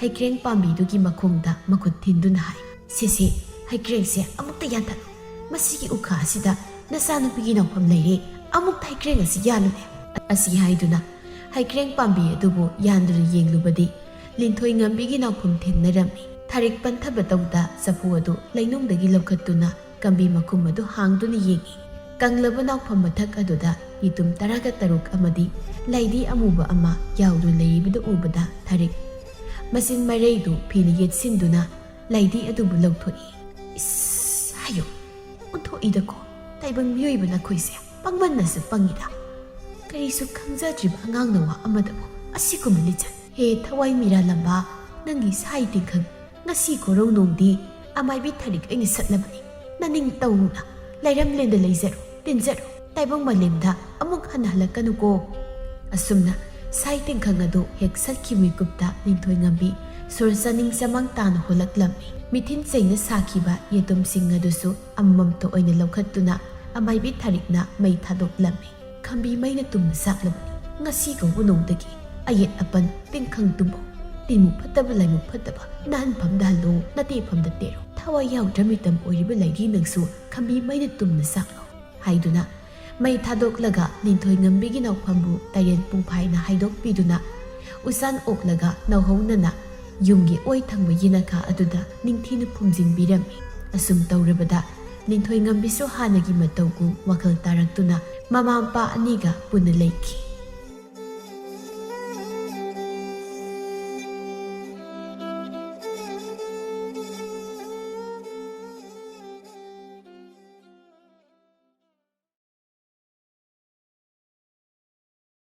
ꯍꯩꯀ꯭ꯔꯦꯡ ꯄꯥꯝꯕꯤꯗꯨꯒꯤ ꯃꯈꯣꯡꯗ ꯃꯈꯨꯠ ꯊꯤꯟꯗꯨꯅ ꯍꯥꯏ, "ꯁꯦ, ꯁꯦ, ꯍꯩꯀ꯭ꯔꯦꯡꯁꯦ ꯑꯃꯨꯛꯇ ꯌꯥꯟꯊꯠꯂꯨ꯫ ꯃꯁꯤꯒꯤ ꯎꯈꯥ ꯑꯁꯤꯗ ꯅꯆꯥꯅꯨꯄꯤꯒꯤ ꯅꯥꯎꯐꯝ ꯂꯩꯔꯦ꯫ ꯑꯃꯨꯛꯇ ꯍꯩꯀ꯭ꯔꯦꯡ ꯑꯁꯤ ꯌꯥꯜꯂꯨꯅꯦ"꯫ ꯑꯁꯤ ꯍꯥꯏꯗꯨꯅ ꯍꯩꯀ꯭ꯔꯦꯡ ꯄꯥꯝꯕꯤ ꯑꯗꯨꯕꯨ ꯌꯥꯟꯗꯨꯅ ꯌꯦꯡꯂꯨꯕꯗꯤ ꯂꯤꯟꯊꯣꯏ ꯉꯝꯕꯤꯒꯤ ꯅꯥꯎꯐꯝ ꯊꯦꯡꯅꯔꯝꯃꯤ꯫ ꯊꯥꯔꯤꯛ ꯄꯟꯊꯕ ꯇꯧꯗ ꯆꯐꯨ ꯑꯗꯨ ꯂꯩꯅꯨꯡꯗꯒꯤ ꯂꯧꯈꯠꯇꯨꯅ ꯀꯝꯕꯤ ꯃꯈꯨꯝ ꯑꯗꯨ ꯍꯥꯡꯗꯨꯅ ꯌꯦꯡꯏ꯫ ꯀꯪꯂꯕ ꯅꯥꯎꯐꯝ ꯃꯊꯛ ꯑꯗꯨꯗ ꯌꯦꯇꯨꯝ ꯇꯔꯥꯒ ꯇꯔꯨꯛ ꯑꯃꯗꯤ ꯂꯩꯗꯤ ꯑꯃꯨꯕ ꯑꯃ ꯌꯥꯎꯗꯨꯅ ꯂꯩꯔꯤꯕꯗꯨ ꯎꯕꯗ ꯊꯔꯤꯛ ꯃꯆꯤꯟ ꯃꯔꯩꯗꯨ ꯐꯤꯅ ꯌꯦꯠꯁꯤꯟꯗꯨꯅ ꯂꯩꯗꯤ ꯑꯗꯨꯕꯨ ꯂꯧꯊꯣꯛꯏ꯫ "ꯏꯁ, ꯍꯥꯏꯌꯨ, ꯑꯣꯟꯊꯣꯛꯏꯗꯀꯣ, ꯇꯥꯏꯕꯪ ꯃꯤꯑꯣꯏꯕ ꯅꯈꯣꯏꯁꯦ ꯄꯪꯃꯟꯅꯁꯨ ꯄꯪꯉꯤꯗ꯫ ꯀꯔꯤꯁꯨ ꯈꯪꯖꯗ꯭ꯔꯤꯕ ꯑꯉꯥꯡꯅ ꯋꯥ ꯑꯃꯗꯕꯨ ꯑꯁꯤꯒꯨꯝꯕ ꯂꯤꯆꯠ꯫ ꯍꯦ ꯊꯋꯥꯏ ꯃꯤꯔꯥꯂꯝꯕ, ꯅꯪꯒꯤ ꯁꯥꯏ ꯇꯤꯡꯈꯪ, ꯉꯁꯤ ꯀꯣꯔꯧꯅꯣꯡꯗꯤ ꯑꯃꯥꯏꯕꯤ ꯊꯔꯤꯛ ꯑꯩꯅ ꯁꯠꯂꯕꯅꯤ꯫ ꯅꯅꯤꯡ ꯇꯧꯅ ꯂꯩꯔꯝꯂꯦꯟꯗ ꯂꯩꯖꯔꯣ, ꯇꯤꯟꯖꯔꯣ, ꯇꯥꯏꯕꯪ ꯃꯥꯂꯦꯝꯗ ꯑꯃꯨꯛ ꯍꯟꯅ ꯍꯜꯂꯛꯀꯅꯨꯀꯣ"꯫ ꯑꯁꯨꯝꯅ ꯁꯥꯏ ꯇꯤꯡꯈꯪ ꯑꯗꯨ ꯍꯦꯛ ꯁꯠꯈꯤꯕ ꯃꯤꯀꯨꯞꯇ ꯂꯤꯟꯊꯣꯏ ꯉꯝꯕꯤ ꯁꯣꯔ ꯆꯥꯅꯤꯡ ꯆꯃꯥꯡ ꯇꯥꯅ ꯍꯣꯜꯂꯛꯂꯝꯃꯤ꯫ ꯃꯤꯊꯤꯟ ꯆꯩꯅ ꯁꯥꯈꯤꯕ ꯌꯦꯇꯨꯝꯁꯤꯡ ꯑꯗꯨꯁꯨ ꯑꯃꯃꯝꯇ ꯑꯣꯏꯅ ꯂꯧꯈꯠꯇꯨꯅ ꯑꯃꯥꯏꯕꯤ ꯊꯔꯤꯛꯅ ꯃꯩ ꯊꯥꯗꯣꯛꯂꯝꯃꯤ꯫ "ꯈꯝꯕꯤ ꯃꯩꯅ ꯇꯨꯝꯅ ꯆꯥꯛꯂꯕꯅꯤ꯫ ꯉꯁꯤ ꯀꯧꯕ ꯅꯣꯡꯗꯒꯤ ꯑꯌꯦꯠ ꯑꯄꯟ ꯇꯤꯡꯈꯪ ꯇꯨꯝꯕꯧ, ꯇꯤꯟꯃꯨꯛ ꯐꯠꯇꯕ ꯂꯥꯏꯃꯨꯛ ꯐꯠꯇꯕ, ꯅꯥꯍꯟꯐꯝꯗ ꯍꯜꯂꯣ, ꯅꯇꯦꯐꯝꯗ ꯇꯦꯔꯣ꯫ ꯊꯋꯥꯏ ꯌꯥꯎꯗ꯭ꯔ ꯃꯤꯇꯝ ꯑꯣꯏꯔꯤꯕ ꯂꯩꯒꯤ ꯅꯪꯁꯨ ꯈꯝꯕꯤ ꯃꯩꯅ ꯇꯨꯝꯅ ꯆꯥꯛꯂꯣ" ꯍꯥꯏꯗꯨꯅ ꯃꯩ ꯊꯥꯗꯣꯛꯂꯒ ꯂꯤꯟꯊꯣꯏ ꯉꯝꯕꯤꯒꯤ ꯅꯥꯎꯐꯝꯕꯨ ꯇꯔꯦꯟ ꯄꯨꯡꯐꯥꯏꯅ ꯍꯥꯏꯗꯣꯛꯄꯤꯗꯨꯅ ꯎꯆꯥꯟ ꯑꯣꯛꯂꯒ ꯅꯧꯍꯧꯅꯅ ꯌꯨꯝꯒꯤ ꯑꯣꯏ ꯊꯪꯕ ꯌꯦꯅꯈꯥ ꯑꯗꯨꯗ ꯅꯤꯡꯊꯤꯅ ꯐꯨꯝꯖꯤꯟꯕꯤꯔꯝꯃꯤ꯫ ꯑꯁꯨꯝ ꯇꯧꯔꯕꯗ ꯂꯤꯟꯊꯣꯏ ꯉꯝꯕꯤꯁꯨ ꯍꯥꯟꯅꯒꯤ ꯃꯇꯧꯒꯨꯝ ꯋꯥꯈꯜ ꯇꯥꯔꯛꯇꯨꯅ ꯃꯃꯥ ꯃꯄꯥ ꯑꯅꯤꯒ ꯄꯨꯟꯅ ꯂꯩꯈꯤ꯫